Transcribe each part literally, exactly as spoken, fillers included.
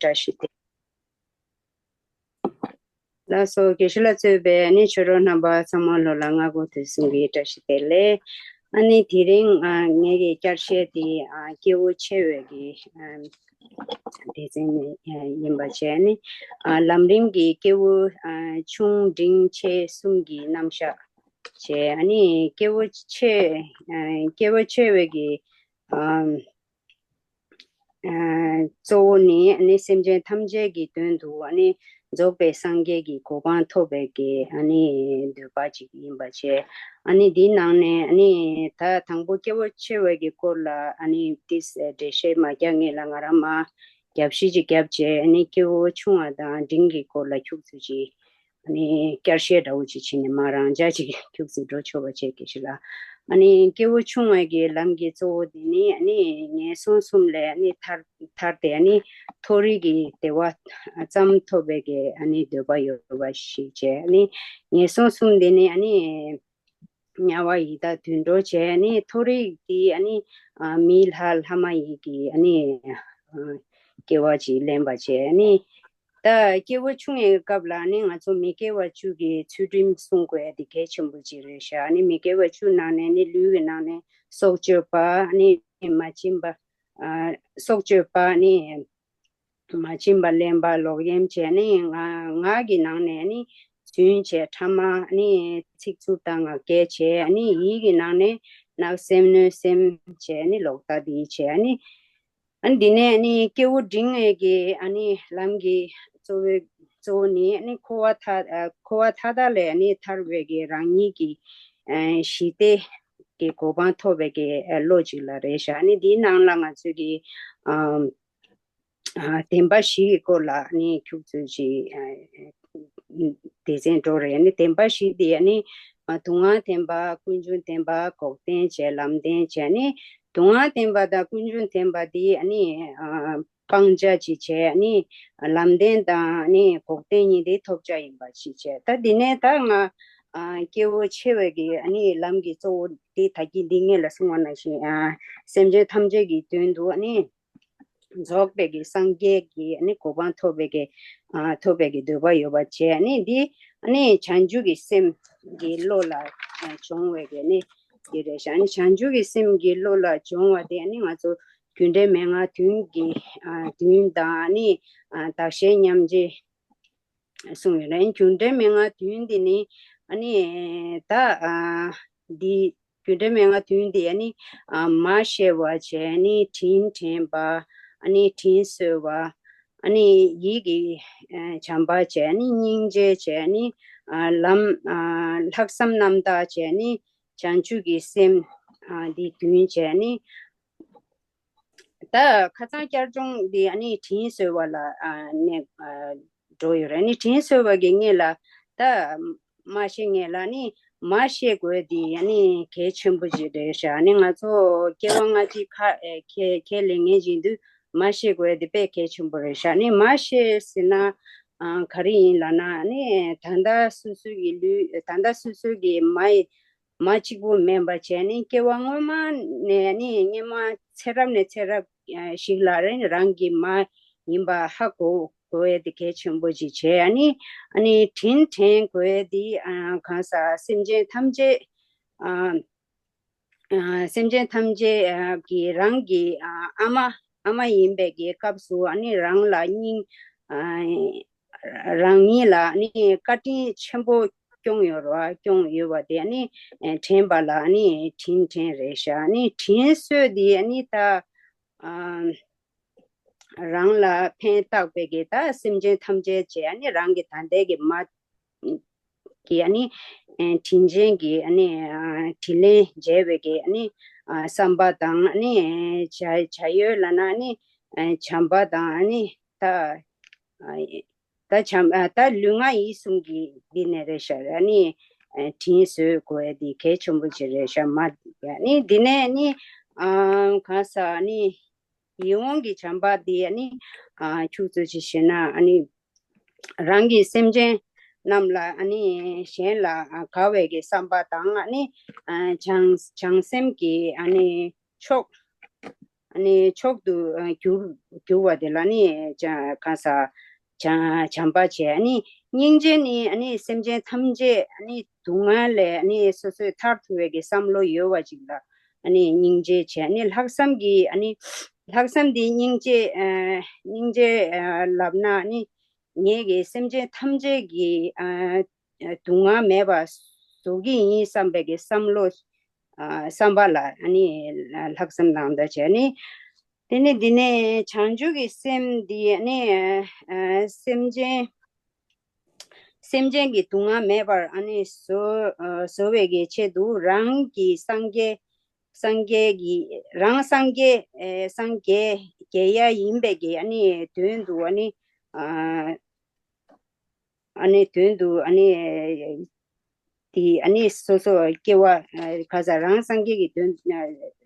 བཀྲ་ཤིས་བདེ་ལགས་སོ། དགེ་བཤེས་ལ་གཙོས་པའི་ཨ་ནི་ཆོས་གྲོགས་རྣམ་པ་ཚང་མ་ལོ་ལ་སྔ་དགོང་དུས་གསུམ་གྱི་བཀྲ་ཤིས་བདེ་ལེགས། ཨ་ནི་དེ་རིང་ཨ་ངེད་ཀྱི་བསྐྱར་བཤད་དེ་ཨ་སྐྱེ་བོ་ཆེ་བའི་གི་ཨ་སྡེ་ཚན་ནས་ཨ་ཡིན་པ་བྱས་ནས་ཨ་ལམ་རིམ་གྱི་སྐྱེ་བོ་ཨ་ཆུང་འབྲིང་ཆེ་གསུམ་གྱི་རྣམ་གཞག་བྱས། ཨ་ནི་སྐྱེ་བོ་ཆེ་ཨ་སྐྱེ་བོ་ཆེ་བའི་གི་ཨ་ཨ་གཙོ་བོ་ནི་ཨ་ནི་སེམས་ཅན་ཐམས་ཅད་ཀྱི་དོན་དུ་ཨ་ནི་རྫོགས་པའི་སངས་རྒྱས་ཀྱི་གོ་འཕང་ཐོབ་པའི་གི་ཨ་ནི་འདོད་པ་ཅིག་ཡིན་པ་བྱས། ཨ་ནི་འདིའི་ནང་ནས་ཨ་ནི་ད་དང་པོ་སྐྱེ་བོ་ཆེ་བའི་གི་སྐོར་ལ་ཨ་ནི་ཏིས་འགྲེལ་བཤད་མ་རྒྱག་སྔོན་ལ་ང་རང་མ་རྒྱབ་བཤད་ཅིག་བརྒྱབ་བྱས། ཨ་ནི་སྐྱེ་བོ་ཆུང་བ་དང་འབྲིང་གི་སྐོར་ལ་ཁྱུག་ཙམ་ཅིག་ཨ་ནི་བསྐྱར་བཤད་འདྲ་བོ་ཅིག་བྱས་ནས་མ་རང་འཇགས་ཅིག་ཁྱུག་ཙམ་འགྲོ་ཆོག་པ་བྱས། དགེ་བཤེས་ལགས། ཨ་ནི་སྐྱེ་བོ་ཆུང་བའི་གི་ལམ་གྱི་གཙོ་བོ་དེ་ནི་ཨ་ནི་ངན་སོང་གསུམ་ལས་ཨ་ནི་ཐར་ཐར་ཏེ་ཨ་ནི་མཐོ་རིས་ཀྱི་བདེ་བ་ཙམ་ཐོབ་པའི་གི་ཨ་ནི་འདོད་པ་ཡོད་པ་ཞིག་བྱས། ཨ་ནི་ངན་སོང་གསུམ་དེ་ནི་ཨ་ནི་དམྱལ་བ་ཡི་དྭགས་དུད་འགྲོ་བྱས། ཨ་ནི་མཐོ་རིས་དེ་ཨ་ནི་ཨ་མི་ལྷ་ལྷ་མ་ཡིན་གྱི་ཨ་ནི་ཨ་སྐྱེ་བ་ཅིག་ལེན་པ་བྱས། ཨ་ནི་ད་སྐྱེ་བོ་ཆུང་བའི་སྐབས་ལ་ནི་ང་ཚོ་མི་དགེ་བ་བཅུ་གི་ཚུལ་ཁྲིམས་སྲུང་དགོས་དེ་གལ་ཆེན་པོ་ཅིག་རེད་ཤག་ཨ་ནི་མི་དགེ་བ་བཅུ་ནང་ནས་ནི་ལུས་ཀྱི་ནང་ནས་སྲོག་གཅོད་པ་ནི་མ་བྱིན་པ། ཨ་སྲོག་གཅོད་པ་ནི་མ་བྱིན་པ་ལེན་པ་ལོག་གཡེམ་བྱས། ནི་ངག་ངག་གི་ནང་ནས་ནི་རྫུན་བྱས། ཕྲ་མ་ནི་ཚིག་རྩུབ་དང་ངག་འཁྱལ་བྱས། ནི་ཡིད་ཀྱི་ནང་ནས་བརྣབ་སེམས་གནོད་སེམས་བྱས། ནི་ལོག་ལྟ་དེ་བྱས། ནི་ཨ་ནི་འདི་ནས་ཨ་ནི་སྐྱེ་བོ་འབྲིང་བའི་གི་ཨ་ནི་ལམ་གྱི་གཙོ་བོའི་གཙོ་བོ་ནི་ཨ་ནི་འཁོར་བ་མཐའ་ཨ་འཁོར་བ་མཐའ་དག་ལས་ཨ་ནི་ཐར་བའི་གི་རང་ཉིད་ཀྱི་ཨ་ཞི་བདེ་གི་གོ་འཕང་ཐོབ་པའི་གི་ཨ་བློ་ཅིག་ལ་རེད་ཤག་ཨ་ནི་འདིའི་ནང་ལ་ང་ཚོས་གི་ཨ་ཨ་བདེན་པ་བཞི་གི་སྐོར་ལ་ཨ་ནི་ཁྱུག་ཙམ་ཅིག་ཨ་སྡེ་ཚན་འགྲོ་རེད། ཨ་ནི་བདེན་པ་བཞི་དེ་ཨ་ནི་ཨ་དུག་ལྔ་བདེན་པ། ཀུན་འབྱུང་བདེན་པ། འགོག་བདེན་བྱས། ལམ་བདེན་བྱས། ཨ་ནི་དུག་ལྔ་བདེན་པ་དང་ཀུན་འབྱུང་བདེན་པ་དེ་ཨ་ནི་ཨ་སྤང་བྱ་ཅིག་བྱས། ཨ་ནི་ལམ་བདེན་དང་ཨ་ནི་འགོག་བདེན་གཉིས་དེ་ཐོབ་བྱ་ཡིན་པ་ཅིག་བྱས། ད་འདི་ནས་ད་ང་ཨ་སྐྱེ་བོ་ཆེ་བའི་གི་ཨ་ནི་ལམ་གྱི་གཙོ་བོ་དེ་ད་གིན་འདི་སྔོན་ལ་གསུངས་པ་ནང་བཞིན་ཨ་སེམས་ཅན་ཐམས་ཅད་ཀྱི་དོན་དུ་ཨ་ནི་རྫོགས་པའི་གི་སངས་རྒྱས་ཀྱི་ཨ་ནི་གོ་འཕང་ཐོབ་པའི་གི་ཨ་ཐོབ་པའི་གི་འདོད་པ་ཡོད་པ་བྱས། ཨ་ནི་འདི་ཨ་ནི་བྱང་ཆུབ་ཀྱི་སེམས་ཀྱི་བློ་ལ་ཨ་སྦྱོང་བའི་གི་ཨ་ནི་འདི་རེད་ཤག་ཨ་ནི་བྱང་ཆུབ་ཀྱི་སེམས་ཀྱི་བློ་ལ་སྦྱོང་བ་དེ་ཨ་ནི་ང་ཚོ་རྒྱུ་འབྲས་མན་ངག་བདུན་གྱི་ཨ་བདུན་དང་ཨ་ནི་ཨ་བདག་གཞན་མཉམ་བརྗེ་གསུངས་ཡོད་རེད། རྒྱུ་འབྲས་མན་ངག་བདུན་འདི་ནི་ཨ་ནི་ད་ཨ་འདི་རྒྱུ་འབྲས་མན་ངག་བདུན་འདི་ཨ་ནི་ཨ་མ་ཤེས་པ་བྱས། ཨ་ནི་དྲིན་དྲན་པ། ཨ་ནི་དྲིན་གཟོ་བ། ཨ་ནི་ཡིད་ཀྱི་ཨ་བྱམས་པ་བྱས། ཨ་ནི་སྙིང་རྗེ་བྱས། ཨ་ནི་ཨ་ལམ་ཨ་ལྷག་བསམ་རྣམ་དག་བྱས། ཨ་ནི་བྱང་ཆུབ་ཀྱི་སེམས་ཨ་འདི་བདུན་བྱས། ཨ་ནི་ད་ཁ་སང་བསྐྱར་སྦྱོང་འདི་ཨ་ནི་དྲིན་གཟོ་བ་ལ་ཨ་ནི་ཨ་འགྲོ་ཡོད་རེད། ཨ་ནི་དྲིན་གཟོ་བ་གི་སྔོན་ལ་ད་མ་ཤེས་སྔོན་ལ་ཨ་ནི་མ་ཤེས་དགོས་འདི་ཨ་ནི་གལ་ཆེན་པོ་ཅིག་རེད་ཤག་ཨ་ནི་ང་ཚོ་སྐྱེ་བ་སྔ་ཕྱི་ཁ་ཨེ་ཁས་ཁས་ལེན་མཁན་བཞིན་དུ་མ་ཤེས་དགོས་འདི་དཔེ་གལ་ཆེན་པོ་རེད་ཤག་ཨ་ནི་མ་ཤེས་ཟེར་ན་ཨ་ག་རེ་ཡིན་ལབ་ན། ཨ་ནི་ད་ལྟ་སོ་སོ་གི་ལུས་ད་ལྟ་སོ་སོ་གི་མ་ཡི་མ་གཅིག་པུ་མིན་པ་བྱས་ནས་སྐྱེ་བ་སྔོན་མ་ནས་ནི་སྔོན་མ་ཚེ་རབས་ནས་ཚེ་རབས་ཨ་ཞིག་ལ་རེ་རང་གི་མ་ཡིན་པ་ཧ་གོ་དགོས་ཡས་དེ་གལ་ཆེན་པོ་ཅིག་བྱས། ཨ་ནི་ཨ་ནི་དྲིན་དྲན་དགོས་ཡས་དེ་ཨ་གང་ཟག་སེམས་ཅན་ཐམས་ཅད་ཨ་ཨ་སེམས་ཅན་ཐམས་ཅད་ཨ་གི་རང་གི་ཨ་ཨ་མ་ཨ་མ་ཡིན་པའི་གི་སྐབས་སུ་ཨ་ནི་རང་ལ་སྙིང་ཨ་རང་ཉིད་ལ་ནི་བཀའ་དྲིན་ཆེན་པོ་སྐྱོང་ཡོད་རེད་བ། སྐྱོང་ཡོད་པ་དེ་ནི་ཨེ་དྲན་པ་ལ་ནི་དྲིན་དྲན་རེད་ཤག་ནི་དྲིན་གཟོ་དེ་ནི་ད་ཨ་རང་ལ་ཕན་བཏགས་པའི་གི་ད་སེམས་ཅན་ཐམས་ཅད་ཀྱི་ནི་རང་གི་ད་ལྟའི་གི་མ་གི་ཨ་ནི་ཨེ་དྲིན་ཅན་གྱི་ཨ་ནི་ཨ་དྲིན་ལན་འཇལ་བའི་གི་ཨ་ནི་ཨ་བསམ་པ་དང་ཨ་ནི་ཨེ་བྱ་བྱ་ཡུལ་ལབ་ན་ཨ་ནི་ཨེ་བྱམས་པ་དང་ཨ་ནི་ད་ཨ་ད་བྱམས་ཨ་ད་ལུས་ངག་ཡིད་གསུམ་གྱི་འདི་ནས་རེད་ཤག་ཨ་ནི་ཨེ་དྲིན་གཟོ་དགོས་འདི་གལ་ཆེན་པོ་ཅིག་རེད་ཤག་མ་ཨ་ནི་འདི་ནས་ཨ་ནི་ཨ་གང་ཟག་ཨ་ནི་ཡིད་འོང་གི་བྱམས་པ་འདི་ཨ་ནི་ཨ་ཁྱུག་ཙམ་ཅིག་བྱས་ན་ཨ་ནི་རང་གི་སེམས་ཅན་རྣམས་ལ་ཨ་ནི་གཞན་ལ་ཨ་དགའ་བའི་གི་བསམ་པ་དང་ཨ་ནི་ཨ་བྱང་བྱང་སེམས་ཀྱི་ཨ་ནི་ཕྱོགས་ ཨ་ནི་མཆོག་ཏུ་ཨ་གྱུར་གྱུར་བ་དེ་ལ་ནི་བྱ་གང་ཟག་བྱ་བྱམས་པ་བྱས། ཨ་ནི་སྙིང་རྗེ་ནི་ཨ་ནི་སེམས་ཅན་ཐམས་ཅད་ཨ་ནི་སྡུག་བསྔལ་ལས་ཨ་ནི་སོ་སོས་ཐར་ཐུབ་པའི་གི་བསམ་བློ་ཡོད་པ་ཅིག་ལ་ཨ་ནི་སྙིང་རྗེ་བྱས། ཨ་ནི་ལྷག་བསམ་གྱི་ཨ་ནི་ལྷག་བསམ་འདི་སྙིང་རྗེ་ཨ་སྙིང་རྗེ་ཨ་ལབ་ན་ཨ་ནི་ངེད་ཀྱི་སེམས་ཅན་ཐམས་ཅད་ཀྱི་ཨ་སྡུག་བསྔལ་མེད་པ་བཟོ་གི་ཡིན་བསམ་པའི་གི་བསམ་བློ་ཨ་བསམ་པ་ལ་ཨ་ནི་ལྷག་བསམ་ནང་དུ་བྱས་ནི། དེ་ནི་འདི་ནས་བྱང་ཆུབ་ཀྱི་སེམས་འདི་ནི་ཨ་སེམས་ཅན་སེམས་ཅན་གྱི་སྡུག་བསྔལ་མེད་པར་ཨ་ནི་བཟོ་ཨ་བཟོ་བའི་གི་ཆེད་དུ་རང་གི་སངས་རྒྱས་སངས་རྒྱས་ཀྱི་རང་སངས་རྒྱས་ཨ་སངས་རྒྱས་རྒྱས་ཡ་ཡིན་པའི་གི་ཨ་ནི་དོན་དུ་ཨ་ནི་ཨ་ཨ་ནི་དོན་དུ་ཨ་ནི་དེ་ཨ་ནི་སོ་སོ་སྐྱེ་བ་ཨ་ག་ས་རང་སངས་རྒྱས་ཀྱི་དོན་ཨ་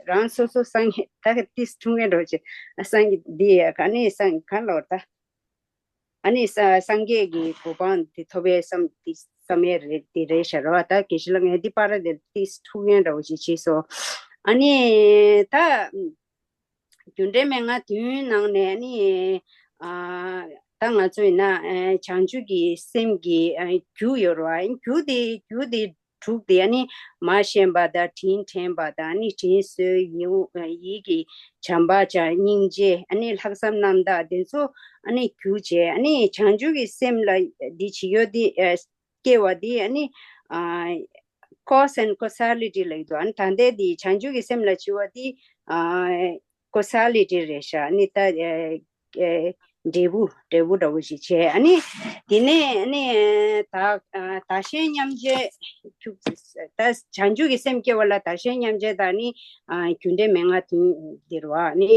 རང་སོ་སོ་སངས་རྒྱས་ད་ག་ཏིས་ཐུང་ངེ་འགྲོ་ཆེ་སངས་རྒྱས་འདི་ཨ་ནི་སངས་ག་ལོར་ད་ཨ་ནི་ས་སངས་རྒྱས་ཀྱི་གོ་འཕང་དེ་ཐོབ་པའི་བསམ་དེ་བསམ་ཡས་རེད་དེ་རེད་ཤ་རོ། ད་དགེ་བཤེས་ལགས་ངས་འདི་པར་དེ་ཏིས་ཐུང་ངེ་འདྲ་བོ་ཞིག་བྱས་སོ། ཨ་ནི་ད། རྒྱུ་འབྲས་མན་ངག་བདུན་ནང་ནས་ནི། ཨ་ད་ང་ཚོ་ཡིན་ན་ཨ་བྱང་ཆུབ་ཀྱི་སེམས་ཀྱི་ཨ་རྒྱུ་ཡོད་རེད་བ། རྒྱུ་དེ་རྒྱུ་དེ་དྲུག་དེ་ཨ་ནི་མ་ཞེན་པ་དང་དྲིན་དྲན་པ་དང་ཨ་ནི་དྲིན་གཟོ་ཡིད་ཡིད་ཀྱི་བྱམས་པ་དང་སྙིང་རྗེ་ཨ་ནི་ལྷག་བསམ་རྣམ་དག་དེ་ཚོ་ཨ་ནི་རྒྱུ་བྱས། ཨ་ནི་བྱང་ཆུབ་ཀྱི་སེམས་ལ་འདི་བྱེད་ཡོད་དེ་ཨ་སྐྱེ་བ་དེ་ཨ་ནི་ཨ་cause and causality ལབ་ཀྱི་འདུག་ཨ་ནི་ད་ལྟའི་དེ་བྱང་ཆུབ་ཀྱི་སེམས་ལ་བྱེད་པ་དེ་ཨ་causality རེད་ཤག་ཨ་ནི་ད་ཨ་ཨ་འབྲས་བུ་འབྲས་བུ་འདྲ་བོ་ཞིག་བྱས། ཨ་ནི་དེ་ནས་ཨ་ནི་ད་ཨ་བདག་གཞན་མཉམ་བརྗེ་ད་བྱང་ཆུབ་ཀྱི་སེམས་སྐྱེ་བ་ལ་བདག་གཞན་མཉམ་བརྗེ་དང་ནི་ཨ་རྒྱུ་འབྲས་མན་ངག་བདུན་འདིར་བ་ཨ་ནི།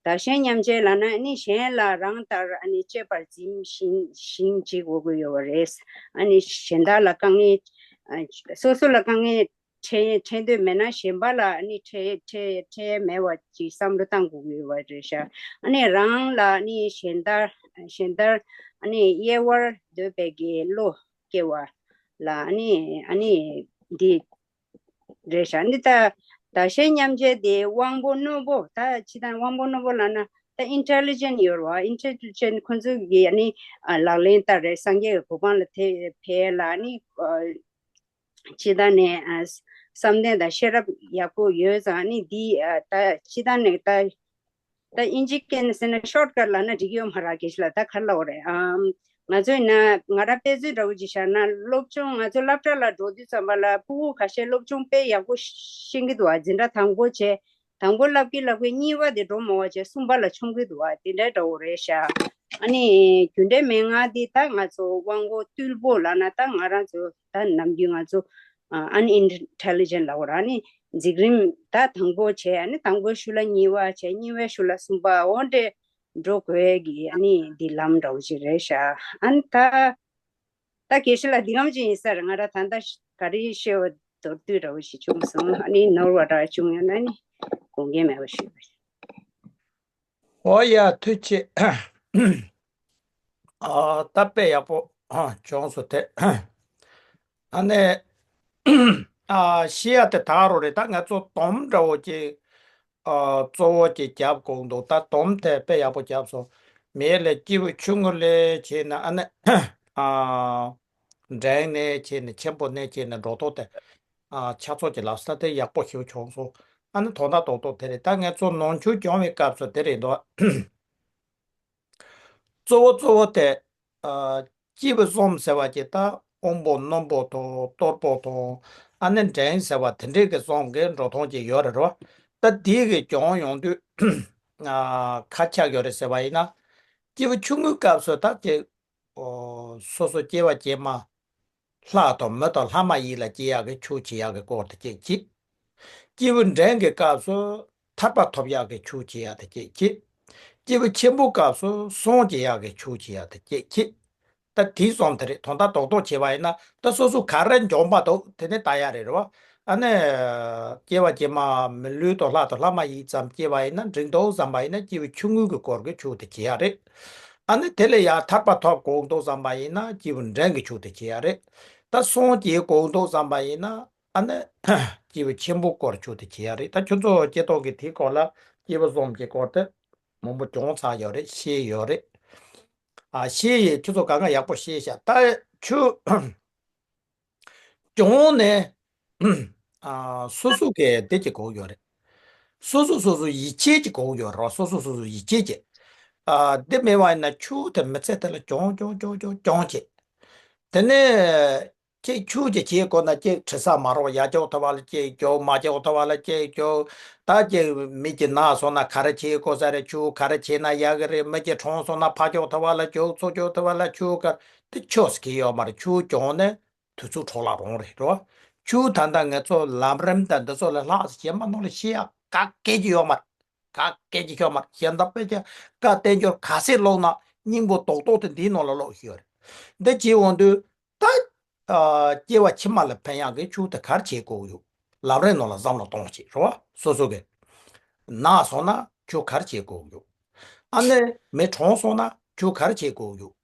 བདག་གཞན་མཉམ་བརྗེ་ལབ་ན་ནི་གཞན་ལ་རང་ལྟར་ཨ་ནི་གཅེས་པར་འཛིན་ཞིང་ཞིང་བྱེད་དགོས་ཀྱི་ཡོད་པ་རེད། ཨ་ནི་གཞན་དག་ལ་དཀའ་ངལ་ཨ་སོ་སོ་ལ་དཀའ་ངལ་འཕྲད་འཕྲད་འདོད་མེད་ན་གཞན་པ་ལ་ཨ་ནི་འཕྲད་འཕྲད་འཕྲད་མེད་པ་ཅིག་བསམ་བློ་བཏང་དགོས་ཀྱི་ཡོད་པ་རེད་ཤག་ཨ་ནི་རང་ལ་ཨ་ནི་གཞན་དག་གཞན་དག་ཨ་ནི་དབྱེ་བར་འདོད་པའི་གི་བློ་སྐྱེ་བ་ལ་ཨ་ནི་ཨ་ནི་འདི། རེད་ཤག་འདི་ལྟ། བདག་གཞན་མཉམ་བརྗེ་དེ་དབང་པོ་རྣོན་པོ་ད་ཅི་དང་དབང་པོ་རྣོན་པོ་ལབ་ན་ད་intelligent ཡོད་རེད་བ། intelligent ཁོ་ཚོ་གི་ཨ་ནི་ཨ་ལག་ལེན་ལྟར་རེད། སངས་རྒྱས་ཀྱི་གོ་འཕང་ལ་དེ་ཕེབས་ལ་ཨ་ནི་ཨ་ཅི་དང་ནས་ཨ་བསམ་གཏན་དང་ཤེས་རབ་ཡག་པོ་ཡོད་ཙང་ཨ་ནི་འདི་ཨ་ད་ཅི་དང་ནས་ད། ད་ཨིན་ཇི་སྐད་ནས་ཟེར་ན་ཤོར་ཀཊ་ལབ་ན་འགྲིག་ཡོད་མ་རེད། དགེ་བཤེས་ལགས་ད་ག་རེ་ལབ་དགོས་རེད། ཨམ། ང་ཚོ་ཡིན་ན་ང་རང་དཔེ་མཚོན་འདྲ་བོ་ཅིག་བཞག་ན་སློབ་སྦྱོང་ང་ཚོ་སློབ་གྲྭ་ལ་འགྲོ་དུས་ཙམ་པ་ལ་ཕྲུ་གུ་ཁ་ཤས་སློབ་སྦྱོང་དཔེ་ཡག་པོ་ཤེས་ཀྱི་འདུག་ཨ། འཛིན་གྲྭ་དང་པོ་བྱས་དང་པོ་བསླབ་ཀྱི་བསླབ་ཀྱི་གཉིས་པ་དེ་འགྲོ་མ་བ་བྱས་གསུམ་པ་ལ་མཆོང་གི་འདུག་ཨ། དེ་འདྲའི་འདྲ་བོ་རེད་ཤག་ཨ་ནི་རྒྱུ་འབྲས་མན་ངག་འདི་ད་ང་ཚོ་དབང་པོ་རྟུལ་པོ་ལབ་ན་ད་ང་རང་ཚོ་ད་ནམ་རྒྱུན་ང་ཚོ་ཨ་ནི་intelligent ལབ་དགོས་རེད། ཨ་ནི་འཛིན་རིམ་ད་དང་པོ་བྱས་ཨ་ནི་དང་པོའི་ཤུལ་ལ་གཉིས་པ་བྱས་གཉིས་པའི་ཤུལ་ལ་གསུམ་པ་འོ་འདྲས་འགྲོ་དགོས་ཀྱི་ཨ་ནི་འདི་ལམ་འདྲ་བོ་ཞིག་རེད་ཤག་ཨ་ནི་ད་ད་དགེ་བཤེས་ལགས་འདི་གམ་ཅིག་ཡིན་ས་རེད། ང་རང་ད་ལྟ་ག་རེ་བཤད་པ་མདོར་བསྡུས་འདྲ་བོ་ཞིག་བྱུང་སོང་། ཨ་ནི་ནོར་བ་འདྲ་བྱུང་ཡོད་ན་ནི་དགོངས་འགལ་མེད་པ་ཞུས་པ་རེད། ཨོ་ཡ་ཐུགས་རྗེ་ཆེ། ཨ་ད་དཔེ་ཡག་པོ་ཨ་བྱུང་སོང་དེ། ཨ་ནི་ཨ་བཤད་ཡ་དེ་དག་རོ་རེད། ད་ང་ཚོ་སྡོམ་འདྲ་བོ་ཅིག་ཨ་གཙོ་བོ་ཅིག་རྒྱབ་དགོས་འདུག་ད་སྡོམ་དེ་དཔེ་ཡག་པོ་རྒྱབ་སོང་། མེད་ལས་སྐྱེས་བུ་ཆུང་ངུ་ལས་བྱས་ན་ཨ་ནི་ཨ་འབྲིང་ནས་བྱས་ནས་ཆེན་པོ་ནས་བྱས་ནས་འགྲོ་ཐོག་དེ་ཨ་ཆ་ཚོགས་ཀྱི་ལབ་ས་དེ་ཡག་པོ་ཞིག་བྱུང་སོང་། ཨ་ནི་དོན་དག་རྡོག་རྡོག་དེ་རེད། ད་ངས་ཚོ་ནོར་འཁྲུལ་བྱུང་བའི་སྐབས་སུ་དེ་རེད་འདུག་གཙོ་བོ་གཙོ་བོ་དེ་ཨ་སྐྱེས་བུ་གསུམ་ཟེར་བ་ཅིག་ད་དབང་པོ་རྣོན་པོ་དང་གཏོར་པོ་དང་ཨ་ནི་འབྲིང་ཟེར་བ་དེ་འདྲའི་གི་གསུམ་གི་འགྲོ་སྟངས་ཅིག་ཡོད་རེད་རོ། ད་དེའི་གི་སྦྱོང་ཡོང་དུས་ཨ་ཁ་ཆག་ཡོད་རེད་ཟེར་བ་ཡིན་ན་སྐྱེས་བུ་ཆུང་ངུའི་སྐབས་སུ་ད་ཅིག་ཨོ་སོ་སོ་སྐྱེ་བ་ཕྱི་མ་ལྷ་དང་མི་དང་ལྷ་མ་ཡིན་ལ་སྐྱེ་ཡག་གི་ཆོས་བྱེད་ཡག་གི་སྐོར་དེ་གཅིག་བྱས། སྐྱེས་བུ་འབྲིང་གི་སྐབས་སུ་ཐར་པ་ཐོབ་ཡག་གི་ཆོས་བྱེད་ཡག་དེ་གཅིག་བྱས། སྐྱེས་བུ་ཆེན་པོའི་སྐབས་སུ་སངས་རྒྱས་ཡག་གི་ཆོས་བྱེད་ཡག་དེ་གཅིག་བྱས། ད་དེའི་གསུམ་དེ་རེད། དོན་དག་རྡོག་རྡོག་བྱས་པ་ཡིན་ན་ད་སོ་སོ་ག་རེ་འཇོན་པ་འདུག་དེ་ནས་ལྟ་ཡག་རེད་རེད་བ། ཨ་ནི་སྐྱེ་བ་ཕྱི་མ་མི་ལུས་དང་ལྷ་དང་ལྷ་མ་ཡིན་ཙམ་སྐྱེ་བ་ཡིན་ན་འགྲིག་འདུག་བསམ་པ་ཡིན་ན་སྐྱེས་བུ་ཆུང་ངུ་གི་སྐོར་གྱི་ཆོས་དེ་བྱེད་ཡག་རེད། ཨ་ནི་དེ་ལས་ཡང་ཐར་པ་ཐོབ་དགོས་འདུག་བསམ་པ་ཡིན་ན་སྐྱེས་བུ་འབྲིང་གི་ཆོས་དེ་བྱེད་ཡག་རེད། ད་སངས་རྒྱས་དགོས་འདུག་བསམ་པ་ཡིན་ན་ཨ་ནི་སྐྱེས་བུ་ཆེན་པོའི་སྐོར་ཆོས་དེ་བྱེད་ཡག་རེད། ད་ཁྱོད་ཚོ་སྐྱེ་ཐོག་གི་དེའི་སྐོར་ལ་ སྐྱེས་བུ་གསུམ་གྱི་སྐོར་དེ་མང་པོ་བྱུང་ཚར་ཡོད་རེད། ཤེས་ཡོད་རེད། ཨ་ཤེས་ཡས་ཁྱོད་ཚོ་གང་ག་ཡག་པོ་ཤེས་ཤག་ད་ཁྱོད་གྱོང་ནས་ཨ་སོ་སོ་གི་བདེ་སྐྱིད་དགོས་ཡོད་རེད། སོ་སོ་སོ་སོ་ཡིད་ཆེས་ཀྱི་དགོས་ཡོད་རེད། སོ་སོ་སོ་སོ་ཡིད་ཆེས་ཀྱི་ཨ་བདེ་མེད་པ་ཡིན་ན་ཁྱོད་དེ་མི་ཚེ་དེ་ལ་གྱོང་གྱོང་གྱོང་གྱོང་གྱོང་བྱེད། དེ་ནས་ཁྱེད་ཁྱོད་ཀྱི་བྱེད་དགོས་ན་ཁྱེད་དྲི་ས་མ་རོགས་ཡ་ཅོག་ཐུ་བ་ལ་ཁྱེད་ཁྱོད་མ་ཅོག་ཐུ་བ་ལ་ཁྱེད་ཁྱོད་ད་ཁྱེད་མི་གྱི་ན་སོང་ན་ག་རེ་བྱེད་དགོས་ས་རེད། ཁྱོད་ག་རེ་བྱེད་ན་ཡག་གི་རེད། མི་གྱི་གྲོངས་སོང་ན་ཕ་ཅོག་ཐུ་བ་ལ་ཁྱོད་ཚོ་ཅོག་ཐུ་བ་ལ་ཁྱོད་ག་དེ་ཆོས་སུ་གི་ཡོད་མ་རེད། ཁྱོད་གྱོང་ནས་དུས་ཚོད་འཕྲོ་བརླག་རང་རེད་རོ། ཁྱོད་ད་ལྟ་ང་ཚོ་ལམ་རིམ་དང་འདི་ཚོ་ལ་ལྷག་ཟེར་གྱི་མ་ནོར་ལ་ཤེས་ཡག་ག་སྐད་ཀྱི་ཡོད་མ་རེད། ག་སྐད་ཀྱི་ཤོག་མ་རེད། གཞན་དག་དཔེ་ཆ་བཀའ་བསྟན་འགྱུར་ག་ཚད་ཀློག་ན་སྙིང་པོ་རྡོག་རྡོག་དེ་འདིའི་ནང་ལ་ཀློག་ཤེས་ཡོད་རེད། འདི་བྱེད་འོང་དུས་ད་ཨ་སྐྱེ་བ་ཕྱི་མ་ལ་ཕན་ཡག་གི་ཁྱོད་དེ་ག་རེ་བྱེད་དགོས་ཡོད། ལམ་རིམ་ནང་ལ་བསམ་བློ་གཏོང་བྱེད་རོ། སོ་སོ་གི་ན་སོང་ན་ཁྱོད་ག་རེ་བྱེད་དགོས་ཡོད། ཨ་ནི་མི་གྲོངས་སོང་ན་ཁྱོད་ག་རེ་བྱེད་དགོས་ཡོད།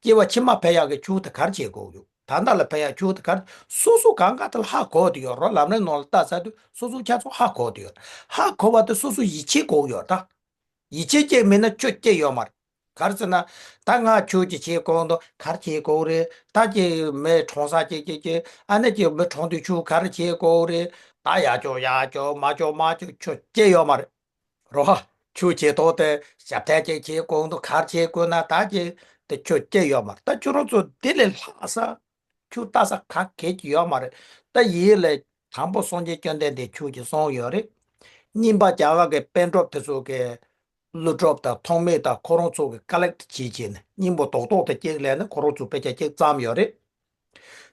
སྐྱེ་བ་ཕྱི་མ་ཕན་ཡག་གི་ཁྱོད་དེ་ག་རེ་བྱེད་དགོས་ཡོད། ད་ལྟ་ལ་ཕན་ཡག་ཁྱོད་དེ་ག་རེ། སོ་སོ་གང་ག་དེ་ལ་ཧ་གོ་དེ་ཡོད་རོ། ལམ་རིམ་ནང་ལ་ལྟ་ཚར་དུས་སོ་སོ་ཁྱེད་ཚོ་ཧ་གོ་དེ་ཡོད། ཧ་གོ་བ་དེ་སོ་སོ་ཡིད་ཆེས་དགོས་ཡོད་ད། ཡིད་ཆེས་ཅིག་མེད་ན་ཁྱོད་སྐྱིད་ཡོད་མ་རེད། ག་རེ་ཟེར་ན་ད་ང་ཁྱོད་ཀྱི་བྱེད་དགོས་འདུག་ག་རེ་བྱེད་དགོས་རེད། ད་ཀྱི་མི་གྲོངས་ས་ཀྱི་ཀྱི་ཀྱི་ཨ་ནི་ཀྱི་མི་གྲོངས་དུས་ཁྱོད་ག་རེ་བྱེད་དགོས་རེད། ད་ཡ་ཅོ་ཡ་ཅོ་མ་ཅོ་མ་ཅོ་ཁྱོད་སྐྱིད་ཡོད་མ་རེད། རོ། ཁྱོད་བྱེད་ཐོག་དེ་ཞབས་ཐལ་ཅིག་བྱེད་དགོས་འདུག་ག་རེ་བྱེད་དགོས་ན་ད་ཀྱི་དེ་ཁྱོད་སྐྱིད་ཡོད་མ་རེད། ད་ཁྱོད་རང་ཚོ་དེ་ལས་ལྷག་ས་ཁྱོད་ལྟ་ས་ག་གེ་ཅིག་ཡོད་མ་རེད། ད་ཡིད་ལ་དང་པོ་སངས་རྒྱས་བཅོམ་ལྡན་འདས་ཁྱོད་ཀྱིས་གསུངས་ཡོད་རེད། གཉིས་པ་རྒྱ་གར་གྱི་པཎ་གྲུབ་དེ་ཚོ་གི་ཀླུ་སྒྲུབ་དང་ཐོགས་མེད་དང་ཁོ་རང་ཚོ་གི་ཀ་ལེག་བྱས་བྱས་ནས་སྙིང་པོ་རྡོག་རྡོག་དེ་གཅིག་ལས་ནི་ཁོ་རང་ཚོ་དཔེ་ཆ་གཅིག་བརྩམས་ཡོད་རེད།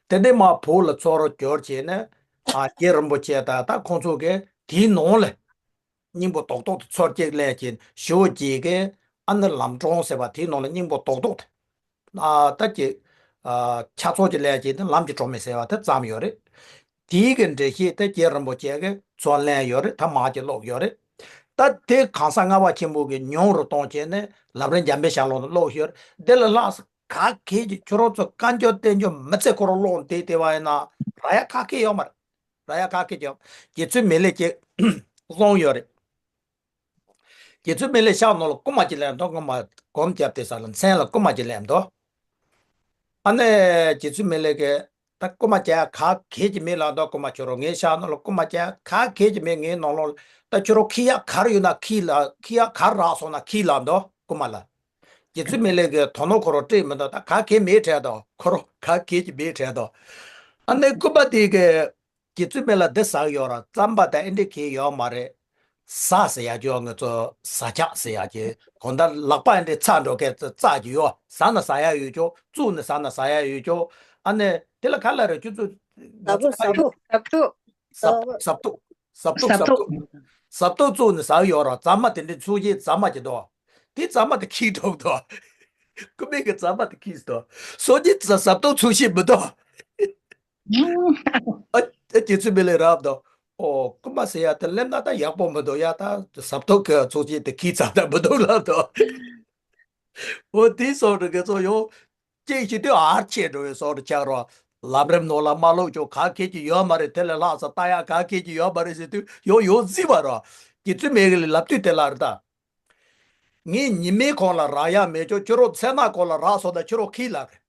དེ་ནས་མར་བོད་ལ་ཚུར་བསྒྱུར་བྱས་ནས་ཨ་རྗེ་རིན་པོ་ཆེ་དང་ད་ཁོང་ཚོ་གི་དེའི་ནང་ལ་སྙིང་པོ་རྡོག་རྡོག་དེ་ཚུར་གཅིག་ལས་ཀྱི་ཞུ་བ་གཅིག་གི་ཨ་ནི་ལམ་སྒྲོན་ཟེར་བ་དེའི་ནང་ལ་སྙིང་པོ་རྡོག་རྡོག་དེ་ཨ་ད་ཀྱི་ཨ་ཆ་ཚང་གཅིག་ལས་ཀྱི་ནི་ལམ་གྱི་སྒྲོན་མེ་ཟེར་བ་དེ་བརྩམས་ཡོད་རེད། དེའི་གི་འགྲེལ་བཤད་དེ་རྗེ་རིན་པོ་ཆེ་གི་ཚུར་ལེན་ཡོད་རེད། ད་མར་གྱི་ཀློག་ཡོད་རེད། ད་དེ་གང་ཟག་ལྔ་པ་ཆེན་པོ་གི་མྱོང་རུ་གཏོང་བྱས་ནས་ལམ་རིམ་འཇམ་དཔལ་ཞལ་སློང་དུ་ཀློག་ཡོད་རེད། དེ་ལས་ལྷག་ས་ག་གེ་ཅིག་ཁྱོད་རང་ཚོ་བཀའ་འགྱུར་བསྟན་འགྱུར་མི་ཚེ་ཁོ་རང་ཀློག་བསྡད་བསྡད་པ་ཡིན་ན་རག་ཡ་ག་གེ་ཡོད་མ་རེད། རག་ཡ་ག་གེ་ཡོད། རྗེ་བཙུན་མི་ལས་ཀྱི་གསུངས་ཡོད་རེད། རྗེ་བཙུན་མི་ལས་ཤག་ནང་ལ་རྐུ་མ་ཅིག་སླེབས་འདུག་རྐུ་མ་སྒོམ་བརྒྱབ་དེ་ས་ལ་མཚན་ལ་རྐུ་མ་ཅིག་སླེབས་འདུག་ཨ་ནེ་རྗེ་བཙུན་མི་ལས་ཀྱི་ད་རྐུ་མ་ཅིག་ག་གེ་ཅིག་མེད་ལབ་འདུག་རྐུ་མ་ཁྱོད་རང་ངའི་ཤག་ནང་ལ་རྐུ་མ་ཅིག་ག་གེ་ཅིག་མེད། ངའི་ནང་ལོགས་ལ་ད་ཁྱོད་རང་ཁྱི་ཡག་ག་རེ་ཡོད་ན་ཁྱི་ལ་ཁྱི་ཡག་ག་རེ་རག་སོང་ན་ཁྱི་ལབ་འདུག་རྐུ་མ་ལ། རྗེ་བཙུན་མི་ལས་ཀྱི་དོ་ནོ་ཁོ་རང་སྤྲད་མི་འདུག་ད་ག་གེ་མེད་དྲན་འདུག་ཁོ་རང་ག་གེ་ཅིག་མེད་དྲན་འདུག་ཨ་ནེ་རྐུ་མ་དེ་གི་རྗེ་བཙུན་མི་ལ་འདི་ཟ་གི་ཡོད་ར་རྩམ་པ་དང་ཨེ་འདྲ་གི་ཡོད་མ་རེད། ཟ་ཟེར་ཡ་ཅོ་ང་ཚོ་ཟ་ཆག་ཟེར་ཡ་ཅེ་གོ་ད་ལག་པ་ཨེ་འདྲ་ཚ་འགྲོ་མཁན་ཙ་ཙག་ཅིག་ཡོད། ཟ་ན་ཟ་ཡ་ཡོད་ཅོ་བཙུགས་ནས་ཟ་ན་ཟ་ཡ་ཡོད་ཅོ། ཨ་ནེ་དེ་ལ་ག་ལ་རེད་ཁྱོད་ཚོ་ང་ཟབ་པོ་ཚོ་ཁ་ཟབ་ཡོད་པོ་ཟབ་ཟབ་ཏོག་ཟབ་ཏོག་ཟབ་ཏོག་ཟབ་ཏོག་ཟབ་ཏོག་བཙུགས་ནས་ཟ་གི་ཡོད་ར་རྩམ་པ་དེ་འདྲ་ཚུགས་ཀྱི་རྩམ་པ་ཅིག་འདུག་དེ་རྩམ་པ་དེ་ཁྱི་འགྲོ་གི་འདུག་རྐུ་མའི་གི་རྩམ་པ་དེ་ཁྱི་འདུག་སོ་ཉིད་ཟ་ཟབ་ཏོག་ཚུགས་ཤེས་མི་འདུག་ཨ་ཨ་རྗེ་བཙུན་མི་ལས་རབ་དང་། ཨོ་རྐུ་མ་ཟེར་ཡ་དེ་སླེབས་ན་ད་ཡག་པོ་མི་འདུག་ཡ། ད་ཟབ་ཏོག་གི་ཚོགས་ཆེན་དེ་ཁྱི་ཚ་ད་མི་འདུག་ལབ་དང་། ཨོ་དེ་སོགས་རུ་གི་ཚོ་ཡོང་། ཅིག་ཞིག་དུས་ཨར་ཆེ་འགྲོ་བའི་སོགས་རུ་ཆགས་རོགས། ལམ་རིམ་ནོར་ལ་མ་ལོག་ཅོ་ག་ཁེ་ཅི་ཡོད་མ་རེད། དེ་ལས་ལྷག་ས་ལྟ་ཡ་ག་ཁེ་ཅི་ཡོད་མ་རེད་ཟེར་དུས་ཡོང་ཡོང་རྩིས་པ་རོགས། རྗེ་བཙུན་མི་ལས་ལབ་དུས་དེ་ལ་རེད་ད། ངས་ཉི་མའི་གོང་ལ་རག་ཡ་མེད་ཅོ་ཁྱོད་རང་མཚན་ནག་གོང་ལ་རག་སོང་ད་ཁྱོད་རང་ཁྱི་ལབ་རེད།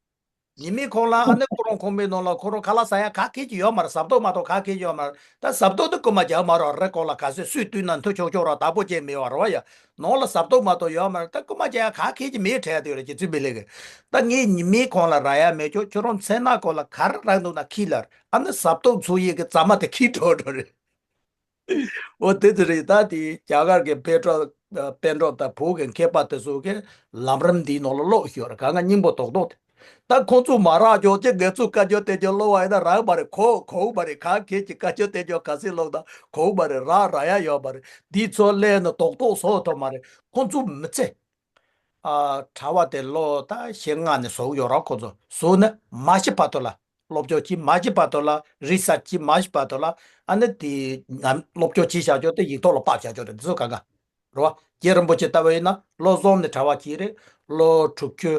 ཉི་མའི་གོང་ལ་ཨ་ནི་ཁོ་རང་ཁང་པའི་ནང་ལ་ཁོ་རང་ཁ་ལག་ཟ་ཡ་ག་ཁེ་ཅི་ཡོད་མ་རེད། ཟབ་ཏོག་མ་གཏོགས་ག་ཁེ་ཅི་ཡོད་མ་རེད། ད་ཟབ་ཏོག་དེ་རྐུ་མ་རྒྱག་མ་རོགས་རེད། ཁོ་ལ་ག་ཚོད་སུས་བཏུས་ན་མཐུ་ཆོག་ཆོག་རོགས་བདག་པོ་ཅན་མེད་བ་རོགས་ཡ། ནང་ལ་ཟབ་ཏོག་མ་གཏོགས་ཡོད་མ་རེད། ད་རྐུ་མ་རྒྱག་ཡ་ག་ཁེ་ཅི་མེད་དྲན་དུས་རེད། རྗེ་བཙུན་མི་ལས་གི་ད་ངས་ཉི་མའི་གོང་ལ་རག་ཡ་མེད་ཅོ་ཁྱོད་རང་མཚན་ནག་གོང་ལ་ག་རེ་རག་འདུག་ན་ཁྱི་ལབ་རེད། ཨ་ནི་ཟབ་ཏོག་ཚུགས་ཡས་གི་རྩམ་པ་དེ་ཁྱི་འགྲོ་འགྲོ་རེད། འོ་དེ་ཚོ་རེད། ད་དེ་རྒྱ་གར་གྱི་པཎ་གྲུབ་པཎ་གྲུབ་དང་བོད་ཀྱི་མཁས་པ་དེ་ཚོ་གི་ལམ་རིམ་འདིའི་ནང་ལ་ཀློག་ཤོར་གང་ག་སྙིང་པོ་རྡོག་རྡོག་དེ། ད་ཁོང་ཚོ་མ་རག་ཀྱོག་ཅེས་ང་ཚོ་བཀའ་བརྒྱུད་བསྟན་བཅོས་ཀློག་པ་ཡིན་ན་རག་པ་རེད། གོ་གོ་བ་རེད། ག་གེ་ཅི་བཀའ་བརྒྱུད་བསྟན་བཅོས་ག་ཚད་ཀློག་ན་གོ་བ་རེད། རག་རག་ཡ་ཡོད་པ་རེད། འདི་ཚོ་ལས་ནི་རྡོག་རྡོག་བཟོ་ཐུབ་མ་རེད། ཁོང་ཚོ་མི་ཚེ། ཨ་གྲྭ་པ་དེ་ལོ་ད་བཞི་ལྔ་ནས་བཟོ་གི་ཡོད་ར། ཁོ་ཚོ་བཟོ་ནས་མ་ཤི་བར་དུ་ལ་སློབ་སྦྱོང་བྱེད། མ་ཤི་བར་དུ་ལ་རི་སར་ཆི་བྱེད། མ་ཤི་བར་དུ་ལ་ཨ་ནི་དེ་ང་སློབ་སྦྱོང་བྱེད་བཞག་ཆོག་དེ་ཡིག་ཐོག་ལ་ཕབ་བཞག་ཆོག་རེད། འདི་ཚོ་གང་ག་རེད་བ། རྗེ་རིན་པོ་ཆེ་ལྟ་བུ་ཡིན་ན་ལོ་གསུམ་ནས་གྲྭ་པ་བྱས་རེད། ལོ་དྲུག་ཅུ་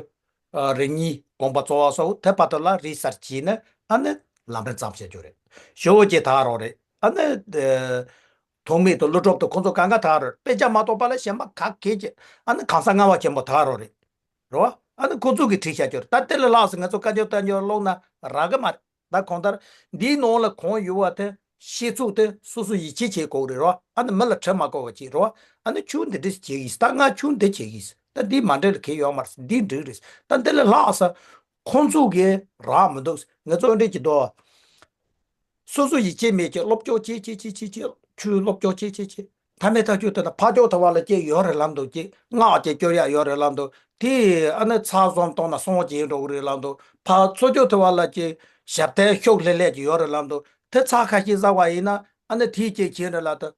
རེ་གཉིས་དགོངས་པ་རྫོགས་པ་སོགས་དེ་བར་དུ་ལ་རི་སར་ཆི་བྱས་ནས་ཨ་ནི་ལམ་རིམ་བརྩམས་བཞག་ཆོག་རེད། ཞོ་བོ་རྗེ་ད་རོགས་རེད། ཨ་ནི། ཐོགས་མེད་དང་ཀླུ་སྒྲུབ་དང་ཁོང་ཚོ་གང་ག་དག་རེད། དཔེ་ཆ་མ་གཏོགས་པ་ལ་གཞན་པ་ག་གེ་ཅི་ཨ་ནི་གང་ཟག་ལྔ་པ་ཆེན་པོ་དག་རོ་རེད། རེད་བ། ཨ་ནི་ཁོ་ཚོ་གིས་བྲིས་བཞག་རྒྱུ་རེད། ད་དེ་ལས་ལྷག་ཙམ་ང་ཚོ་དཀའ་སྤྱད་བསྟན་སྤྱོད་ཀློག་ན་རག་གི་མ་རེད། ད་གང་ལྟར་འདིའི་ནང་ལ་གང་ཡོད་བ་དེ་ཤེས་ཚུལ་དེ་སོ་སོ་ཡིད་ཆེས་བྱེད་དགོས་རེད་རོ། ཨ་ནི་མི་ལ་ཁྲེལ་མ་དགོས་པ་བྱེད་རོ། ཨ་ནི་ཁྱོད་འདི་འདྲས་བྱེད་གིས། ད་ང་ཁྱོད་འདི་བྱེད་གིས། ད་འདི་མ་འགྲིག་ལ་གལ་ཡོད་མ་རེད། འདི་འགྲིག་རེད། ད་འདི་ལས་ལྷག་ས་ཁོང་ཚོ་གིས་རག་མི་འདུག་ང་ཚོ་འདྲས་ཀྱི་དོ། སོ་སོ་ཡིད་ཆེས་མེད་ཀྱི་སློབ་སྦྱོང་བྱེད་བྱེད་བྱེད་བྱེད་བྱེད། ཁྱོད་སློབ་སྦྱོང་བྱེད་བྱེད་བྱེད། མཐའ་མའི་ཐག་གཅོད་དེ་ན་ཕར་ཕྱོགས་ཐུབ་པ་ལ་ཅིག་ཡོད་རེད་ལབ་འདུག་ཅིག་སྔགས་ཅིག་སྐྱོར་ཡག་ཡོད་རེད་ལབ་འདུག་དེ་ཨ་ནི་ཚར་གསུམ་བཏང་ན་སངས་རྒྱས་འགྲོ་གི་རེད་ལབ་འདུག་ཕར་ཚུར་ཕྱོགས་ཐུབ་པ་ལ་ཅིག་ཞབས་བརྟན་ཤུགས་ལྷེ་ལྷེ་ཅིག་ཡོད་རེད་ལབ་འདུག་དེ་ཚར་ཁ་ཤས་བཟའ་བ་ཡིན་ན་ཨ་ནི་དེའི་ཅིག་བྱེད་རེད་ལབ་དུས།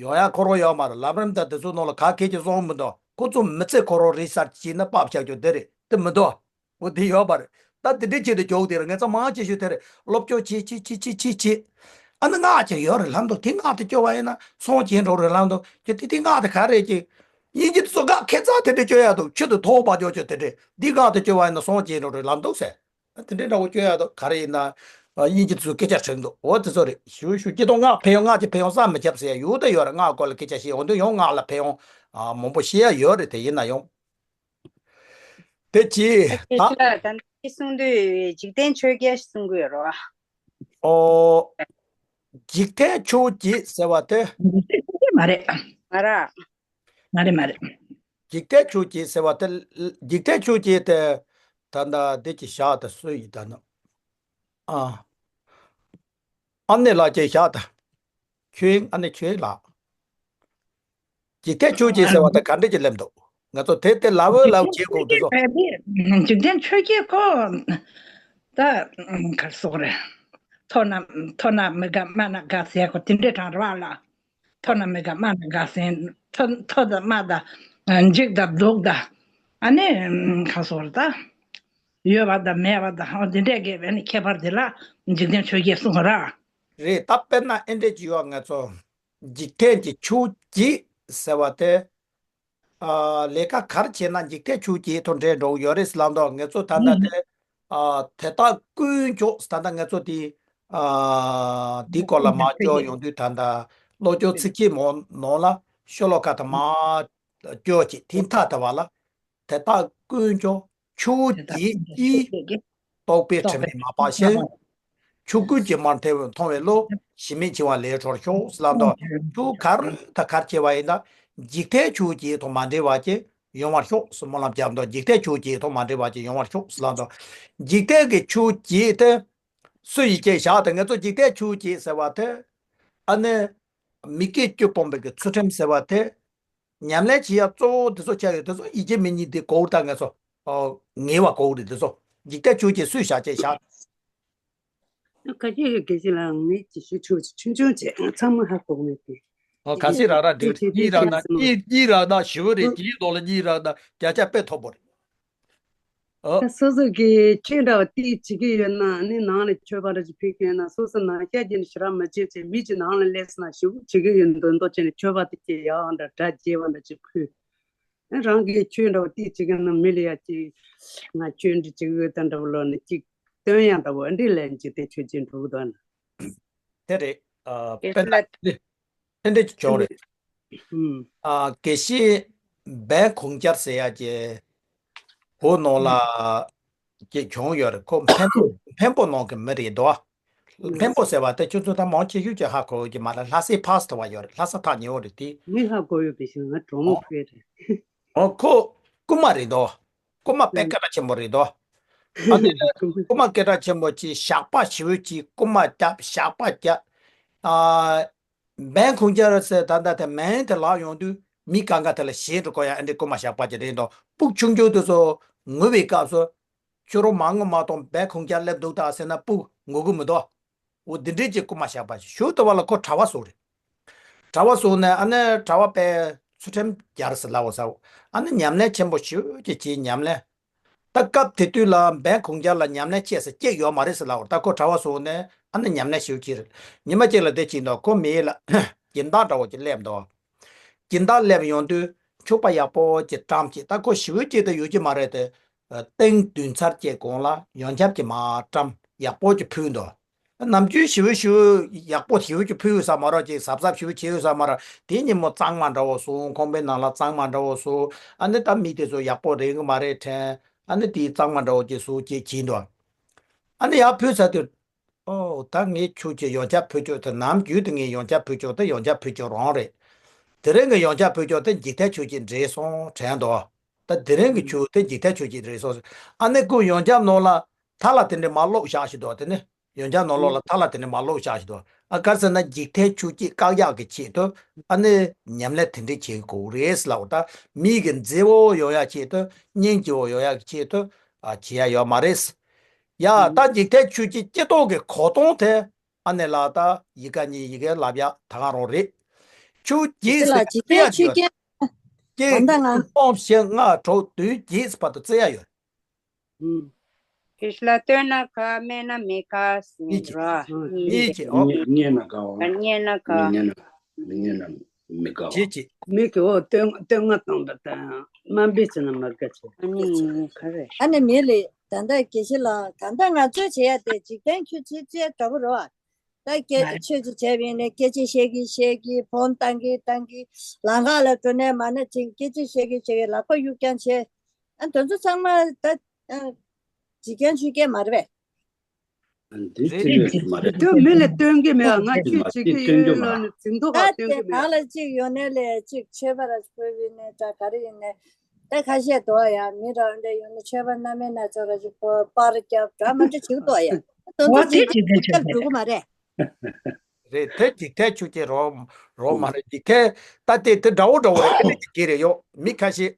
ཡོང་ཡག་ཁོ་རང་ཡོད་མ་རེད། ལམ་རིམ་དང་དེ་ཚོའི་ནང་ལ་ག་གེ་ཅིག་སོང་མི་འདུག་ཁོ་ཚོ་མི་ཚེ་ཁོ་རང་རེད་ས་བྱས་ན་དཔའ་བཞག་རྒྱུ་དེ་རེད་དེ་མི་འདུག་འོ་དེ་ཡོད་པ་རེད། ད་དེ་འདྲའི་ཆེད་དུ་རྒྱུགས་དེ་རེད། ངེད་ཚོ་མང་ཆེ་ཤོས་དེ་རེད། སློབ་སྦྱོང་བྱེད་བྱེད་བྱེད་བྱེད་བྱེད་བྱེད། ཨ་ནི་སྔགས་ཅིག་ཡོད་རེད་ལབ་འདུག་དེ་སྔགས་དེ་སྐྱོར་བ་ཡིན་ན་སངས་རྒྱས་འགྲོ་རེད་ལབ་འདུག་ཅི་དེ་དེ་སྔགས་དེ་ག་རེད་ཅིག་དབྱིན་ཇི་དེ་ཚོ་ག་ཁེ་བཟང་དེ་འདྲ་སྐྱོར་ཡག་འདུག་ཆུ་དེ་ཐོག་པ་སྐྱོར་ཆོག་དེ་འདྲས་འདི་སྔགས་དེ་སྐྱོར་བ་ཡིན་ན་སངས་རྒྱས་འགྲོ་རེད་ལབ་འདུག་ཟེར། དེ་འདྲའི་འདྲ་བོ་སྐྱོར་ཡག་དང་ག་རེ་ཡིན་ན། དབྱིན་ཇི་ཚོའི་སྐད་ཆ་དྲན་འདུག་འོ་དེ་ཚོ་རེད། ཞུ་ཞུ་སྐྱིད་གཏོང་སྔགས་ཕན་ཡོན་སྔགས་ཀྱི་ཕན་ཡོན་བསམ་མི་ཁྱབ་ཟེར་ཡག་ཡོད་ད་ཡོད་རེད། སྔགས་སྐོར་ལ་སྐད་ཆ་བཤད་འོང་དུས་ཡང་སྔགས་ལ་ཕན་ཡོན་མང་པོ་བཤད་ཡག་ཡོད་རེད། དེ་ཡིན་ན་ཡང་། དེ་གྱིས་ད། ད་ལྟ་གསུང་དུས་འཇིག་རྟེན་ཆོས་བརྒྱད་གསུང་གི་ཡོད་རེད་བ། ཨོ། འཇིག་རྟེན་ཆོས་བརྒྱད་ཟེར་བ་དེ། མ་རེད། མ་ར། མ་རེད་མ་རེད། འཇིག་རྟེན་ཆོས་བརྒྱད་ཟེར་བ་དེ། འཇིག་རྟེན་ཆོས་བརྒྱད་དེ། ད་ལྟ་འདི་ཅི་བཞག་ད་སུ་ཡིན་ད་ནི། ཨ། ཨ་ནེ་ལགས་ཅི་བཞག་ད། ཁྱོད་ཨ་ནེ་ཁྱོད་ལགས། འཇིག་རྟེན་ཆོས་བརྒྱད་ཟེར་བ་དེ་ག་འདྲ་ཅིག་སླེབས་འདུག་ང་ཚོ་དེ་དེ་ལབ་འོས་ལབ་བྱེད་དགོས་འདུག་སོ། འཇིག་རྟེན་ཆོས་བརྒྱད་ཁོ། ད། གར་སོག་རེད། མཐོ་ན་མཐོ་ན་མི་དགའ་དམའ་ན་དགའ་ཟེར་ཁོ་དེ་འདྲའི་གྲངས་རེད་བ་ལ། མཐོ་ན་མི་དགའ་དམའ་ན་དགའ་ཟེར། མཐོ་མཐོ་དང་དམའ་དང་། འཇིགས་དང་སྡུག་དང་། ཨ་ནི། གང་སོགས་རེད་ད། ཡོད་པ་དང་མེད་པ་དང་འོ་འདི་འདྲས་གས་པས་ནི་ཁྱད་པར་དེ་ལ་འཇིག་རྟེན་ཆོས་བརྒྱད་གསུངས་པ་ར། རེད་ད། དཔེར་ན་ཨེ་འདྲས་ཀྱི་ཡོད་ང་ཚོ། འཇིག་རྟེན་གྱི་ཆོས་བརྒྱད་ཟེར་བ་དེ། ཨ། ལས་ཀ་ག་རེ་བྱས་ན་འཇིག་རྟེན་ཆོས་བརྒྱད་ཐོག་འདྲེས་འགྲོ་གི་ཡོད་རེད་ཟེར་ལབ་འདུག་ངེད་ཚོ་ད་ལྟ་དེ། ཨ། དེ་དག་ཀུན་ཀྱང་ད་ལྟ་ངེད་ཚོ་དེ། ཨ། དེའི་སྐོར་ལ་མར་སྐྱོར་ཡོང་དུས་ད་ལྟ་བློ་སྦྱོང་ཚིགས་བཅད་མའི་ནང་ལ་ཤོ་ལོ་ཀ་དེ་མར་སྐྱོར་བྱས་དེ་མཐའ་དེ་བ་ལ། དེ་དག་ཀུན་ཀྱང་ཆོས་བརྒྱད་ཀྱིས། རྟོག་པས་ཁྲིམས་མེད་མ་སྤངས་ཤིང་། ཆོས་ཀུན་ཇི་ལྟར་མཐོང་བའི་བློ། ཞི་མིག་འཆིང་བ་ལས་གྲོལ་ཤོག་ཟེར་ལབ་འདུག་ཆོས་ག་རེ་དང་ག་རེ་བྱས་པ་ཡིན་ན། འཇིག་རྟེན་ཆོས་བརྒྱད་དང་མ་འབྲེལ་བ་ཅིག་ཡོང་བར་ཤོག་ཟེར་སྨོན་ལམ་བརྒྱབ་འདུག་འཇིག་རྟེན་ཆོས་བརྒྱད་དང་མ་འབྲེལ་བ་ཅིག་ཡོང་བར་ཤོག་ཟེར་ལབ་འདུག་འཇིག་རྟེན་གྱི་ཆོས་བརྒྱད་དེ། སུ་ཡིས་ཅེས་བཞག་དེ་ང་ཚོ་འཇིག་རྟེན་ཆོས་བརྒྱད་ཟེར་བ་དེ། ཨ་ནི། མི་སྐྱེ་བཅུ་སྤངས་པའི་གི་ཚུལ་ཁྲིམས་ཟེར་བ་དེ། ཉམས་ལེན་བྱེད་ཡག་གཙོ་བོ་དེ་ཚོ་ཆགས་ཡོད་དེ་ཚོ་ཡིད་ཆེས་མི་གཉིས་དེ་གོ་བར་ད་ངེས་སོ། ངེས་པ་གོ་བར་དེ་ཚོ། འཇིག་རྟེན་ཆོས་བརྒྱད་སུས་བཞག་ཅེས་བཞག་ཁ་ཅིག་གི་དགེ་བཤེས་ལགས་ངས་ཅིག་ཞུ་ཆོག་ཅིག་ཆུང་ཆུང་བྱས་ཚང་མ་ཧ་གོ་མེད་དེ། ཨོ་ཁ་སི་རག་རག་འདུག་གཉིས་རག་ན་གཉིས་གཉིས་རག་ན་ཞི་བོ་རེད། གཉིས་ལོག་ལ་གཉིས་རག་ན་བརྒྱ་ཆ་དཔེ་མཐོ་པོ་རེད། ཨོ། ད་སོ་སོ་གིས་ཆོས་འདྲ་བ་ཏིག་བྱེད་ཀྱི་ཡོད་ན་ནི་ནང་ལ་ཆོས་པ་འདྲ་ཅིག་ཕེབས་ཀྱི་ཡོད་ན་སོ་སོ་ནང་བཤད་ཀྱི་ནི་ཞེ་དྲག་མ་བྱེད་ཅེས་མི་ཅིག་ནང་ལ་སླེབས་སོང་ན་ཞེ་པོ་བྱེད་ཀྱི་ཡོད་མདོག་མདོག་བྱས་ནས་ཆོས་པ་དེ་ཅིག་ཡག་འདྲ་སྒྲ་རྒྱས་པ་འདྲ་ཅིག་ཕུལ། རང་གིས་ཆོས་འདྲ་བ་ཏིག་བྱེད་ཀྱི་ན་མི་ལ་ཡ་ཅིག་ང་ཆོས་འདི་བྱེད་ཀྱི་ཡོད་ད་འདྲ་བ་ལོ་ནི་ཅིག་སྟོན་ཡག་འདྲ་བོ་འདི་ལན་ཅིག་དེ་ཆོས་ཅིག་འགྲུབ་དོ་ན། དེ་རེད། ཨ། དཔེར་ན་འདི་འདི་འདྲ་ཅིག་བྱུང་རེད། ཨ། དགེ་བཤེས་འབན་གུང་རྒྱལ་ཟེར་ཡག་གི་བོད་ནང་ལ་ཅིག་བྱུང་ཡོད་རེད། ཁོ་འཕན་པོ་འཕན་པོ་ནང་གི་མི་རེད་དོ། འཕན་པོ་ཟེར་བ་དེ་ཁྱོད་ཚོ་ད་མང་ཆེ་ཤོས་ཀྱིས་ཧ་གོ་གི་མ་རེད། ལྷ་སའི་ཕ་སི་ཐོ་བ་ཡོད་རེད། ལྷ་ས་ཐག་ཉེ་བོ་རེད་དེ། ངས་ཧ་གོ་ཡོད་པའི་ཞིག་ང་གྲོགས་མོ་ཁོའི་རེད། ཨོ་ཁོ་རྐུན་མ་རེད་དོ། རྐུན་མ་དཔེ་སྐད་གྲགས་ཆེན་པོ་རེད་དོ། ཨ་དེ་ལ་རྐུན་མ་སྐད་གྲགས་ཆེན་པོ་ཅིག་ཞགས་པ་ཞེ་པོ་ཅིག་རྐུན་མ་རྒྱབ་ཞགས་པ་རྒྱབ། ཨ། འབན་གུང་རྒྱལ་ཟེར་ད་ལྟ་དེ་མིང་དེ་ལབ་ཡོང་དུས་མི་གང་ག་དེ་ལ་ཞེན་འགྲོ་གོ་ཡ། ཨ་འདྲའི་རྐུན་མ་ཞགས་པ་ཅིག་རེད་དོ། སྤུ་གུ་ཆུང་ཆུང་དེ་ཚོ་ངུ་བའི་སྐབས་སུ། ཁྱོད་རང་མ་ངུ་མ་གཏོགས་འབན་གུང་རྒྱལ་སླེབས་འདུག་ད་ཟེར་ན་སྤུ་གུ་ངུ་གི་མི་འདུག་འོ་འདི་འདྲས་ཀྱི་རྐུན་མ་ཞགས་པ་ཞིག་ཞུ་ལྟ་བ་ལ་ཁོ་གྲྭ་པ་ཟུག་རེད། གྲྭ་པ་ཟུག་ནས་ཨ་ནི་གྲྭ་པ་པས་ཚུལ་ཁྲིམས་སྦྱར་ཟེར་ལབ་པ་ཟེར། ཨ་ནི་ཉམས་ལེན་ཆེན་པོ་ཞེ་པོ་ཅིག་བྱས་ཉམས་ལེན། ད་སྐབས་དེ་དུས་ལ་འབན་གུང་རྒྱལ་ལ་ཉམས་ལེན་བྱེད་ས་ཅིག་ཡོད་མ་རེད་ཟེར་ལབ་པ་རེད། ད་ཁོ་གྲྭ་པ་ཟུག་ནས་ཨ་ནི་ཉམས་ལེན་ཞེ་པོ་བྱས་རེད། ཉི་མ་གཅིག་ལ་དེ་བྱས་འདུག་ཁོ་མིའི་ལ་སྦྱིན་བདག་འདྲ་བོ་ཅིག་སླེབས་འདུག་སྦྱིན་བདག་སླེབས་ཡོང་དུས་ཕྱུ་པ་ཡག་པོ་ཅིག་བཀྲམ་བྱས། ད་ཁོ་ཞེ་པོ་ཅིག་ད་ཡོད་ཀྱི་མ་རེད་དེ། སྟེང་བདུན་ཚར་ཅིག་གོང་ལ་ཡོན་ཆབ་ཅིག་མར་བཀྲམ་ཡག་པོ་ཅིག་ཕུལ་འདུག་ནམ་རྒྱུན་ཞེ་པོ་ཞེ་པོ་ཡག་པོ་ཞེ་པོ་ཅིག་ཕུལ་ཡོད་ས་མ་རེད། ཅིག་གཟབ་གཟབ་ཞེ་པོ་བྱས་ཡོད་ས་མ་རེད། དེ་ཉིན་མོ་གཙང་མ་འདྲ་བོ་སོང་། ཁང་པའི་ནང་ལ་གཙང་མ་འདྲ་བོ་སོང་། ཨ་ནི་ད་མི་དེ་ཚོ་ཡག་པོ་རེད་གི་མ་རེད་དྲན། ཨ་ནི་དེ་གཙང་མ་འདྲ་བོ་ཅིག་བཟོ་བྱས་བྱས་འདུག་ཨ་ནི་ཡར་ཕུལ་ཚར་དུས། ཨོ་ད་ངས་ཁྱོད་ཀྱི་ཡང་བསྐྱར་ཕུལ་ཆོག་དེ། ནམ་རྒྱུན་དུ་ངས་ཡང་བསྐྱར་ཕུལ་ཆོག་དེ་ཡང་བསྐྱར་ཕུལ་ཆོག་རང་རེད། དེ་རིང་གི་ཡང་བསྐྱར་ཕུལ་ཆོག་དེ་འཇིག་རྟེན་ཆོས་ཀྱི་འདྲེས་སོང་དྲན་འདུག་ད་དེ་རིང་གི་ཆོས་དེ་འཇིག་རྟེན་ཆོས་ཀྱི་འདྲེས་སོང་། ཨ་ནི་ཁོས་ཡང་བསྐྱར་ནང་ལ་ཐ་ལ་དེ་འདྲ་མ་ཀློག་བཞག་ཞིག་འདུག་དེ་ནི་ཡང་བསྐྱར་ནང་ལོགས་ལ་ཐ་ལ་དེ་འདྲ་མ་ཀློག་བཞག་ཞིག་འདུག་ཨ་ག་རེ་ཟེར་ན་འཇིག་རྟེན་ཆོས་ཀྱི་བཀག་ཡག་གི་ཆེད་དུ་ཨ་ནི་ཉམས་ལེན་དེ་འདྲ་བྱེད་དགོས་རེད་ལབ། ད་མི་གི་མཛེས་པོ་ཡོང་ཡག་ཆེད་དུ་སྙིང་རྗེ་པོ་ཡོང་ཡག་གི་ཆེད་དུ་ཨ་བྱེད་ཡག་ཡོད་མ་རེད། ཡ་ད་འཇིག་རྟེན་ཆོས་ཀྱི་སྤྱི་ལྡོག་གི་གོ་སྟངས་དེ་ཨ་ནི་ལ་ད་ཡི་གེ་གཉིས་ཡི་གེ་ལབ་ཡག་ད་ག་རང་རེད། ཆོས་ཅི་ལ་ཀྱི་འཇིག་རྟེན་ཆོས་ཅན། ད་ལྟ་ང་། སྟོང་བཞི་ལྔ་དྲུག་བདུན་བརྒྱད་བར་དུ་བརྩི་ཡག་ཡོད། ཨུམ། དེ་ལ་ལྟོས་ན་དགའ། མེད་ན་མི་དགའ་ཟེར་ར། གཉིས་ཀྱི་ཨོ། རྙེད་ན་དགའ་བ། རྙེད་ན་དགའ། མི་རྙེད་ན་མི་རྙེད་ན་མི་དགའ་བ། གཅིག་གཅིག་མིག་གི་འོ་སྟོད་སྟོད་ང་བཏང་བ་དང་དམའ་འབེབས་བྱས་ན་མ་དགའ་ཆེ། ཨ་ནི་ག་རེ། ཨ་ནི་མི་ལས་ད་ལྟ་དགེ་བཤེས་ལགས་ད་ལྟ་ང་ཚོས་བྱེད་ཡ་དེ་འཇིག་རྟེན་ཆོས་ཅི་ཅི་འདྲ་པོ་རེད་བ། ད་སྐད་ཆོས་ཅི་བྱས་པ་ཡིན་ནའི་སྐད་ཆ་བཤད་གི་བཤད་གི་ཕོན་བཏང་གི་བཏང་གི་ལམ་ཁ་ལ་འགྲོ་ནས་མ་ཎི་བྱིན་སྐད་ཆ་བཤད་གི་བཤད་གི་ལག་པ་གཡུག་རྐྱང་བྱས། ཨ་དེ་ཚོ་ཚང་མ་ད་ཨ་འཇིག་རྟེན་ཆོས་སྐད་མ་རེད་པས། འདི་རེད་ཅི་རེད་མ་རེད། དོན་མི་ལ་སྟོན་གི་མེད། ང་ཁྱོད་བྱེད་གི་ཡོད་ལ་ནི་འཛིན་ཐོག་ད་ག་སྟོན་དེ་གི་ནང་མེད། ལ་གཅིག་ཡོང་ནས་ལས་གཅིག་ཆོས་པ་ར་ཆོས་པ་ཡིན་ནས་ད་ག་རེ་ཡིན་ནས་ད་ཁ་ཤས་འདུག་ཡ། མི་རང་འདྲ་ཡོང་ནས་ཆོས་པ་རྣམ་སྨིན་སྣ་ཚོགས་ར་ཅིག་པར་རྒྱབ་འདྲ་མ་འདྲ་བྱེད་འདུག་ཡ། དོན་དུ་འོ་དེ་ཅིག་ཅི་ད་ཆོས་ཆོས་པ་འགྲོ་གི་མ་རེད། རེད། དེ་འཇིག་རྟེན་ཆོས་ཅན་རོ་རོ་མ་རེད། འཇིག་རྟེན་ད་དེ་དེ་འདྲ་བོ་འདྲ་བོ་རེད། དེ་ཅི་རེད་ཡོ། མི་ཁ་ཤས་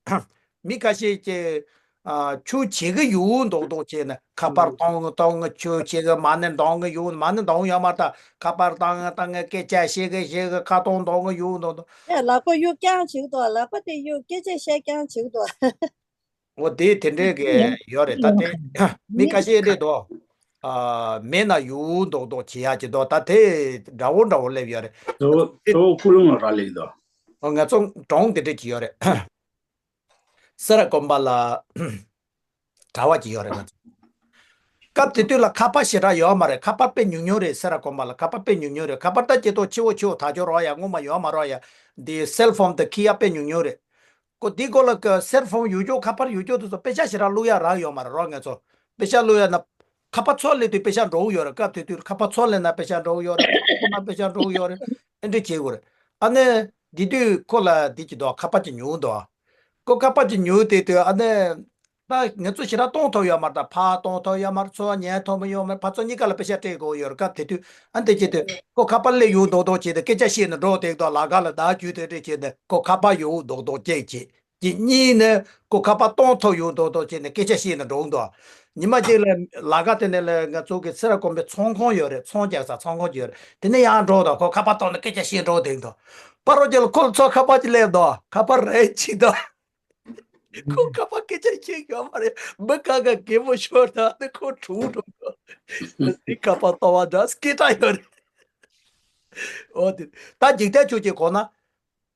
མི་ཁ་ཤས་ཀྱིས་ཨ་ཆོས་བྱེད་གི་ཡོད་མདོག་མདོག་བྱས་ནས་ཁ་པར་གཏོང་གི་གཏོང་གི་ཆོས་བྱེད་གི་མ་ཎི་འདོན་གི་ཡོད། མ་ཎི་འདོན་ཡོད་མ་རེད། ད་ཁ་པར་གཏོང་གི་གཏོང་གི་སྐད་ཆ་བཤད་གི་བཤད་གི་ཁ་གཏོང་འདོན་གི་ཡོད་མདོག་མདོག་ཨེ་ལག་པ་གཡུག་རྐྱང་བྱེད་ཀྱི་འདུག་ལག་པ་དེ་གཡུག་སྐད་ཆ་བཤད་རྐྱང་བྱེད་ཀྱི་འདུག་འོ་དེ་དེ་འདྲས་ཀྱི་ཡོད་རེད། ད་དེ་མི་ཁ་ཤས་རེད་དོ། ཨ་མེད་ན་ཡོད་མདོག་མདོག་བྱེད་ཡག་ཅིག་འདུག་ད་དེ་འདྲ་བོ་འདྲ་བོ་སླེབས་ཡོད་རེད། གཙོ་བོ་གཙོ་བོ་ཀུན་སློང་ལ་རག་ལས་ཀྱི་འདུག་ཨོ་ང་ཚོ་གྲོང་དེ་འདྲས་ཀྱི་ཡོད་རེད། སེ་ར་དགོན་པ་ལ་གྲྭ་པ་ཅིག་ཡོད་རེད་ང་ཚོ། སྐབས་དེ་དུས་ལ་ཁ་པར་ཞེ་དྲག་ཡོད་མ་རེད། ཁ་པར་དཔེ་ཉུང་ཉུང་རེད། སེ་ར་དགོན་པ་ལ་ཁ་པར་དཔེ་ཉུང་ཉུང་རེད། ཁ་པར་ད་ཇེ་མཐོ་ཆེ་བོ་ཆེ་བོ་ཐག་ཆོད་རོགས་ཡ། སྔོན་མ་ཡོད་མ་རོགས་ཡ། འདི་སེལ་ཕོན་དེ་ཁི་ཡ་དཔེ་ཉུང་ཉུང་རེད། ཀོ་འདི་སྐོར་ལ་ཀ་སེལ་ཕོན་ཡོད་ཅོག་ཁ་པར་ཡོད་ཅོག་དེ་ཚོ་དཔེ་ཆ་ཞེ་དྲག་བླུག་ཡ་རག་ཡོད་མ་རེད་རོགས་ང་ཚོ། དཔེ་ཆ་བླུག་ཡ་ན་ཁ་པར་ཚུར་སླེབས་དུས་དཔེ་ཆ་འགྲོ་གི་ཡོད་རེད། སྐབས་དེ་དུས་ཁ་པར་ཚུར་སླེབས་ན་དཔེ་ཆ་འགྲོ་གི་ཡོད་རེད། ཁ་པར་ཁོ་ན་དཔེ་ཆ་འགྲོ་གི་ཡོད་རེད། ཨེ་འདྲ་བྱེད་དགོས་རེད། ཨ་ནི་འདི་དུས་ཁོ་ལ་འདི་ཅི་འདུག་ཁ་པར་ཅིག་ཉོས་འདུག་ཁོ་ཁ་པར་ཅིག་ཉོས་དེ་དུས་ཨ་ནི། ད་ང་ཚོ་ཞེ་དྲག་གཏོང་ཐུབ་ཡོད་མ་རེད། ད་ཕར་གཏོང་ཐུབ་ཡོད་མ་རེད། ཚུར་ཉན་ཐུབ་ཡོད་མ་རེད། ཕར་ཚུར་གཉིས་ཀ་ལ་པེ་ཤ་སྤྲད་དགོས་ཡོད་རེད། སྐབས་དེ་དུས་ཨ་འདི་བྱེད་དུས་ཁོ་ཁ་པར་སླེབས་ཡོང་མདོག་མདོག་བྱས་ཏེ་སྐད་ཆ་བཤད་ནས་འགྲོ་དེ་དུས་ལ་ག་ལ་བདག་རྒྱུད་དེ་འདྲས་བྱས་ནས་ཁོ་ཁ་པར་ཡོང་མདོག་མདོག་བྱས་བྱས་ཀྱི་གཉིས་ནས་ཁོ་ཁ་པར་གཏོང་ཐུབ་ཡོང་མདོག་མདོག་བྱས་ནས་སྐད་ཆ་བཤད་ནས་འགྲོ་འདུག་ཉི་མ་གཅིག་ལ་ལ་ག་དེ་ནས་ལ་ང་ཚོ་གི་སེ་ར་དགོན་པའི་ཚོང་ཁང་ཡོད་རེད། ཚོང་རྒྱག་ས་ཚོང་ཁང་ཅིག་ཡོད་རེད། དེ་ནས་ཡར་འགྲོ་དང་ཁོ་ཁ་པར་གཏོང་ནས་སྐད་ཆ་བཤད་འགྲོ་དེ་འདུག་པ་རོ་ཅིག་ལ་ཁོ་ཚོ་ཁ་པར་ཅིག་སླེབས་འདུག་ཁ་པར་རེད་ཅིག་འདུག་ཁོ་ཁ་པར་སྐད་ཆ་བཤད་ཡོད་མ་རེད། མི་ག་ག་གད་མོ་ཤོར་ད་ནི་ཁོ་གྲུང་གྲུང་གི། འདི་ཁ་པར་ལྟ་བ་འདྲ་སྐད་གྲགས་ཡོད་རེད། འོ་དེ་ད་འཇིག་རྟེན་ཆོས་ཅན་གོ་ན།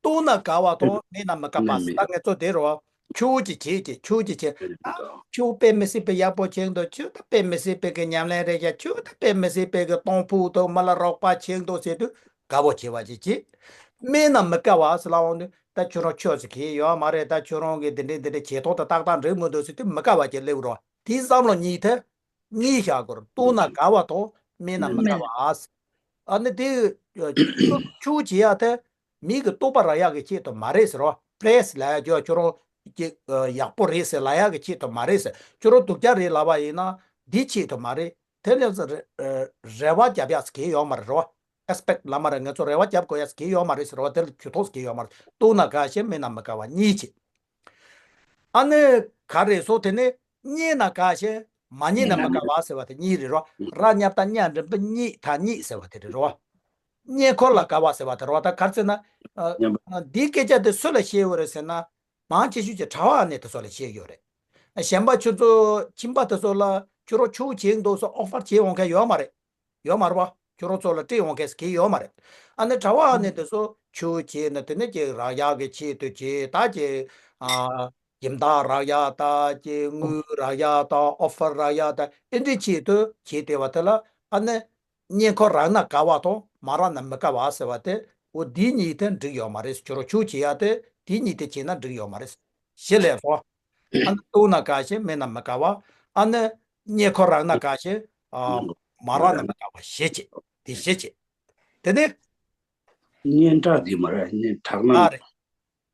བཏུང་ན་དགའ་བ་དང་མེད་ན་མི་དགའ་བ་ཟེར། ད་ངེད་ཚོ་དེ་རོ། ཆུ་བོ་ཅིག་བྱེད་ཅིག་ཆུ་བོ་ཅིག་བྱེད། ད་ཆུ་བོ་དཔེ་མི་སྲིད་པའི་ཡག་པོ་བྱེད་འདུག་ཆུ་ད་དཔེ་མི་སྲིད་པའི་གི་ཉམས་ལེན་རེད་ཡ། ཆུ་ད་དཔེ་མི་སྲིད་པའི་གི་གཏོང་ཕོད་དང་མི་ལ་རོགས་པ་བྱེད་འདུག་ཟེར་དུས་དགའ་བོ་བྱེད་པ་ཅིག་བྱེད། མེད་ན་མི་དགའ་བ་ཟེར་ལ་འོང་དུས། ད་ཁྱོད་རང་ཆོས་ཟེར་གི་ཡོད་མ་རེད། ད་ཁྱོད་རང་གི་འདི་འདྲའི་འདི་འདྲའི་བྱེད་སྟངས་དང་ཏག་ཏག་འགྲིག་མི་འདུག་ཟེར་དུས་མི་དགའ་བ་ཅིག་སླེབས་རོགས། དེའི་བསམ་བློ་གཉིས་དེ། གཉིས་བཞག་དགོས་རེད། བཏུང་ན་དགའ་བ་དང་མེད་ན་མི་དགའ་བ། ཨ་ནི་དེ་ཆུ་བྱེད་ཡག་དེ་མི་གི་རྟོགས་པ་རག་ཡག་གི་ཆེད་དུ་མ་རེད་ཟེར་བ། པྲེས་ལབ་ཡག་ཁྱོད་ཁྱོད་རང་གི་ཡག་པོ་རེད་ཟེར་ལབ་ཡག་གི་ཆེད་དུ་མ་རེད་ཟེར། ཁྱོད་རང་སྡུག་ཅག་རེད་ལབ་པ་ཡིན་ན་འདི་ཆེད་དུ་མ་རེད། དེ་ལས་ཟེར་རེ་བ་རྒྱབ་ཡག་ཟེར་གི་ཡོད་མ་རེད་རོ། ཨེག་སི་པེག་ལབ་མ་རེད། ང་ཚོ་རེ་བ་རྒྱབ་དགོས་ཡག་ཟེར་གི་ཡོད་མ་རེད་ཟེར་བ། དེ་ལ་ཇུས་གཏོགས་ཟེར་གི་ཡོད་མ་རེད། བཏུང་ན་དགའ་ཞིང་མེད་ན་མི་དགའ་བ་གཉིས་བྱེད། ཨ་ནི་ག་རེ་སོ་དེ་ནི་རྙེད་ན་དགའ་ཞིང་མ་རྙེད་ན་མི་དགའ་བ་ཟེར་བ་དེ་གཉིས་རེད་རོ། ར་མཉམ་བཏགས་རྙ་འགྲེང་བུ་རྙེད་ད་རྙེད་ཟེར་བ་དེ་རེད་རོ། རྙེད་འཁོར་ལ་དགའ་བ་ཟེར་བ་དེ་རོ། ད་ག་རེ་ཟེར་ན། འདིའི་སྐད་ཆ་དེ་སུ་ལ་བཤད་ཡོད་རེད་ཟེར་ན། མང་ཆེ་ཤོས་ཀྱི་གྲྭ་པ་ཨ་ནེ་དེ་ཚོ་ལ་བཤད་ཡོད་རེད། གཞན་པ་ཁྱོད་ཚོ་ཁྱིམ་པ་དེ་ཚོ་ལ་ཁྱོད་རང་ཆུ་བྱེད་འདུག་སོ་ཨོ་ཕར་བྱེད་འོང་མཁན་ཡོད་མ་རེད། ཡོད་མ་རེད་པ། ཁྱོད་རང་ཚོ་ལ་སྤྲད་འོང་མཁན་ཟེར་གྱི་ཡོད་མ་རེད། ཨ་ནི་གྲྭ་པ་ཨ་ནེ་དེ་ཚོ་ཆུ་བྱེད་ན་དེ་ནི་ཀྱི་རག་ཡག་གི་ཆེད་དུ་བྱེད་ད་ཀྱི། ཨ། སྦྱིན་བདག་རག་ཡག་ད་ཀྱི་དངུལ་རག་ཡག་ད་ཨོ་ཕར་རག་ཡག་ད་ཨེ་འདྲའི་ཆེད་དུ་བྱེད་བསྡད་པ་དེ་ལ་ཨ་ནི། གཉེན་ཁོ་རག་ན་དགའ་བ་དང་མ་རག་ན་མི་དགའ་བ་ཟེར་བ་དེ། འོ་འདི་གཉིས་དེ་འགྲིག་ཡོད་མ་རེད། ཁྱོད་རང་ཆོས་བྱེད་ཡ་དེ་འདི་གཉིས་དེ་བྱས་ན་འགྲིག་ཡོད་མ་རེད། ཞེས་ལབ་སོང་། ཨ་ནི་བཏུག་ན་དགའ་ཞིང་མེད་ན་མི་དགའ་བ། ཨ་ནི་གཉེན་ཁོ་རག་ན་དགའ་ཞིང་། ཨ། མ་རག་ན་མི་དགའ་བ་ཞེས་བྱས། དེ་ཞེས་བྱས། དེ་ནས། སྙན་གྲགས་དེ་མ་རེད། སྙན་གྲགས་ན། ཨ་རེད།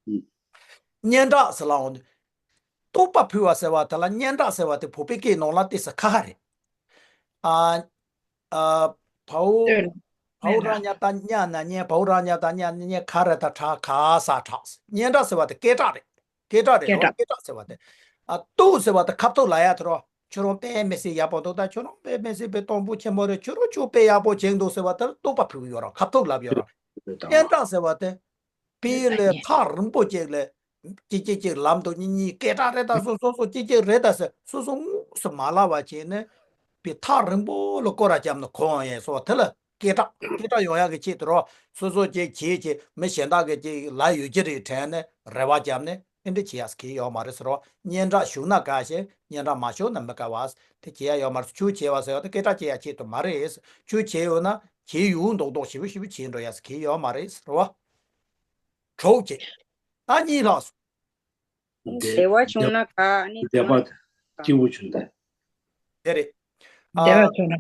ཨུ། སྙན་གྲགས་ཟེར་ལབ་འོང་དུས། རྟོགས་པ་ཕུལ་བ་ཟེར་བ་དེ་ལ་སྙན་གྲགས་ཟེར་བ་དེ་བོད་པའི་སྐད་ནང་ལ་ཏོག་ཙམ་ཁ་ཁ་རེད། ཨ། ཨ། བའོ། བའོ་ར་ཉ་ད་ཉ་ན་སྙན། བའོ་ར་ཉ་ད་ཉ་ན་སྙན། ག་ར་ད་གྲ་ག་ས་གྲགས། སྙན་གྲགས་ཟེར་བ་དེ་སྐད་གྲགས་རེད། སྐད་གྲགས་རེད། སྐད་གྲགས། སྐད་གྲགས་ཟེར་བ་དེ། ཨ། རྟོགས་ཟེར་བ་དེ་ཁ་ཐུག་ལབ་ཡ་དེ་རོ། ཁྱོད་རང་དཔེ་མི་སྲིད་ཡག་པོ་འདུག་ད་ཁྱོད་རང་དཔེ་མི་སྲིད་པའི་གཏོང་ཕོད་ཆེན་པོ་རེད། ཁྱོད་རང་ཆོས་དཔེ་ཡག་པོ་བྱེད་འདུག་ཟེར་བ་དེར་རྟོགས་པ་ཕུལ་གི་ཡོད་ར། ཁ་ཐུག་ལབ་ཡོད་ར། སྙན་གྲགས་ཟེར་བ་དེ། དཔེ་ལས་ཐག་རིང་པོ་ཅིག་ལ། ཅིག་ཅིག་ཅིག་ལམ་དུ་གཉིས་གཉིས་སྐད་གྲགས་རེད་ད་སོ་སོ་སོ་ཅིག་ཅིག་རེད་ད་ཟེར་སོ་སོ་དངོས་སུ་མ་ལབ་པ་བྱས་ནས། དཔེ་ཐག་རིང་པོ་ལ་སྐོར་ར་བརྒྱབ་ནས་གོ་ཡོང་ཡས་སོ་དེ་ལ་སྐད་གྲགས། སྐད་གྲགས་ཡོང་ཡག་གི་ཆེད་དུ་རོ། སོ་སོ་ཅིག་བྱས་བྱས་མི་གཞན་དག་གིས་ཅིག་ལབ་ཡོད་ཀྱི་རེད་དྲན་ནས་རེ་བ་བརྒྱབ་ནས་ཨེ་འདྲ་བྱེད་ཡག་གི་ཡོད་མ་རེད་ཟེར་རོ། སྙན་གྲགས་ཞུགས་ན་དགའ་ཞིང་སྙན་གྲགས་མ་ཞུགས་ན་མི་དགའ་བ། དེ་བྱེད་ཡག་ཡོད་མ་རེད། ཆོས་བྱེད་པ་ཟེར་བ་དེ་སྐད་གྲགས་སྐྱེ་ཡག་ཆེད་དུ་མ་རེད། ཆོས་བྱེད་ཡོད་ན་བྱེད་ཡོད་མདོག་མདོག་ཞེ་པོ་ཞེ་པོ་བྱེད་འགྲོ་ཡག་གི་ཡོད་མ་རེད་ཟེར་རོ། གྲོགས་བྱེད། ད་གཉིས་ལྷག་སོང་། བདེ་བ་བྱུང་ན་དགའ། ཨ་ནི་བདེ་བ་སྐྱིད་པོ་བྱུང་ན། དེ་རེད། ཨ། བདེ་བ་བྱུང་ན་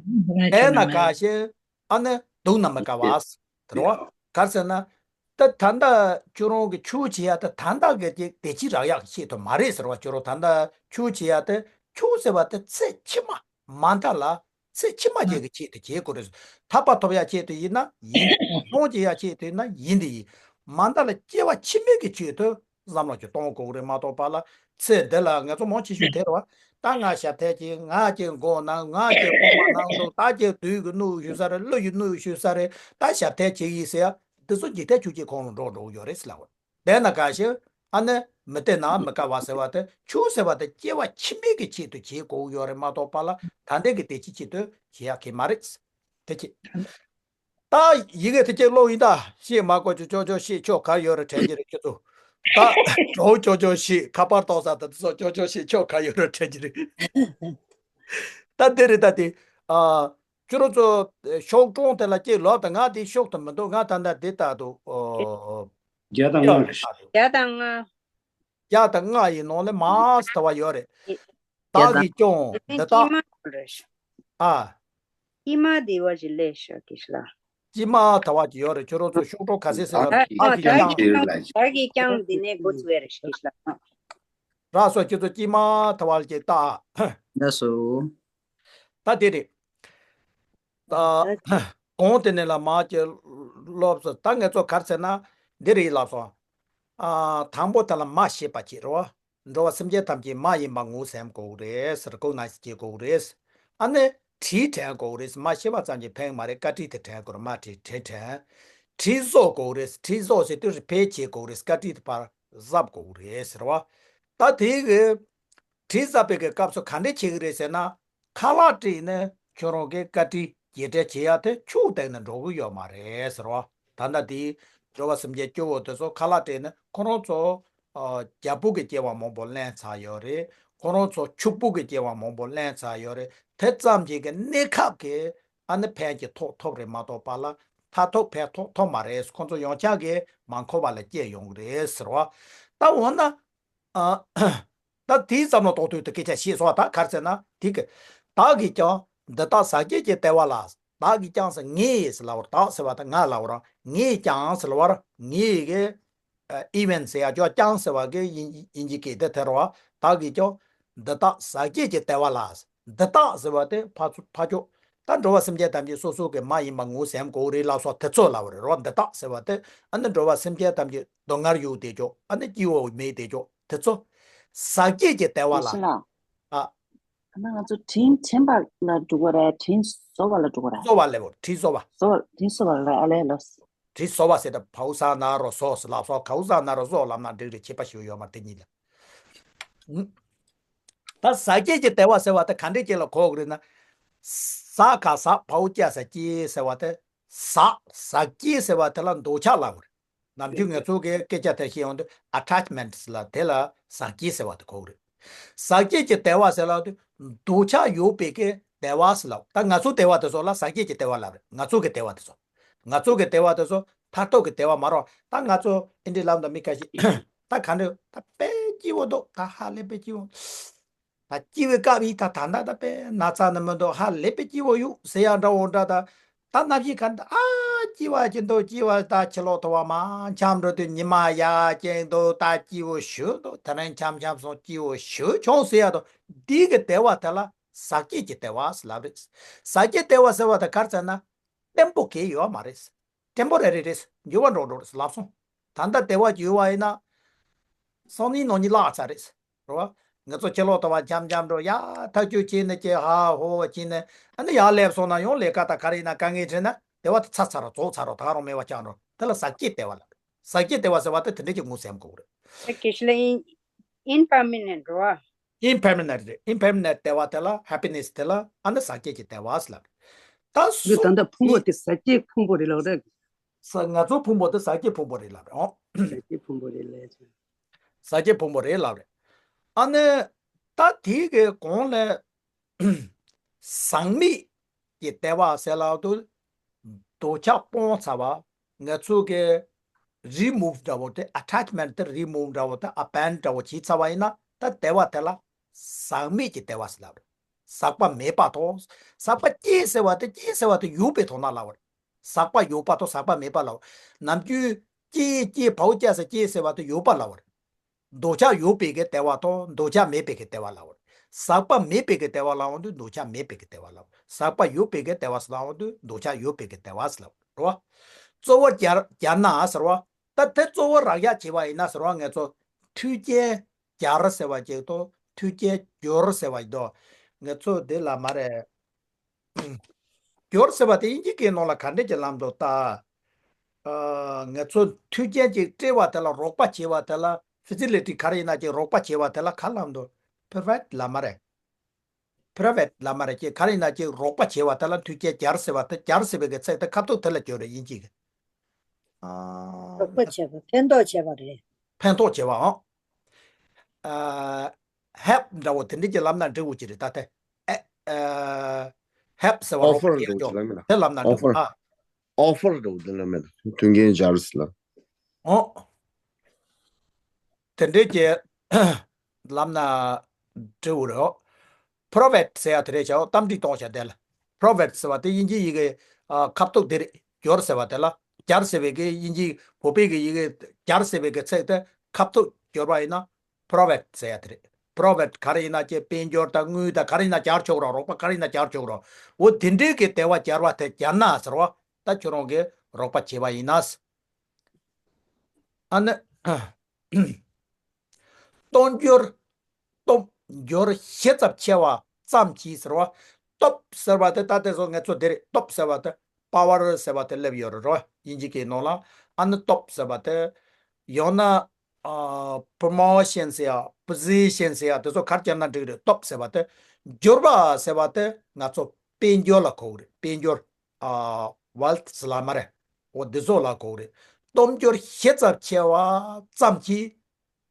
དགའ་ན་དགའ་ཞིང་། ཨ་ནི་སྡུག་ན་མི་དགའ་བ། དེ་རེད་བ། ག་རེ་ཟེར་ན། ད་ད་ལྟ་ཁྱོད་རང་གི་ཆོས་བྱེད་ཡ་ད་ད་ལྟ་གི་དེ་བདེ་སྐྱིད་རག་ཡག་གི་ཆེད་དུ་མ་རེད་ཟེར་བ། ཁྱོད་རང་ད་ལྟ་ཆོས་བྱེད་ཡ་དེ་ཆོས་ཟེར་བ་དེ་ཚེ་ཕྱི་མ་མ་མཐའ་ལ། ཚེ་ཕྱི་མ་ཅིག་གི་ཆེད་དུ་བྱེད་དགོས་རེད། ཐར་པ་ཐོབ་ཡ་ཆེད་དུ་ཡིན་ན་ཡིན། སངས་རྒྱས་ཡ་ཆེད་དུ་ཡིན་ན་ཡིན། དེ་ཡིན། མ་མཐའ་ལ་སྐྱེ་བ་ཕྱི་མའི་གི་ཆེད་དུ་བསམ་བློ་ཅིག་གཏོང་དགོས་རེད་མ་གཏོགས་པ་ལ། ཚེ་འདི་ལ་ང་ཚོ་མང་ཆེ་ཤོས་དེ་རེད་བ། ད་ང་ཞབས་ཐལ་གྱིས། ང་ཅིག་མགོ་ན། ང་ཅིག་རྐང་པ་ན་འདུག་ད་ཅིག་དུས་ཀྱིས་ནུབ་ཞུ་ས་རེད། གླུ་ཡིས་ནུབ་ཞུ་ས་རེད། ད་ཞབས་ཐལ་བྱེད་ཀྱིས་ཟེར་ཡ་འདི་ཚོ་འཇིག་རྟེན་ཆོས་བརྒྱད་ཁོངས་ལ་འགྲོ་འགྲོ་གི་ཡོད་རེད་ཟེར་ལབ་པ། བསྡད་ན་དགའ་ཞིང་། ཨ་ནི་མི་བསྡད་ན་མི་དགའ་བ་ཟེར་བ་དེ། ཆོས་ཟེར་བ་དེ་སྐྱེ་བ་ཕྱི་མའི་གི་ཆེད་དུ་བྱེད་དགོས་ཡོད་རེད་མ་གཏོགས་པ་ལ་ད་ལྟའི་གི་བདེ་སྐྱིད་ཆེད་དུ་བྱེད་ཡག་གི་མ་རེད། དེ་ཅི། ད་ཡི་གེ་དེ་ཅིག་ཀློག་ཡིན་ད། བཤད་མ་དགོས་ཀྱི། ཅོ་ཅོ་བཤད། ཁྱོད་ག་ཡོད་རེད་དྲན་གྱི་རེད་ཁྱོད་ཚོ། ད་གྲོགས་ཅོ་ཅོ་བཤད། ཁ་པར་གཏོང་ས་དེ་ཚོ་ཅོ་ཅོ་བཤད། ཁྱོད་ག་ཡོད་རེད་དྲན་གྱི་རེད། ད་འདི་རེད་ད་དེ། ཨ། ཁྱོད་རང་ཚོ་ཤོག་གྲངས་དེ་ལ་ཅིག་ལབ་དང་། ང་དེ་ཤོག་ཏུ་མི་འདུག་ང་ད་ལྟ་འདི་ལྟ་འདུག་ཨོ། བརྒྱ་དང་ལྔ་རེད། བརྒྱ་དང་ལྔ། བརྒྱ་དང་ལྔ་ཡི་ནང་ལ་མར་ཟེར་བ་ཡོད་རེད། བརྒྱ་དང་། བདག་གིས་ཀྱང་འདི་དག་དཀྱིལ་མ་རེད། ཨ། དཀྱིལ་མ་དེ་བ་ཞིག་ལས་ཤོག་གི་ཤ་ལ། དཀྱིལ་མ་དེ་བ་ཅིག་ཡོད་རེད། ཁྱོད་རང་ཚོ་ཤོག་གྲངས་ག་ཚད་ཟེར་བ། བདག་གིས་ཀྱང་། བདག་གིས་ཀྱང་འདི་ནས་འགོ་བཙུགས་ཡ་རེད་ཤག་ལ། རག་སོང་། ཁྱོད་ཚོ་དཀྱིལ་མ་དེ་བ་ལ་ཅིག་ལྟ། ལགས་སོ། ད་དེ་རེད། ད་གོང་དེ་ནས་ལ་མར་ཅིག་ལབ་སོང་། ད་ངས་ཚོ་ག་རེ་ཟེར་ན་འདི་རེད་ལབ་སོང་། ཨ། དང་པོ་དེ་ལ་མ་ཤེས་པ་ཅིག་རེད་བ། འགྲོ་བ་སེམས་ཅན་ཐམས་ཅད་མ་ཡིན་པར་ངོ་ཤེས་དགོས་རེད། རེ་ཀོག་ནའི་ཛི་བྱེད་དགོས་རེད། ཨ་ནི་དྲིས་དྲན་དགོས་རེད། མ་ཤེས་པ་ཙམ་གྱིས་ཕན་མ་རེད། བཀའ་དྲིན་དེ་དྲན་དགོས་རེད། མ་དྲིས་དྲིས་དྲན། དྲིན་གཟོ་དགོས་རེད། དྲིན་གཟོ་ཟེར་དུས་རི་ཕེ་བྱེད་དགོས་རེད། བཀའ་དྲིན་དེ་ཕར་གཟབ་དགོས་རེད་ཟེར་བ། ད་དེ་གི་དྲིན་གཟབ་པའི་གི་སྐབས་སུ་ག་འདྲས་བྱེད་ཀྱི་རེད་ཟེར་ན། ཁ་ལག་སྤྲད་ནས་ཁྱོད་རང་གི་བཀའ་དྲིན་རྗེས་དྲན་བྱེད་ཡ་དེ་ཆུ་བཏང་ནས་འགྲོ་གི་ཡོད་མ་རེད་ཟེར་བ། ད་ལྟ་དེའི་འགྲོ་བ་སེམས་ཅན་སྐྱོ་བོ་དེ་ཚོ་ཁ་ལག་སྤྲད་ནས་ཁོ་རང་ཚོ། ཨ། རྒྱལ་པོ་གི་སྐྱེ་བ་མང་པོ་ལེན་ཚར་ཡོད་རེད། ཁོ་རང་ཚོ་ཕྱུག་པོ་གི་སྐྱེ་བ་མང་པོ་ལེན་ཚར་ཡོད་རེད། དེ་ཙམ་གྱིས་གི་གནས་སྐབས་ཀྱི་ཨ་ནི་ཕན་གྱི་ཐོགས་ཐོབ་རེད་མ་གཏོགས་པ་ལ་མཐར་ཐུག་ཕན་ཐོགས་ཐོབ་མ་རེད། ཁོ་ཚོ་ཡང་བསྐྱར་གི་མ་འཁོར་བ་ལ་སྐྱེ་ཡོང་གི་རེད་ཟེར་བ། ད་འོ་ན། ཨ། ད་དེའི་བསམ་བློ་གཏོང་དུས་དེ་སྐད་ཆ་བཤད་སོང་བ། ད་ག་རེ་ཟེར་ན་དེ་གི། བདག་གིས་ཀྱང་འདི་དག་ཟག་བཅས་ཀྱི་ལྟེ་བ་ལ། བདག་གིས་ཀྱང་ཟེར་ངས་ཟེར་ལབ་པ་རེད། བདག་ཟེར་བ་དང་ང་ལབ་པ་རེད། ངས་ཀྱང་ཟེར་ལབ་པ་རེད། ངས་གི་ཨ། ཨི་ཝེན་ཟེར་ཡ་ཅོ་ཀྱང་ཟེར་བ་གི་དབྱིན་དབྱིན་ཇི་སྐད་དེ་དེ་རེད་བ། བདག་གིས་ཀྱང་འདི་དག་ཟག་བཅས་ཀྱི་ལྟེ་བ་ལ། འདི་དག་ཟེར་བ་དེ་ཕར་ཚུར་ཕར་ཕྱོགས། ད་འགྲོ་བ་སེམས་ཅན་ཐམས་ཅད་སོ་སོ་གི་མ་ཡིན་པ་ངོ་ཤེས་དགོས་རེད་ལབ་སོགས་དེ་ཚོ་ལབ་པ་རེད་རོ། འདི་དག་ཟེར་བ་དེ་ཨ་ནི་འགྲོ་བ་སེམས་ཅན་ཐམས་ཅད་སྡུག་བསྔལ་ཡོད་དེ་ཅོག་ཨ་ནི་སྐྱིད་པོ་མེད་དེ་ཅོག་དེ་ཚོ་ཟག་བཅས་ཀྱི་ལྟེ་བ་ལ། ཡེ་ཤེས་ལགས། ཨ། ཨ་ནི་ང་ཚོ་དྲིན་དྲན་པ་ལ་འགྲོ་གི་རེད། དྲིན་གཟོ་བ་ལ་འགྲོ་གི་རེད། གཟོ་བ་ལབ་པ། དྲིན་གཟོ་བ། གཟོ་བ། དྲིན་གཟོ་བ་ལ། ཨ་ལས་ལོ། དྲིན་གཟོ་བ་ཟེར་ད་བའོ་ཟ་ན་རོ་གཟོ་ཟེར་ལབ་སོགས། གའོ་ཟ་ན་རོ་གཟོ་ལབ་ན་འགྲིག་རེད། ཁྱད་པར་ཞིག་ཡོད་མ་རེད་དེ་གཉིས་ལ། ད་ཟག་བཅས་ཀྱི་ལྟེ་བ་ཟེར་བ་དེ་ག་འདྲས་ཅིག་ལ་གོ་དགོས་རེད་ན། ཟ་ག་ཟག་བའོ་ཅ་ས་བཅས་ཟེར་བ་དེ། ཟག་ཟག་བཅས་ཟེར་བ་དེ་ལ་འདོད་ཆགས་ལབ་དགོས་རེད། ནམ་རྒྱུན་ངེད་ཚོ་གི་སྐད་ཆ་དེ་བཤད་ཡོང་དུས་ཨ་ཊེཆ་མེན་ཊི་ལ། དེ་ལ་ཟག་བཅས་ཟེར་བ་དེ་གོ་དགོས་རེད། ཟག་བཅས་ཀྱི་ལྟེ་བ་ཟེར་ལབ་དུས་འདོད་ཆགས་ཡོད་པའི་གི་ བདེ་བ་ཟེར་ལབ། ད་ང་ཚོའི་བདེ་བ་དེ་ཚོ་ལ་ཟག་བཅས་ཀྱི་བདེ་བ་ལབ་རེད། ང་ཚོ་གི་བདེ་བ་དེ་ཚོ། ང་ཚོ་གི་བདེ་བ་དེ་ཚོ་མཐར་ཐུག་གི་བདེ་བ་མ་རེད། ད་ང་ཚོ་ཨིན་དྲི་ལབ་འདུག་མི་ཁ་ཤས། ད་ག་འདྲ་ད་དཔེ་སྐྱིད་པོ་འདུག་ད་ཧ་ལས་པའི་སྐྱིད་པོ། ད་སྐྱིད་པའི་སྐབས་ཡིན། ད་ད་ད་ད་དཔེ་ན་ཚ་ནི་མི་འདུག་ཧ་ལས་པའི་སྐྱིད་པོ་ཡོད་ཟེར་ཡ་འདྲ་བོ་འདྲ། ད་ད་ནམ་ཞིག་ག་འདྲ་ཨ་སྐྱིད་པ་ཅིག་འདུག་སྐྱིད་པ། ད་ཕྱི་ལོགས་ཐུབ་པ་མ་འཆམ་འགྲོ་དུས་ཉི་མ་ཡག་ཅིག་འདུག་ད་སྐྱིད་པོ་ཞུ་འདུག་དེ་རིང་འཆམ་འཆམ་སོང་སྐྱིད་པོ་ཞུ་བྱུང་ཟེར་ཡ་འདུག་འདི་གི་བདེ་བ་དེ་ལ་ཟག་བཅས་ཀྱི་བདེ་བ་ཟེར་ལབ་རེད། ཟག་བཅས་བདེ་བ་ཟེར་བ་དེ་ག་རེ་ཟེར་ན། བརྟན་པོ་གང་ཡང་ཡོད་མ་རེད། ཊེམ་པོ་རེ་རི་རེད། འགྱུར་བ་འགྲོ་འགྲོ་རེད་ལབ་སོང་། ད་ལྟ་བདེ་བ་ཅིག་ཡོད་པ་ཡིན་ན། སང་ཉིན་གནངས་ཉིན་བརླག་ཚར་རེད། རེད་བ། ང་ཚོ་ཕྱི་ལོགས་ཐུབ་པ་འཆམ་འཆམ་འགྲོ་ཡ། ཐག་གཅོད་བྱས་ནས་ཀྱི་ཧ་ཧོ་བྱས་ནས་ཨ་ནི་ཡར་སླེབས་སོང་ན་ཡང་ལས་ཀ་དང་ག་རེ་ཡིན་ན་དཀའ་ངལ་འཕྲད་ན་བདེ་བ་དེ་ཚར་ཚར་རོ། རྫོགས་ཚར་རོ། ད་ག་རང་མེད་པ་ཆགས་འགྲོ། དེ་ལ་ཟག་བཅས་བདེ་བ་ལབ། ཟག་བཅས་བདེ་བ་ཟེར་བ་དེ་དེ་འདྲ་ཅིག་ངོས་ཟིན་དགོས་རེད། ད་དགེ་བཤེས་ལགས། ཨིན་ཨིན་པར་མ་ནེན་ཊི་རེད་བ། ཨིམ་པར་མ་ནེན་ཊི་རེད། ཨིམ་པར་མ་ནེན་ཊི་བདེ་བ་དེ་ལ་ཧེ་པི་ནེ་སི་དེ་ལ་ཨ་ནི་ཟག་བཅས་ཀྱི་བདེ་བ་ཟེར་ལབ། ད་འདི་ད་སུ་ལྟ་ཕུང་པོ་དེ་ཟག་བཅས་ཕུང་པོ་རེད་ལབ་རེད། ས་ང་ཚོ་ཕུང་པོ་དེ་ཟག་བཅས་ཕུང་པོ་རེད་ལབ་རེད། ཨོ། ཟག་བཅས་ཕུང་པོ་རེད་ལབ་ཅིང་། ཟག་བཅས་ཕུང་པོ་རེད་ལབ་རེད། ཨ་ནི་ད་དེ་གི་གོང་ལ་ཟག་མེད་ཀྱི་བདེ་བ་ཟེར་ལབ་དུས་འདོད་ཆགས་སྤོང་ཚར་བ། ང་ཚོ་གི་རི་མུབ་འདྲ་བོ་དེ། ཨ་ཊེཆ་མེན་ཊི་དེ་རི་མུབ་འདྲ་བོ་དེ། ཨ་བེན་ཌི་འདྲ་བོ་བྱས་ཚར་བ་ཡིན་ན་ད་བདེ་བ་དེ་ལ་ཟག་མེད་ཀྱི་བདེ་བ་ཟེར་ལབ་རེད། ཟག་པ་མེད་པ་དང་། ཟག་པ་སྐྱེས་ཟེར་བ་དེ། སྐྱེས་ཟེར་བ་དེ་ཡོད་པའི་ཐོག་ན་ལབ་པ་རེད། ཟག་པ་ཡོད་པ་དང་ཟག་པ་མེད་པ་ལབ། ནམ་རྒྱུན་སྐྱེས་སྐྱེས་བའོ་སྐྱེས་ཟེར་སྐྱེས་ཟེར་བ་དེ་ཡོད་པ་ལབ་པ་རེད། འདོད་ཆགས་ཡོད་པའི་གི་བདེ་བ་དང་འདོད་ཆགས་མེད་པའི་གི་བདེ་བ་ལབ་པ་རེད། ཟག་པ་མེད་པའི་གི་བདེ་བ་ལབ་ཡོང་དུས་འདོད་ཆགས་མེད་པའི་གི་བདེ་བ་ལབ། ཟག་པ་ཡོད་པའི་གི་བདེ་བ་ལབ་ཡོང་དུས་འདོད་ཆགས་ཡོད་པའི་གི་བདེ་བ་ཟེར་ལབ་རེད་བ། གཙོ་བོ་སྦྱར་སྦྱར་ན་ཟེར་བ། ད་དེ་གཙོ་བོ་རག་ཡག་བྱས་པ་ཡིན་ན་ཟེར་བ། ང་ཚོ་མཐུན་རྐྱེན་སྦྱར་ཟེར་བ་ཅིག་དང་མཐུན་རྐྱེན་སྦྱོར་ཟེར་བ་ཅིག་དང་། ང་ཚོ་འདི་ལ་མ་རེད། སྦྱོར་ཟེར་བ་དེ་དབྱིན་ཇི་སྐད་ནང་ལ་ག་འདྲ་ཅིག་ལབ་འདུག་ད། ཨ། ང་ཚོ་མཐུན་རྐྱེན་ཅིག་སྤྲད་པ་དེ་ལ་རོགས་པ་བྱེད་པ་དེ་ལ་ཕེ་སི་ལི་ཊི་ག་རེ་ཡིན་ན་ཅིག་རོགས་པ་བྱེད་པ་དེ་ལ་ག་ལབ་འདུག་པོ་རོ་བའི་ཌི་ལབ་མ་རེད། པོ་རོ་བའི་ཌི་ལབ་མ་རེད། ཅིག་ག་རེ་ཡིན་ན་ཅིག་རོགས་པ་བྱེད་པ་དེ་ལ་མཐུན་རྐྱེན་སྦྱར་ཟེར་བ་དེ། སྦྱར་ཟེར་བའི་གི་ཚིག་དེ་ཁ་ཐུག་དེ་ལ་སྦྱོར་རེད། དབྱིན་ཇི་གི། ཨ། རོགས་པ་བྱེད་པ། ཕན་ཐོགས་བྱེད་པ་རེད། ཕན་ཐོགས་བྱེད་པའམ། ཨ། ཧེལ་པ་འདྲ་བོ་དེ་འདྲ་ཅིག་ལབ་ན་འགྲིག་གི་རེད་ད། དེ། ཨེ། ཨ། ཧེལ་པ་ཟེར་བ་རོགས་པ་ཨོ་ཕར་བྱེད་འདྲ་བོ་ཅིག་ཡོད་ལབ་མེད་ན། དེ་ལབ་ན་འགྲིག་ཨོ་ཕར། ཨ། ཨོ་ཕར་འདྲ་བོ་དེ་ལབ་མེད་ན། མཐུན་རྐྱེན་སྦྱར་ཟེར་ལབ། ཨོ། དེ་འདྲ་ཅིག་ལབ་ན་འགྲིག་གི་རེད། པོ་རོ་བའི་ཌི་ཟེར་ཡ་དེ་རེད་བྱ། འོ། གཏམ་བྲིས་གཏོང་བྱ་དེ་ལ། པོ་རོ་བའི་ཌི་ཟེར་བ་དེ་དབྱིན་ཇི་ཡི་གེ། ཨ། ཁ་ཐུག་དེ་རེད། སྦྱོར་ཟེར་བ་དེ་ལ། སྦྱར་ཟེར་བའི་གི་དབྱིན་ཇི་བོད་པའི་གི་ཡི་གེ་སྦྱར་ཟེར་བའི་གི་ཚིག་དེ་ཁ་ཐུག་སྦྱོར་བ་ཡིན་ན། པོ་རོ་བའི་ཌི་ཟེར་ཡ་དེ་རེད། པོ་རོ་བའི་ཌི་ག་རེ་ཡིན་ན་ཅིག་དཔལ་འབྱོར་དང་དངུལ་དང་ག་རེ་ཡིན་ན་སྦྱར་ཆོག་རོགས། རོགས་པ་ག་རེ་ཡིན་ན་སྦྱར་ཆོག་རོགས། འོ་དེ་འདྲའི་གི་བདེ་བ་སྦྱར་བ་དེ་སྦྱར་ན་ཟེར་བ། ད་ཁྱོད་རང་གིས་རོགས་པ་བྱས་པ་ཡིན་ན། ཨ་ནི། སྟོབས་འབྱོར། སྟོབས་འབྱོར་ཞེ་ཙམ་ཆེ་བ་ཙམ་གྱིས་ཟེར་བ། སྟོབས་ཟེར་བ་དེ་ད་དེ་ཚོ་ང་ཚོ་འདི་རེད། སྟོབས་ཟེར་བ་དེ། པ་ཝར་ཟེར་བ་དེ་སླེབས་ཡོད་རེད་རོ། དབྱིན་ཇི་སྐད་ནང་ལ། ཨ་ནི་སྟོབས་ཟེར་བ་དེ། ཡང་ན། ཨ། པོ་རོ་མོ་ཤན་ཟེར་ཡ། པོ་ཟི་ཤན་ཟེར་ཡ། དེ་ཚོ་ག་རེ་སྦྱར་ན་འགྲིག་རེད། སྟོབས་ཟེར་བ་དེ། འབྱོར་བ་ཟེར་བ་དེ་ང་ཚོ་དཔལ་འབྱོར་ལ་གོ་གི་རེད། དཔལ་འབྱོར། ཨ། ཝེལ་ཐི་ལབ་མ་རེད། འོ་འདི་ཚོ་ལ་གོ་གི་རེད། སྟོབས་འབྱོར་ཞེ་ཙམ་ཆེ་བ་ཙམ་གྱིས་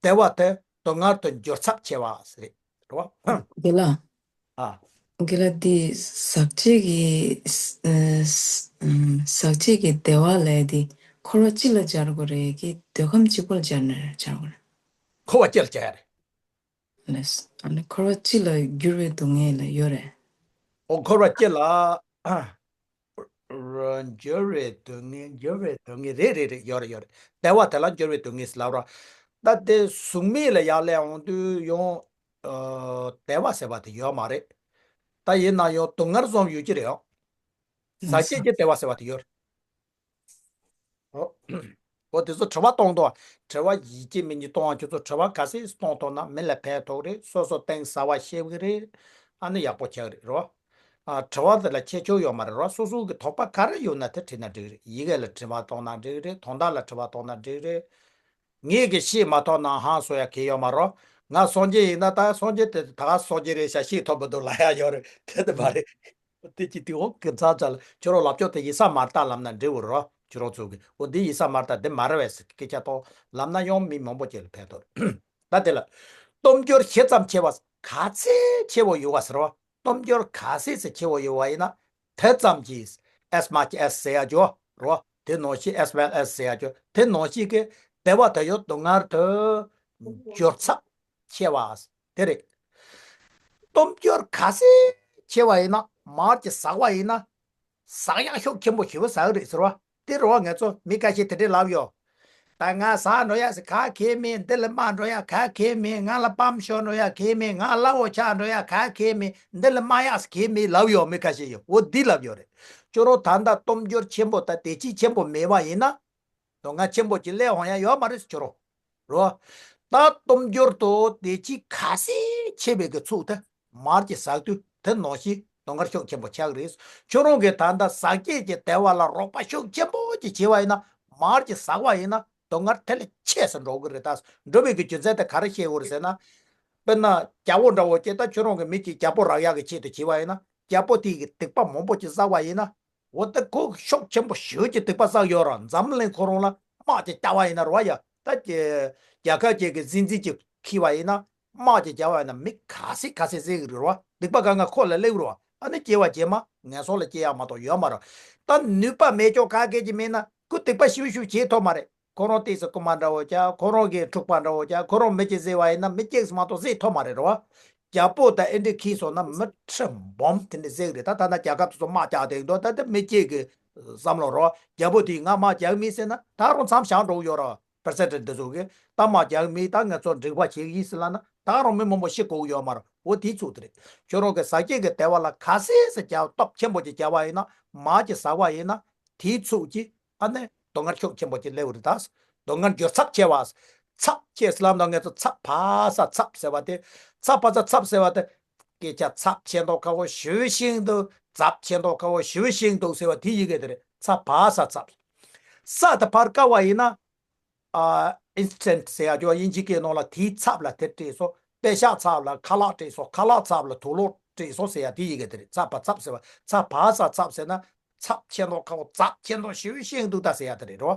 བདེ་བ་དེ་སྡུག་བསྔལ་དུ་འགྱུར་ཚབས་ཆེ་བ་ཟེར་རེད། རེད་བ། དགེ་ལགས། ཨ། དགེ་ལགས། འདི་ཟག་བཅས་ཀྱི། ཨ། ཟག་བཅས་ཀྱི་བདེ་བ་ལས་འདི་འཁོར་བ་སྤྱི་ལ་སྦྱར་དགོས་རེད་ཀྱི། འདོད་ཁམས་གཅིག་པོ་ལ་སྦྱར་ན་སྦྱར་དགོས་རེད། འཁོར་བ་སྤྱི་ལ་སྦྱར་ཡ་རེད། ལགས། ཨ་ནི་འཁོར་བ་སྤྱི་ལ་འགྱུར་བའི་སྡུག་བསྔལ་ལ་ཡོད་རེད། ཨོ། འཁོར་བ་སྤྱི་ལ། འགྱུར་བའི་སྡུག་བསྔལ། འགྱུར་བའི་སྡུག་བསྔལ་རེད། རེད། རེད། ཡོད་རེད། ཡོད་རེད། བདེ་བ་དེ་ལ་འགྱུར་བའི་སྡུག་བསྔལ་ཟེར་ལབ་ར། ད་དེ་གཟུགས་མེད་ལ་ཡར་སླེབས་ཡོང་དུས་ཡང་། ཨ། བདེ་བ་ཟེར་བ་དེ་ཡོད་མ་རེད། ད་ཡིན་ན་ཡང་སྡུག་བསྔལ་བཟོ་ཡོད་ཀྱི་རེད་ཨང་། ཟག་བཅས་ཀྱི་བདེ་བ་ཟེར་བ་དེ་ཡོད་རེད། ཨོ། ཨོ། དེ་ཚོ་དྲི་བ་གཏོང་དོ། དྲི་བ་ཡིད་ཆེས་མི་ཉིད་གཏོང་བ། ཁྱོད་ཚོ་དྲི་བ་ག་ཚད་གཏོང་ཐུབ་ན་མི་ལ་ཕན་ཐོགས་རེད། སོ་སོ་གཏིང་ཟབ་པ་ཤེས་ཀྱི་རེད། ཨ་ནི་ཡག་པོ་ཆགས་རེད་རོ། ཨ། དྲི་བ་དེ་ལ་ཁྱད་ཆོས་ཡོད་མ་རེད་རོ། སོ་སོ་གི་དོགས་པ་ག་རེ་ཡོད་ན་དེ་དྲིས་ན་འགྲིག་རེད། ཡི་གེ་ལ་དྲི་བ་གཏོང་ན་འགྲིག་རེད། དོན་དག་ལ་དྲི་བ་གཏོང་ན་འགྲིག་རེད། ངས་གི་ཤེས་མ་ཐུབ་ན་ཧང་སོ་ཡ་གི་ཡོད་མ་རོ། ང་སངས་རྒྱས་ཡིན་ན་ད་སངས་རྒྱས་དེ་ད་ག་སངས་རྒྱས་རེད་ཤག་ཤེས་ཐུབ་མི་འདུག་ལབ་ཡ་ཡོད་རེད། དེ་དེ་མ་རེད། དེ་ཅི་དེ་འོ་གི་ཚ་ཚ་ལ་ཁྱོད་རང་ལབ་ཕྱོགས་དེ་ཡིད་ས་མར་ལྟ་ལབ་ན་འགྲིག་གི་རོ། ཁྱོད་རང་ཚོ་གི་འོ་འདི་ཡིད་ས་མར་ལྟ་འདི་མ་རེད་བས་སྐད་ཆ་ཏོ་ལབ་ན་ཡང་མི་མང་པོ་ཅིག་ལ་ཕན་ཐོགས། ད་དེ་ལ་སྟོབས་འབྱོར་ཞེ་ཙམ་ཆེ་བ་ག་ཚད་ཆེ་བོ་ཡོད་ག་ཟེར་བ། སྟོབས་འབྱོར་ག་ཚད་ཙམ་ཆེ་བ་ཡོད་པ་ཡིན་ན་དེ་ཙམ་གྱིས་as much as ཟེར་ཡ་ཅོ་རོ། དེ་ནང་བཞིན་as well as ཟེར་ཡ་ཅོ། དེ་ནང་བཞིན་གྱི་དེ་བ་དེ་ཡོད་དུ་ངར་དུ་འབྱོར་ཚབས་ཆེ་བ་དེ་རེད། སྟོབས་འབྱོར་ག་ཚད་ཆེ་བ་ཡིན་ན་མར་གྱི་ཟག་པ་ཡིན་ན། ཟག་ཡག་ཤུགས་ཆེན་པོ་ཞེ་པོ་ཟག་རེད་ཟེར་བ། དེ་རུ་བ་ང་ཚོ་མི་ཁ་ཤས་དེ་འདྲས་ལབ་ཡོད། ད་ང་ཟག་འགྲོ་ཡག་ཟེར་ག་གེ་མེད། འདི་ལ་དམག་འགྲོ་ཡག་ག་གེ་མེད། ང་ལ་པམ་ཤོར་འགྲོ་ཡག་གེ་མེད། ང་གླ་བོ་ཆགས་འགྲོ་ཡག་ག་གེ་མེད། འདི་ལ་དམག་ཡག་ཟེར་གེ་མེད་ལབ་ཡོད། མི་ཁ་ཤས་ཡོད། འོ་འདི་ལབ་ཡོད་རེད། ཁྱོད་རང་ད་ལྟ་སྟོབས་འབྱོར་ཆེན་པོ་དང་བདེ་སྐྱིད་ཆེན་པོ་མེད་པ་ཡིན་ན། དོ་ང་ཆེན་པོ་ཅིག་སླེབས་འོང་ཡ་ཡོད་མ་རེད་ཁྱོད་རང་། རོ། ད་སྟོབས་འབྱོར་དང་བདེ་སྐྱིད་ག་ཚད་ཆེ་བའི་གི་ཚུགས་དེ་མར་གྱི་ཟག་དུས་དེ་ནང་བཞིན་དོ་ངར་ཤུགས་ཆེན་པོ་ཆགས་རེད། ཁྱོད་རང་གི་ད་ལྟ་ཟག་བཅས་ཀྱི་བདེ་བ་ལ་རོགས་པ་ཤུགས་ཆེན་པོ་ཅིག་བྱས་པ་ཡིན་ན། མར་གྱི་ཟག་པ་ཡིན་ན་དོ་ངར་དེ་ལས་ཆེ་སུ་འགྲོ་གི་རེད། ད་འགྲོ་བའི་གི་རྒྱུ་མཚན་དེ་ག་རེ་བཤད་དགོས་རེད་ཟེར་ན། དཔེར་ན་རྒྱལ་པོ་འདྲ་བོ་ཅིག་ད་ཁྱོད་རང་གི་མི་གཅིག་རྒྱལ་པོ་རག་ཡག་གི་ཆེད་དུ་བྱས་པ་ཡིན་ན། རྒྱལ་པོ་དེ་གི་སྡིག་པ་མང་པོ་ཅིག་བསགས་པ་ཡིན་ན། འོ་ད་ཁོ་ཤུགས་ཆེན་པོ་ཞེ་པོ་ཅིག་སྡིག་པ་བསགས་ཡོད་ར། འཛམ་གླིང་ཁོ་རང་ལ་དམག་ཅིག་བརྒྱབ་པ་ཡིན་ན་རོ་ཡ། ད་ཀྱི་རྒྱལ་ཁབ་ཅིག་གི་སྲིད་འཛིན་ཅིག་འཁྱེར་བ་ཡིན་ན། དམག་ཅིག་བརྒྱབ་པ་ཡིན་ན་མི་ག་ཚད་ག་ཚད་བསད་གི་རེད་རོ། སྡིག་པ་ག་ང་ཁོ་ལ་སླེབས་རོ། ཨ་ནི་སྐྱེ་བ་རྗེས་མ་ངན་སོང་ལ་སྐྱེ་ཡག་མ་གཏོགས་ཡོད་མ་རེད། ད་ནུས་པ་མེད་ཅོག་ག་གེ་ཅིག་མེད་ན་ཁོ་སྡིག་པ་ཞེ་པོ་ཞེ་པོ་བྱེད་ཐུབ་མ་རེད། ཁོ་རང་ཏོག་ཙམ་རྐུན་མ་འདྲ་བོ་ཅིག་ཁོ་རང་གི་འཁྲུག་པ་འདྲ་བོ་ཅིག་ཁོ་རང་མི་གཅིག་བསད་པ་ཡིན་ན་མི་གཅིག་མ་གཏོགས་བསད་ཐུབ་མ་རེད་རོ། རྒྱལ་པོ་དང་ཨེ་འདྲ་འཁྱེར་སོང་ན་མི་ཁྲི་འབུམ་དེ་འདྲ་བསད་གི་རེད། ད་ད་ལྟ་རྒྱལ་ཁབ་དེ་ཚོ་དམག་རྒྱག་བསྡད་འདུག་ད་ལྟ་མི་གཅིག་གི་བསམ་བློ་རོ། རྒྱལ་པོ་དེས་ང་དམག་རྒྱག་མིན་ཟེར་ན་ད་རུང་མཚམས་བཞག་འགྲོ་གི་ཡོད་རོ། པར་སེན་ཊི་འདི་ཚོ་གིས་ད་དམག་རྒྱག་མིན། ད་ང་ཚོ་འགྲིག་པ་བྱེད་ཀྱི་ཡིན་ཟེར་ལབ་ན་ད་རུང་མི་མང་པོ་ཤི་དགོས་ཀྱི་ཡོད་མ་རེད། འོ་དེའི་ཚུགས་དེ་རེད། ཁྱོད་རང་གི་ཟག་བཅས་ཀྱི་བདེ་བ་ལ་ག་ཚད་ཙམ་རྒྱབ་སྟོབས་ཆེན་པོ་ཅིག་བརྒྱབ་པ་ཡིན་ན། མར་གྱི་ཟག་པ་ཡིན་ན་དེའི་ཚུགས་ཀྱིས་ཨ་ནི་དོ་ངར་ཤུགས་ཆེན་པོ་ཅིག་སླེབས་རེད། ད་དོ་ངར་འགྱུར་ཚབས་ཆེ་བ། ཚབས་ཆེ་ཟེར་ལབ་ན་ང་ཚོ་ཚབ་བ་ས་ཚབ་ཟེར་བ་དེ། ཚབ་བ་ས་ཚབ་ཟེར་བ་དེ་སྐད་ཆ་ཚབས་ཆེ་མདོག་ཁ་པོ་ཞེ་པོ་ཞིག་འདུག་ཚབས་ཆེ་མདོག་ཁ་པོ་ཞེ་པོ་ཞིག་འདུག་ཟེར་བ་དེ་ཡི་གེ་དེ་རེད། ཚབ་བ་ས་ཚབ། ས་དེ་ཕར་བཀལ་བ་ཡིན་ན། ཨ། ཨིན་སི་ཊན་ཊི་ཟེར་ཡག་ཅོ་དབྱིན་ཇི་སྐད་ནང་ལ་དེའི་ཚབ་ལ་དེ་སྤྲད་སོང་། པེ་ཤག་ཚབ་ལ་ཁ་ལག་སྤྲད་སོང་། ཁ་ལག་ཚབ་ལ་དུག་ལོག་སྤྲད་སོང་ཟེར་ཡག་དེ་ཡི་གེ་དེ་རེད། ཚབ་བ་ཚབ་ཟེར་བ། ཚབ་བ་ས་ཚབ་ཟེར་ན་ཚབས་ཆེ་མདོག་ཁ་པོ་ཚབས་ཆེ་མདོག་ཞེ་པོ་ཞིག་འདུག་ད་ཟེར་ཡག་དེ་རེད་རོ།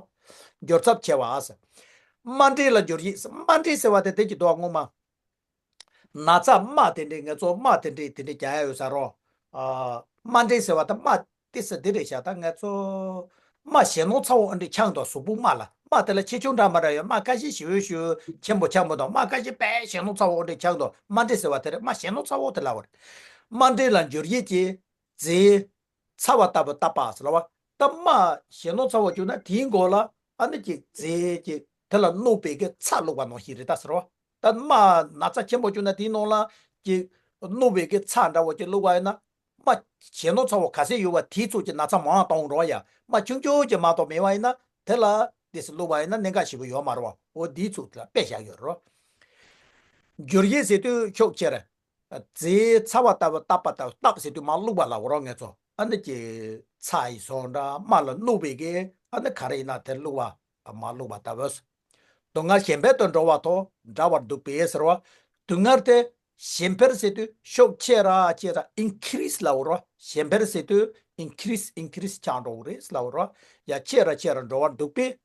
འགྱུར་ཚབས་ཆེ་བ་ཟེར། རྨ་འབྲས་ལ་འགྱུར་ཡིད་ཟེར། རྨ་འབྲས་ཟེར་བ་དེ་དེ་གི་དོ་སྔོན་མ། ན་ཚ་རྨ་དེ་འདྲས་ང་ཚོ་རྨ་དེ་འདྲས་དེ་འདྲས་རྒྱག་ཡ་ཡོད་ས་རོ། ཨ། རྨ་འབྲས་ཟེར་བ་ད་རྨ་ཏི་སི་འདི་རེད་ཤག་ད་ང་ཚོ་རྨ་གཞོན་ནུ་ཚ་བོ་ཨ་འདྲས་ཆགས་འདུག་གཟུགས་པོ་རྨ་ལ། རྨ་དེ་ལ་ཆེ་ཆུང་འདྲ་མི་འདྲ་ཡོད། རྨ་ཁ་ཤས་ཞེ་པོ་ཞེ་པོ་ཆེན་པོ་ཆེན་པོ་དང་། རྨ་ཁ་ཤས་དཔེ་གཞོན་ནུ་ཚ་བོ་ཨ་འདྲས་ཆགས་འདུག་རྨ་འབྲས་ཟེར་བ་དེ་རེད། རྨ་གཞོན་ནུ་ཚ་བོ་དེ་ལབ་པ་རེད། རྨ་འབྲས་ལ་འགྱུར་ཡིད་ཀྱི་རྫས། ཚ་བ་ལྟ་བུ་བཏབ་པ་ཟེར་ལབ་པ། ད་རྨ་གཞོན་ནུ་ཚ་བོ་བྱུང་ན་དེའི་མགོ་ལ་ཨ་ནི་ཅིག་རྫས་ཀྱི་དེ་ལ་བསྣུབས་པའི་གི་ཚྭ་བླུགས་པ་ནང་བཞིན་རེད་ད་ཟེར་བ། ད་རྨ་ན་ཚ་ཆེན་པོ་བྱུང་ན་དེའི་ནང་ལ་ཅིག་བསྣུབས་པའི་གི་ཚྭ་འདྲ་བོ་ཅིག་བླུགས་པ་ཡིན་ན། རྨ་གཞོན་ནུ་ཚ་བོ་ག་ཚད་ཡོད་པ་དེའི་ཚུགས་ཀྱི་ན་ཚ་མང་བ་གཏོང་འགྲོ་བ་ཡ། རྨ་ཆུང་ཆུང་ཅིག་མ་གཏོགས་མེད་པ་ཡིན་ན་དེ་ལ་དེ་སུ་བླུགས་པ་ཡིན་ན་གནད་འགག་ཞེ་པོ་ཡོད་མ་རེད་བ། འོ་དེའི་ཚུགས་དེ་ལ་དཔེ་བཞག་ཡོད་རེད་རོ། འགྱུར་ཡིད་ཟེར་དུས་ཕྱོགས་ཆེར། རྫས་ཚ་བ་ལྟ་བུ་བཏབ་པ་ལྟ་བུ། བཏབ་ཟེར་དུས་མར་བླུགས་པ་ལབ་རོ་ང་ཚོ། ཨ་ནི་ཀྱི་ཚྭ་ཡི་བཟོ་འདྲ་རྨ་ལ་བསྣུབས་པའི་གི་ཨ་ནི་ག་རེ་ཡིན་ན་དེ་བླུགས་པ། མར་བླུགས་པ་ལྟ་བུ། སྡུག་བསྔལ་གཞན་ཕན་དུ་འགྲོ་བ་དང་འདྲ་བར་འདུག་པས་ཟེར་བ། སྡུག་བསྔལ་དེ་གཞན་ཕན་ཟེར་དུས་ཤུགས་ཆེ་ར་ཆེ་ར་ཨིན་ཁི་རིས་ལབ་རོ། གཞན་ཕན་ཟེར་དུས་ཨིན་ཁི་རིས་ཨིན་ཁི་རིས་ཆགས་འགྲོ་གི་རེད་ལབ་རོ། ཡ་ཆེ་ར་ཆེ་ར་འགྲོ་བར་འདུག་པས།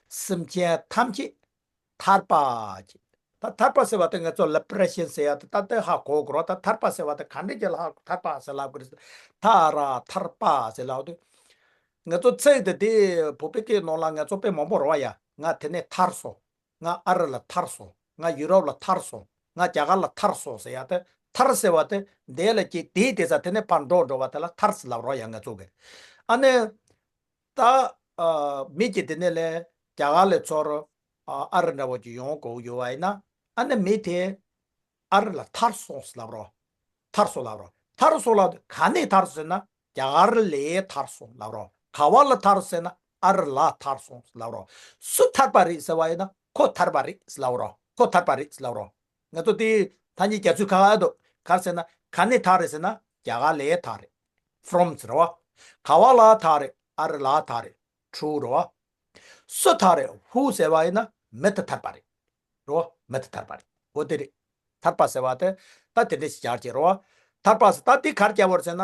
སེམས་ཅན་ཐམས་ཅད་ཐར་པ་ཅིག་ད་ཐར་པ་ཟེར་བ་དེ་ང་ཚོ་ལི་བྷ་རེ་ཤན་ཟེར་ཡ་དེ་ད་ལྟ་ཧ་གོ་དགོས་རོགས། ད་ཐར་པ་ཟེར་བ་དེ་ག་འདྲ་ཅིག་ལ་ཧ་ཐར་པ་ཟེར་ལབ་དགོས་རེད། ཐ་ར་ཐར་པ་ཟེར་ལབ་དུས། ང་ཚོ་ཚིག་དེ་དེ་བོད་པའི་སྐད་ནང་ལ་ང་ཚོ་དཔེ་མང་པོ་རེད་བ་ཡ། ང་དེ་ནས་ཐར་སོང་། ང་ཨ་རི་ལ་ཐར་སོང་། ང་ཡུ་རོབ་ལ་ཐར་སོང་། ང་རྒྱ་གར་ལ་ཐར་སོང་ཟེར་ཡ་དེ། ཐར་ཟེར་བ་དེ་འདས་ལ་སྐྱེས་དེའི་དེ་ས་དེ་ནས་ཕར་འགྲོ་འགྲོ་བ་དེ་ལ་ཐར་ཟེར་ལབ་རོགས་ཡ་ང་ཚོ་གི། ཨ་ནི། ད། ཨ། མི་གཅིག་དེ་ནས་ལས་རྒྱ་གར་ལ་ཚུར། ཨ། ཨ་རི་འདྲ་བོ་ཅིག་ཡོང་དགོས་ཡོད་པ་ཡིན་ན། ཨ་ནི་མི་དེ་ཨ་རི་ལ་ཐར་སོང་ཟེར་ལབ་རོགས། ཐར་སོང་ལབ་རོགས། ཐར་སོང་ལབ་དུས་ག་ནས་ཐར་སོང་ཟེར་ན་རྒྱ་གར་ལ་ཐར་སོང་ལབ་རོགས། ག་བ་ལ་ཐར་སོང་ཟེར་ན་ཨ་རི་ལ་ཐར་སོང་ལབ་རོགས། སུ་ཐར་པ་རེད་ཟེར་བ་ཡིན་ན་ཁོ་ཐར་པ་རེད་ལབ་རོགས། ཁོ་ཐར་པ་རེད་ལབ་རོགས། ང་ཚོ་དེ་ཐ་སྙད་རྒྱག་ཚུལ་ཁག་ཁག་འདུག་ག་རེ་ཟེར་ན་ག་ནས་ཐར་རེད་ཟེར་ན་རྒྱ་གར་ལ་ཐར་རེད། ཕོ་རོམ་ཟེར་བ། ག་བ་ལ་ཐར་རེད། ཨ་རི་ལ་ཐར་རེད། ཊུ་རུ་བ། སུ་ཐར་རེད། ཧུ་ཟེར་བ་ཡིན་ན་མི་དེ་ཐར་པ་རེད། རོ། མི་དེ་ཐར་པ་རེད། འོ་དེ་རེད། ཐར་པ་ཟེར་བ་དེ་ད་དེ་འདྲ་ཞིག་སྦྱར་གྱི་རོ། ཐར་པ་ཟེར་ད་དེ་གར་སྐྱ་བོར་ཟེར་ན།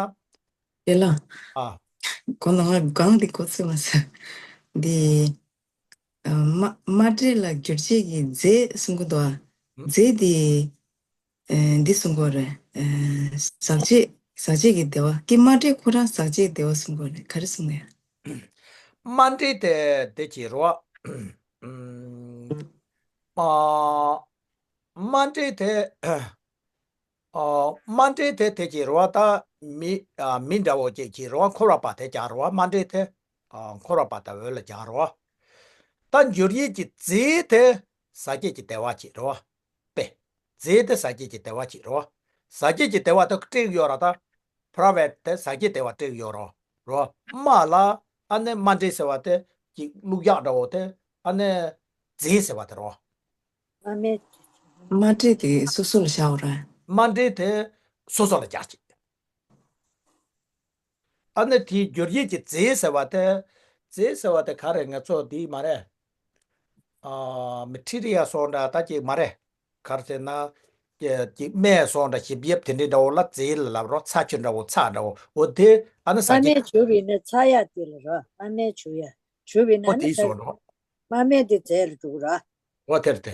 དེ་ལ། ཨ། གོ་ནོར་གང་དེ་གོ་ཚོད་མ་ཟེར། འདི། ཨ། མ་མ་འདྲེས་ལ་འགྱུར་བྱེད་ཀྱི་རྫས་གསུང་གི་འདུག་ཨ། རྫས་དེ། ཨེ་འདི་གསུང་གི་ཡོད་རེད། ཨེ་ཟག་བཅས་ཟག་བཅས་ཀྱི་བདེ་བ། ཀྱེ་མ་འདྲེས་ཁོ་རང་ཟག་བཅས་བདེ་བ་གསུང་གི་ཡོད་རེད། ག་རེ་གསུང་གི་ཡོད། མ་འདྲེས་དེ་དེ་ཅི་རེད་བ། ཨ་མ་འདྲེས་དེ། ཨ་མ་འདྲེས་དེ་དེ་ཅི་རེད་བ། ད་མི་ཨ་མི་འདྲ་བོ་ཅིག་ཅི་རེད་བ། འཁོར་བ་པ་དེ་ཀྱང་རེད་བ། མ་འདྲེས་དེ་ཨ་འཁོར་བ་པ་དང་འོད་ལ་ཀྱང་རེད་བ། ད་འགྱུར་ཡིད་ཀྱི་རྫས་དེ་ཟག་བཅས་ཀྱི་བདེ་བ་ཅིག་རེད་བ། པས། རྫས་དེ་ཟག་བཅས་ཀྱི་བདེ་བ་ཅིག་རེད་བ། ཟག་བཅས་ཀྱི་བདེ་བ་དེ་སྤྲད་ཡོད་ར། ད་private་དེ་ཟག་བཅས་བདེ་བ་སྤྲད་ཡོད་ར་རོ། མ་ལ་ཨ་ནི་མ་འདྲེས་ཟེར་བ་དེ་ཅིག་བླུག་ཡག་འདྲ་བོ་དེ་ཨ་ནི་རྫས་ཟེར་བ་དེ་རོ། མ་མེད། མ་འདྲེས་དེ་སོ་སོ་ལ་བཞག་ར། མ་འདྲེས་དེ་སོ་སོ་ལ་བཞག་ཅིག་ཨ་ནི་དེའི་འགྱུར་ཡིད་ཀྱི་རྫས་ཟེར་བ་དེ། རྫས་ཟེར་བ་དེ་ག་རེ་ང་ཚོ་འདི་མ་རེད། ཨ་མི་ཊི་རི་ཡལ་སོགས་འདྲ་ད་ཅིག་མ་རེད། ག་རེ་ཟེར་ན། ཀྱི་ཀྱི་སྨན་སོགས་འདྲ་ཞིབ་ཡིབ་དེ་འདྲའི་འདྲ་བོ་ལ་རྫས་ལ་ལབ་རོ། ཚྭ་ཆུ་འདྲ་བོ་ཚྭ་འདྲ་བོ་འོ་དེ་ཨ་ནི་ཟ་མ་རྒྱུ། སྨན་བྱུག་པ་ཡིན་ན་ཚྭ་ཡག་དེ་ལ་རོ། མ་སྨན་བྱུག་ཡ། བྱུག་པ་ཡིན་ན་ཨོ་ནི་དེའི་ད་སོགས་འགྲོ། མ་སྨན་དེ་རྫས་ལ་འགྲོ་གི་རོ། ཨོ་དེར་དེ།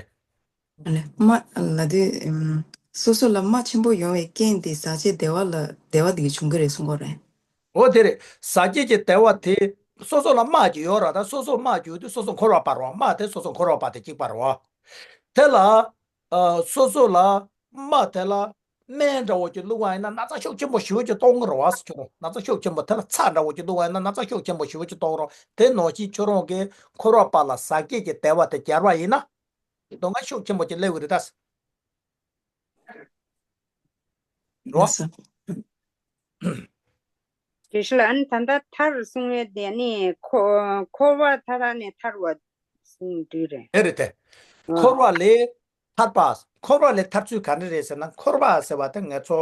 ཨ་ལས་མ་ལ་དེ་ཨམ། སོ་སོ་ལ་རྨ་ཆེན་པོ་ཡོང་བའི་རྐྱེན་དེ་ཟག་བཅས་བདེ་བ་ལ་བདེ་བ་དེ་གི་བྱུང་གི་རེད་གསུང་གི་རེད། ཨོ་དེ་རེད། ཟག་བཅས་ཀྱི་བདེ་བ་དེ་སོ་སོ་ལ་རྨ་ཅིག་ཡོད་ར། ད་སོ་སོ་རྨ་ཅིག་ཡོད་དུས་སོ་སོ་འཁོར་བ་པ་རོ། རྨ་དེ་སོ་སོ་འཁོར་བ་པ་དེ་གཅིག་པ་རོ། དེ་ལ་ཨ་སོ་སོ་ལ་རྨ་དེ་ལ་སྨན་འདྲ་བོ་ཅིག་བླུགས་པ་ཡིན་ན་ན་ཚ་ཤུགས་ཆེན་པོ་ཞེ་པོ་ཅིག་གཏོང་གི་རེད་བ་ཟེར་ཁྱོད་རང་། ན་ཚ་ཤུགས་ཆེན་པོ། དེ་ལ་ཚྭ་འདྲ་བོ་ཅིག་བླུགས་པ་ཡིན་ན་ན་ཚ་ཤུགས་ཆེན་པོ་ཞེ་པོ་ཅིག་གཏོང་གི་རེད། དེ་ནང་བཞིན་ཁྱོད་རང་གི་འཁོར་བ་པ་ལ་ཟག་བཅས་ཀྱི་བདེ་བ་དེ་སྦྱར་བ་ཡིན་ན། སྡུག་བསྔལ་ཤུགས་ཆེན་པོ་ཅིག་སླེབས་ཀྱི་རེད་ད། རོ། ལགས་སོ། དེ་ཤི་ལ་ཨ་ནི་ད་ལྟ་ཐར་གསུང་ཡས་དེ་ནི་འཁོར་འཁོར་བ་མཐའ་དག་ནས་ཐར་བ་གསུང་དུས་རེད། དེ་རེད་དེ། ཨ། འཁོར་བ་ལས་ཐར་པ། འཁོར་བ་ལས་ཐར་ཚུལ་ག་འདྲ་རེད་ཟེར་ན། འཁོར་བ་ཟེར་བ་དེ་ང་ཚོ་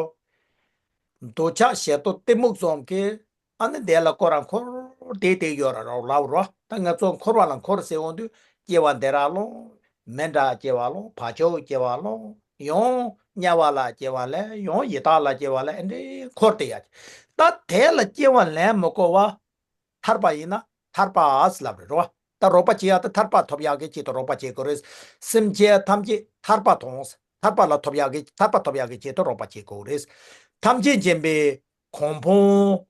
འདོད་ཆགས་ཞེ་སྡང་གཏི་མུག་གསུམ་གྱིས་ཨ་ནི་དེ་ལ་སྐོར་ར་འཁོར་བསྡད་བསྡད་ཡོད་ར་རོ་ལབ་རོ། ད་ང་ཚོ་འཁོར་བ་ལ་འཁོར་ཟེར་འོང་དུས་སྐྱེ་བ་འདི་ར་སློང་། མི་འདྲ་སྐྱེ་བ་སློང་། བར་ཆད་སྐྱེ་བ་སློང་། ཡང་དམྱལ་བ་ལ་སྐྱེ་བ་ལེན། ཡང་ཡི་དྭགས་ལ་སྐྱེ་བ་ལེན། ཨེ་འདྲའི་འཁོར་དེ་ཡ། ད་དེ་ལ་སྐྱེ་བ་ལེན་མི་དགོས་པ་ཐར་པ་ཡིན་ན་ཐར་པ་ཟེར་ལབ་རེད་རོ། ད་རོགས་པ་བྱེད་ཡག་ད་ཐར་པ་ཐོབ་ཡག་གི་ཆེད་དུ་རོགས་པ་བྱེད་དགོས་རེད། སེམས་ཅན་ཐམས་ཅད་ཐར་པ་ཐོབ། ཐར་པ་ལ་ཐོབ་ཡག་གི་ཐར་པ་ཐོབ་ཡག་གི་ཆེད་དུ་རོགས་པ་བྱེད་དགོས་རེད། ཐམས་ཅད་མཁྱེན་པའི་གོ་འཕང་།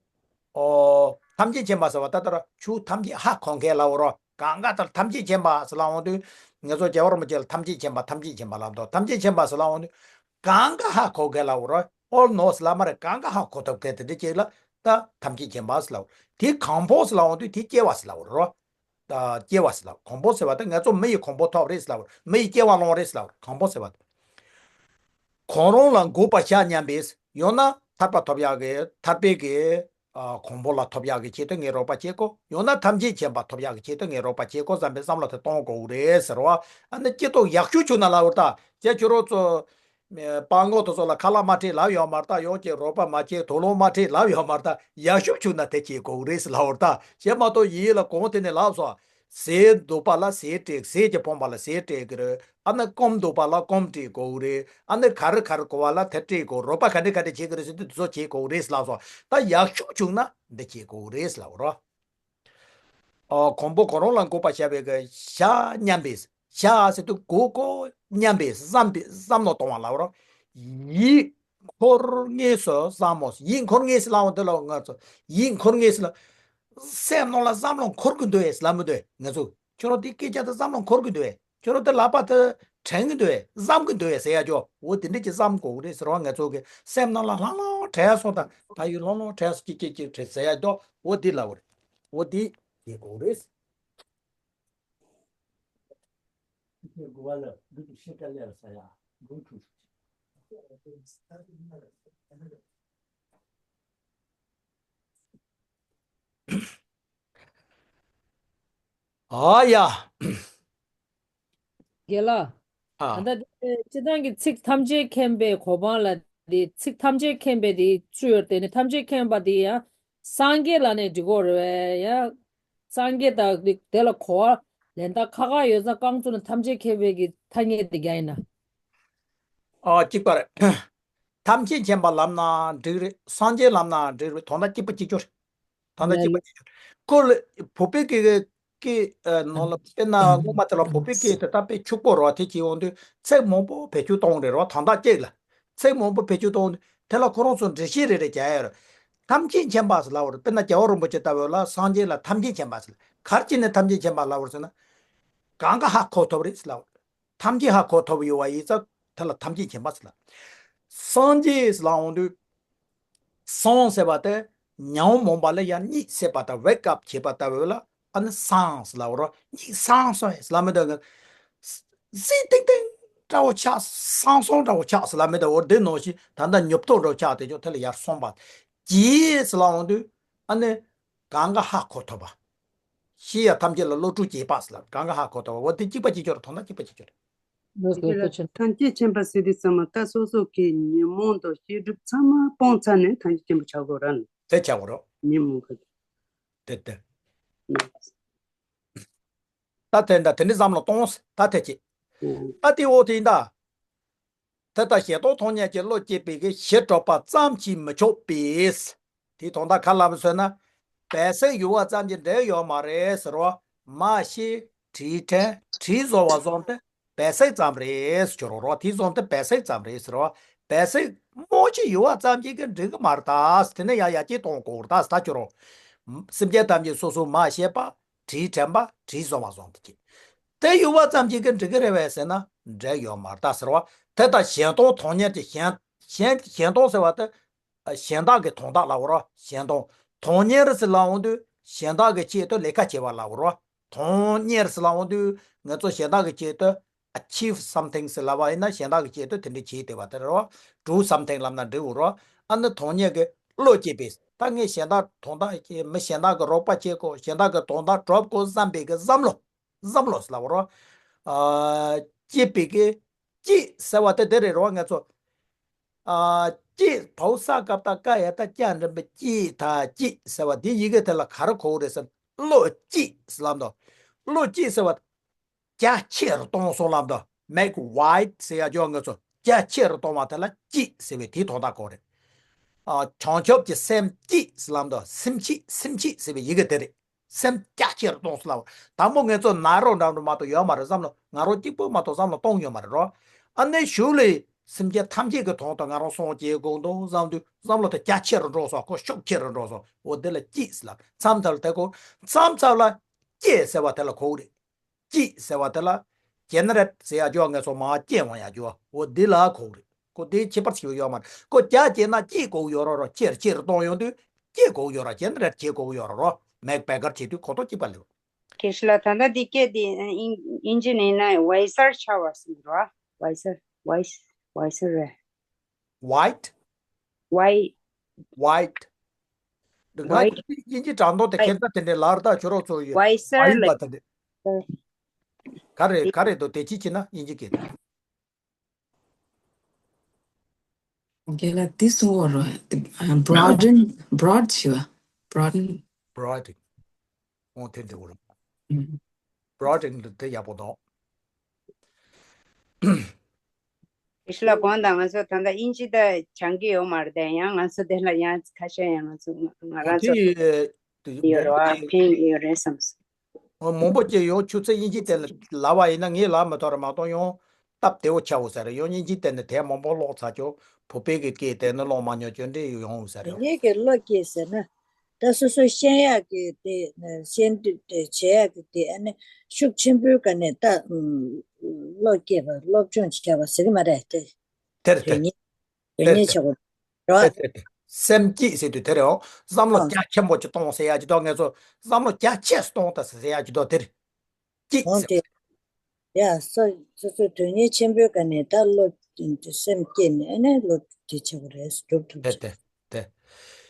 ཨོ། ཐམས་ཅད་མཁྱེན་པ་ཟེར་བ་ད་ལྟ་ར་ཆོས་ཐམས་ཅད་ཧ་གོ་མཁན་ལབ་རོ། གང་ག་ལྟར་ཐམས་ཅད་མཁྱེན་པ་ཟེར་ལབ་འོང་དུས། ང་ཚོ་རྒྱལ་བ་རིན་པོ་ཆེ་ལ་ཐམས་ཅད་མཁྱེན་པ་ཐམས་ཅད་མཁྱེན་པ་ལབ་འདུག་ཐམས་ཅད་མཁྱེན་པ་ཟེར་ལབ་འོང་དུས། གང་ག་ཧ་གོ་མཁན་ལབ་རོ། ཨོལ་ནོ་ཟེར་ལབ་མ་རེད། གང་ག་ཧ་གོ་ཐུབ་མཁན་དེ་འདྲ་ཅིག་ལ་ད་ཐམས་ཅད་མཁྱེན་པ་ཟེར་ལབ། དེ་གོ་འཕང་ཟེར་ལབ་འོང་དུས་དེ་སྐྱེ་བ་ཟེར་ལབ་རོ། ད་སྐྱེ་བ་ཟེར་ལབ། གོ་འཕང་ཟེར་བ་ད་ང་ཚོ་མི་ཡི་གོ་འཕང་ཐོབ་རེད་ཟེར་ལབ། མི་ཡི་སྐྱེ་བ་ལོངས་རེད་ཟེར་ལབ། གོ་འཕང་ཟེར་བ་ད། གང་རུང་ལ་འགོད་པར་བྱ་སྙམ་པས། ཡང་ན་ཐར་པ་ཐོབ་ཡག་གི་ཐར་པའི་གི་ཨ་གོ་འཕང་ལ་ཐོབ་ཡག་གི་ཆེད་དུ་ངས་རོགས་པ་བྱེད་དགོས། ཡང་ན་ཐམས་ཅད་མཁྱེན་པ་ཐོབ་ཡག་གི་ཆེད་དུ་ངས་རོགས་པ་བྱེད་དགོས་བསམ་པའི་བསམ་བློ་དེ་གཏོང་དགོས་རེད་ཟེར་བ། ཨ་ནི་སྐྱེ་སྟོབས་ཡག་ཤོས་བྱུང་ན་ལབ་ར། ད་ཅེ་ཁྱོད་རོགས་ཚོ། སྤང་གོ་དེ་ཚོ་ལ་ཁ་ལག་མ་སྤྲད་ལབ་ཡོད་མ་རེད། ད་ཡོང་ཅིག་རོགས་པ་མ་བྱེད་དུག་སློང་མ་སྤྲད་ལབ་ཡོད་མ་རེད། ད་ཡག་ཤོས་བྱུང་ན་དེ་བྱེད་དགོས་རེད་ལབ་ར། ད་བྱས་མ་གཏོགས་ཡིན་ལ་གོང་དེ་ནས་ལབ་སོང་། ཟས་འདུག་པ་ལ་ཟས་སྤྲད། ཟས་ཀྱི་ཕོངས་པ་ལ་ཟས་སྤྲད་ཀྱི་རེད། ཨ་ནི་སྐོམ་འདུག་པ་ལ་སྐོམ་སྤྲད་དགོས་རེད། ཨ་ནི་ག་རེ་ག་རེ་དགོས་པ་ལ་དེ་སྤྲད་དགོས། རོགས་པ་ག་འདྲ་ག་འདྲ་བྱེད་ཀྱི་རེད་ཟེར་དུས་དེ་ཚོ་བྱེད་དགོས་རེད་ལབ་སོང་། ད་ཡག་ཤོས་བྱུང་ན་འདི་བྱེད་དགོས་རེད་ལབ་ར། ཨོ། གོང་འཕང་གང་རུང་ལ་འགོད་པར་བྱ་བའི་གི་བྱ་སྙམ་པའི། བྱ་ཟེར་དུས་གོ་གོ་སྙམ་པའི་བསམ་པའི་བསམ་བློ་གཏོང་བ་ལབ་རོ། ཡིད་འཁོར་ངེས་སུ་བསམ་མོ། ཡིད་འཁོར་ངེས་སུ་ལབ་འོང་དུས་ལ་ང་ཚོ་ཡིད་འཁོར་ངེས་སུ་ལ། སེམས་ནང་ལ་བསམ་བློ་འཁོར་གི་འདུག་ཨེ་ལབ་མི་འདུག་ཨེ། ང་ཚོ་ཁྱོད་རང་དེ་སྐད་ཆ་དེ་བསམ་བློ་འཁོར་གི་འདུག་ཨེ། ཁྱོད་རང་དེ་ལག་པ་དེ་དྲན་གི་འདུག་ཨེ། བསམ་གི་འདུག་ཨེ་ཟེར་ཡ་ཅོ། འོ་དེ་འདྲ་ཅིག་བསམ་དགོས་རེད་ཟེར་བ། ང་ཚོ་གི་སེམས་ནང་ལ་ལྷང་ལྷང་དྲན་སོང་། ད་ཕ་ཡུལ་ལྷང་ལྷང་དྲན་སོང་། ཅིག་ཅིག་ཅིག་དྲན་ཟེར་ཡ་ཅོ། འོ་དེ་ལབ་རེད། འོ་དེ་བྱེད་དགོས་རེད། ཨ་ཡ། རྒན་ལགས། ཨ། ད་ལྟ་དེ་སྤྱིར་བཏང་གི་ཚིག་ཐམས་ཅད་མཁྱེན་པའི་གོ་འཕང་ལ་དེ་ཚིག་ཐམས་ཅད་མཁྱེན་པའི་དེ་བཅུ་ཡོད་དེ་ནི་ཐམས་ཅད་མཁྱེན་པ་དེ་ཡང་སངས་རྒྱས་ལ་ནི་འགྲིག་གོ་རེད་བས། ཡང་སངས་རྒྱས་དང་དེ་ལ་གོ་བ་ལེན་སྟངས་ཁག་ཁག་ཡོད་ཙང་། རྐང་བཙུགས་ནས་ཐམས་ཅད་མཁྱེན་པའི་གི་ཐ་སྙད་དེ་རྒྱག་ཡིན་ན། ཨ། གཅིག་པ་རེད། ཐམས་ཅད་མཁྱེན་པ་ལབ་ན་འགྲིག་རེད། སངས་རྒྱས་ལབ་ན་འགྲིག་རེད། དོན་དག་གཅིག་པ་གཅིག་གྱུར་རེད། ད་ལྟ་གཅིག་པ་གཅིག་གྱུར། ཁོ་ལ་བོད་པའི་སྐད་ཀྱི་ནང་ལ་དཔེར་ན་སློབ་མ་དེ་ལ་བོད་པའི་སྐད་དེ་ད་དཔེ་ཕྱུག་པོ་རེད་བ། དེ་བྱེད་འོང་དུས་ཚིག་མང་པོ་བེད་སྤྱོད་གཏོང་རེད་རོ། དོན་དག་གཅིག་ལ། ཚིག་མང་པོ་བེད་སྤྱོད་གཏོང་། དེ་ལ་ཁོ་རང་ཚོ་འགྲེལ་བཤད་རེ་རེ་རྒྱག་ཡ་རེད། ཐམས་ཅད་མཁྱེན་པ་ཟེར་ལབ་པ་རེད། དཔེར་ན་རྒྱལ་བ་རིན་པོ་ཆེ་ལྟ་བུ་ལ་སངས་རྒྱས་ལ་ཐམས་ཅད་མཁྱེན་པ་ཟེར། ག་རེ་བྱས་ནས་ཐམས་ཅད་མཁྱེན་པ་ལབ་པ་རེད་ཟེར་ན། གང་ག་ཧ་གོ་ཐུབ་རེད་ཟེར་ལབ་པ་རེད། ཐམས་ཅད་ཧ་གོ་ཐུབ་ཡོད་པ་ཡིན་ཙང་དེ་ལ་ཐམས་ཅད་མཁྱེན་པ་ཟེར་ལབ། སངས་རྒྱས་ཟེར་ལབ་འོང་དུས། སངས་ཟེར་བ་དེ་ཉོན་མོངས་པ་ལ་ཡང་གཉིད་སད་པ་དང་wake up བྱེད་པ་ལྟ་བུ་ལ་ཨ་ནི་སངས་ཟེར་ལབ་པ་རེད། གཉིད་སངས་སོང་ཟེར་ལབ་མི་འདུག་ག་གཟིགས་ཏིང་ཏིང་འདྲ་བོ་ཆགས། སངས་སོང་འདྲ་བོ་ཆགས་ཟེར་ལབ་མི་འདུག་འོ་དེ་ནང་བཞིན་ད་ལྟ་ཉོབ་ཏོ་འདྲ་བོ་ཆགས་དེ་ཅོག་དེ་ལ་ཡར་སོང་བ། རྒྱས་ཟེར་ལབ་འོང་དུས་ཨ་ནི་གང་ག་ཧ་གོ་ཐུབ་པ། ཤེས་ཡ་ཐམས་ཅད་ལ་བློ་གྲོས་རྒྱས་པ་ཟེར་ལབ། གང་ག་ཧ་གོ་ཐུབ་པ། འོ་དེ་གཅིག་པ་གཅིག་ཆོད་རེད། དོན་དག་གཅིག་པ་གཅིག་ཆོད་རེད། ལགས་སོ། ཐམས་ཅད་མཁྱེན་པ་ཟེར་དུས་ཙམ་པ་ད་སོ་སོ་གི་ཉོན་མོངས་དང་ཤེས་སྒྲིབ་ཚང་མ་སྤངས་ཚར་ནས་ཐམས་ཅད་མཁྱེན་པ་ཆགས་དགོས་ར། དེ་ཆགས་དགོས་ར། ཉོན་མོངས་གི། དེ་དེ། ད་དེ་འདྲ་དེ་འདྲ་བསམ་བློ་གཏོང་། ད་དེ་ཅི། ད་དེ་འོ་དེ་ཡིན་ད། དེ་ལྟར་གཞན་སྟོང་མཐོང་ཉིད་ཀྱི་བློ་སྐྱེས་པའི་གི་གཞི་གྲུབ་པ་ཙམ་གྱིས་མི་ཆོག་པས། དེའི་དོན་དག་ག་ལ་མི་ཟེར་ན། བལ་གསེག་ཡུ་བ་ཙམ་གྱིས་འགྲིག་ཡོད་མ་རེད་ཟེར་བ། མ་ཤེས། དྲིས་དྲན། དྲིས་བཟོ་བ་བཟུང་སྟེ་བལ་གསེག་ཙམ་རེད་ཟེར་རོ། དེ་བཟུང་སྟེ་བལ་གསེག་ཙམ་རེད་ཟེར་བ། བལ་གསེག་རྨོ་ཅིག་ཡུ་བ་ཙམ་གྱིས་གི་འགྲིག་གི་མ་རེད་ད། དེ་ནས་ཡང་ཡར་རྒྱས་གཏོང་དགོས་རེད་ད་ཟེར་ད་ཁྱོད་རང་། སེམས་ཅན་ཐམས་ཅད་སོ་སོའི་མ་ཤེས་པ། དྲིས་དྲན་པ། དྲིས་བཟོ་བ་བཟུང་སྟེ་གི། དེ་ཡུ་བ་ཙམ་གྱིས་གི་འགྲིག་གི་རེད་པས་ཟེར་ན་འགྲིག་ཡོད་མ་རེད་ད་ཟེར་བ། དེ་ལྟར་གཞན་སྟོང་མཐོང་ཉིད་ཀྱི་གཞན་གཞན་གཞན་སྟོང་ཟེར་བ་དེ་གཞན་དག་གི་དོན་དག་ལབ་པ་རེད། གཞན་སྟོང་། མཐོང་ཉིད་ཟེར་ལབ་འོང་དུས་གཞན་དག་གི་ཆེད་དུ་ལས་ཀ་བྱེད་པ་ལབ་པ་རེད། མཐོང་ཉིད་ཟེར་ལབ་འོང་དུས་ང་ཚོ་གཞན་དག་གི་ཆེད་དུ་achieve something ཟེར་ལབ་པ་ཡིན་ན་གཞན་དག་གི་ཆེད་དུ་དེ་འདྲ་བྱེད་བསྡད་པ་དེ་རེད་བ། do something ལབ་ན་འགྲིག་གི་རེད། ཨ་ནི་མཐོང་ཉིད་ཀྱི་བློ་སྐྱེས་པས། ད་ངས་གཞན་དག་དོན་དག་མི་གཞན་དག་གི་རོགས་པ་བྱེད་དགོས། གཞན་དག་གི་དོན་དག་སྒྲུབ་དགོས་བསམ་པའི་གི་བསམ་བློ། བསམ་བློ་ཟེར་ལབ་པ་རེད། ཨ། སྐྱེས་པའི་གི། སྐྱེས་ཟེར་བ་དེ་དེ་རེད་རེད་བ། ང་ཚོ། ཨ། སྐྱེས་བོ་ས་ག་བཏགས་སྐ་ཡ་བཏགས་སྐྱ་འགྲེང་བུ་སྐྱེས་ད་སྐྱེས་ཟེར་བ་དེ་ཡི་གེ་དེ་ལ་ག་རེ་གོ་གི་རེད་ཟེར་ན་བློ་སྐྱེས་ཟེར་ལབ་འདུག་བློ་སྐྱེས་ཟེར་བ། རྒྱ་ཆེ་རུ་གཏོང་སོང་ལབ་འདུག make wide ཟེར་ཡ་ཅོག་ང་ཚོ་རྒྱ་ཆེ་རུ་གཏོང་བ་དེ་ལ་སྐྱེས་ཟེར་བའི་དེའི་དོན་དག་གོ་རེད། ཨ། བྱང་ཆུབ་ཀྱི་སེམས་སྐྱེས་ཟེར་ལབ་འདུག་སེམས་སྐྱེས་སེམས་སྐྱེས་ཟེར་བའི་ཡི་གེ་དེ་རེད། སེམས་རྒྱ་ཆེ་རུ་གཏོང་ཟེར་ལབ། དང་པོ་ང་ཚོ་ན་རོ་འདྲ་འགྲོ་མ་གཏོགས་ཡོད་མ་རེད་བསམ་བློ། ང་རོ་གཅིག་པོ་མ་གཏོགས་བསམ་བློ་གཏོང་ཡོད་མ་རེད་རོ། ཨ་ནི་གཞུག་ལས་སེམས་ཅན་ཐམས་ཅད་ཀྱི་དོན་དུ་ང་རང་སྲུང་སྐྱེལ་དགོས་འདུག་བསམ་དུས་བསམ་བློ་དེ་རྒྱ་ཆེ་རུ་འགྲོ་སོང་། ཁོ་ཤུགས་ཆེ་རུ་འགྲོ་སོང་། འོ་དེ་ལ་སྐྱེས་ཟེར་ལབ། མཚམས་མཚམས་ལ་དེ་གོ། མཚམས་མཚམས་ལ་སྐྱེས་ཟེར་བ་དེ་ལ་གོ་གི་རེད། སྐྱེས་ཟེར་བ་དེ་ལ་ཇེ་ནེ་རེ་ཊི་ཟེར་ཡ་ཅོག་ང་ཚོ་མར་སྐྱེས་འོང་ཡ་ཅོག་འོ་འདི་ལ་གོ་གི་རེད། ཁོ་དེ་ཁྱད་པར་ཞིག་ཡོད་མ་རེད། ཁོ་རྒྱ་སྐྱེས་ན་སྐྱེས་གོ་གི་ཡོད་ར་རོ། ཆེར་ཆེར་གཏོང་ཡོང་དུས་སྐྱེས་གོ་གི་ཡོད་ར། ཇེ་ནེ་རེ་ཊི་བྱེད་གོ་གི་ཡོད་ར་རོ། མེག་བྷེ་ཀར་བྱེད་དུས་ཁོ་ཐོག་གཅིག་པ་ལེགས། དགེ་བཤེས་ལགས། ད་ལྟ་འདི་སྐད་དེ་དབྱིན་དབྱིན་ཇི་ནས་ན་ཝའི་སར་ཆགས་པ་ཟེར་རོ། ཝའི་སར་ཝའི་སར་ཝའི་སར་རེད། White? White. White. དེ་ང་White. དབྱིན་ཇི་དྲང་ཐོག་དེ་ཁྱེད་ཚོ་དེ་འདྲའི་ལར་ད་ཆུ་རོགས་ཚོ་ཡོད། ཝའི་སར་ཝའི་ལ་བ་དེ་འདྲ། ག་རེ་ག་རེ་འདུག་དེ་ཅི་བྱེད་ན་དབྱིན་ཇི་སྐད། རྒན་ལགས་འདི་གསུང་བ་རོ། broaden broad ཞུ་བ། broaden. broaden. འོ་དེ་འདྲ་བོ་རེད། broaden དེ་ཡག་པོ་འདུག་དེ་ཤི་ལ་གོང་དང་ང་ཚོ་ད་ལྟ་དབྱིན་ཇི་ད་སྦྱང་གི་ཡོད་མ་རེད་དེ། ཡང་ང་ཚོ་དེ་ལ་ཡང་ཁ་ཤས་ཡང་ང་ཚོ་ང་ང་རང་ཚོ་དེ་ཡོད་རེད་བ། ཕན་ཡོད་རེད་བསམ་སོང་། མང་པོ་སྐྱེ་ཡོང་ཆུ་ཚོད་དབྱིན་ཇི་དེ་ལ་ལབ་པ་ཡིན་ན་ངས་ལབ་མི་ཐུབ་རེད་མ་གཏོགས་ཡང་སྟབས་བདེ་བོ་ཆགས་འོང་ས་རེད། ཡང་དབྱིན་ཇི་དེ་ནི་དེ་མང་པོ་ཀློག་ཚར་ཆོག་བོད་པའི་གི་སྐད་དེ་ནི་ཀློག་མ་མྱོང་ཆོག་འདྲེ་ཡོང་འོང་ས་རེད། དེ་ངེད་ཀྱི་བློ་སྐྱེས་ཟེར་ན། ད་སོ་སོ་ཤེས་ཡག་གི་དེ་ཤེས་འདོད་དེ་བྱེད་ཡག་གི་དེ་ཨ་ནི་ཤུགས་ཆེན་པོའི་སྒང་ནས་ད་བློ་སྐྱེས་པ་སློབ་སྦྱོང་བྱས་པ་ཟེར་གི་མ་རེད་དེ། དེར་དེ་དེ་ཉིད་དེ་དེར་ཉིད་དེ་བྱེད་དགོས་རེད། དེར་དེ་དེ་སེམས་སྐྱིད་ཟེར་དུས་དེ་རེད། འོ་བསམ་བློ་ཨང་རྒྱ་ཆེན་པོ་ཅིག་གཏོང་ཟེར་ཡག་ཅིག་དང་། ངེད་ཚོ་བསམ་བློ་རྒྱ་ཆེ་གཏོང་ད་ཟེར་ཡག་ཅིག་དང་། དེར་སྐྱིད་འོང་ཟེར། དེ། ཡ་སོ་སོ་སོ་དོན་གཉེར་ཆེན་པོའི་སྒང་ནས་ད་བློ་སེམས་བསྐྱེད་ནས་ཨ་ནི་བློ་དེ་ཆེ་བ་རེད་སྒྲུབ་ཐུབ་དེ་ཅིག་དེ་དེ།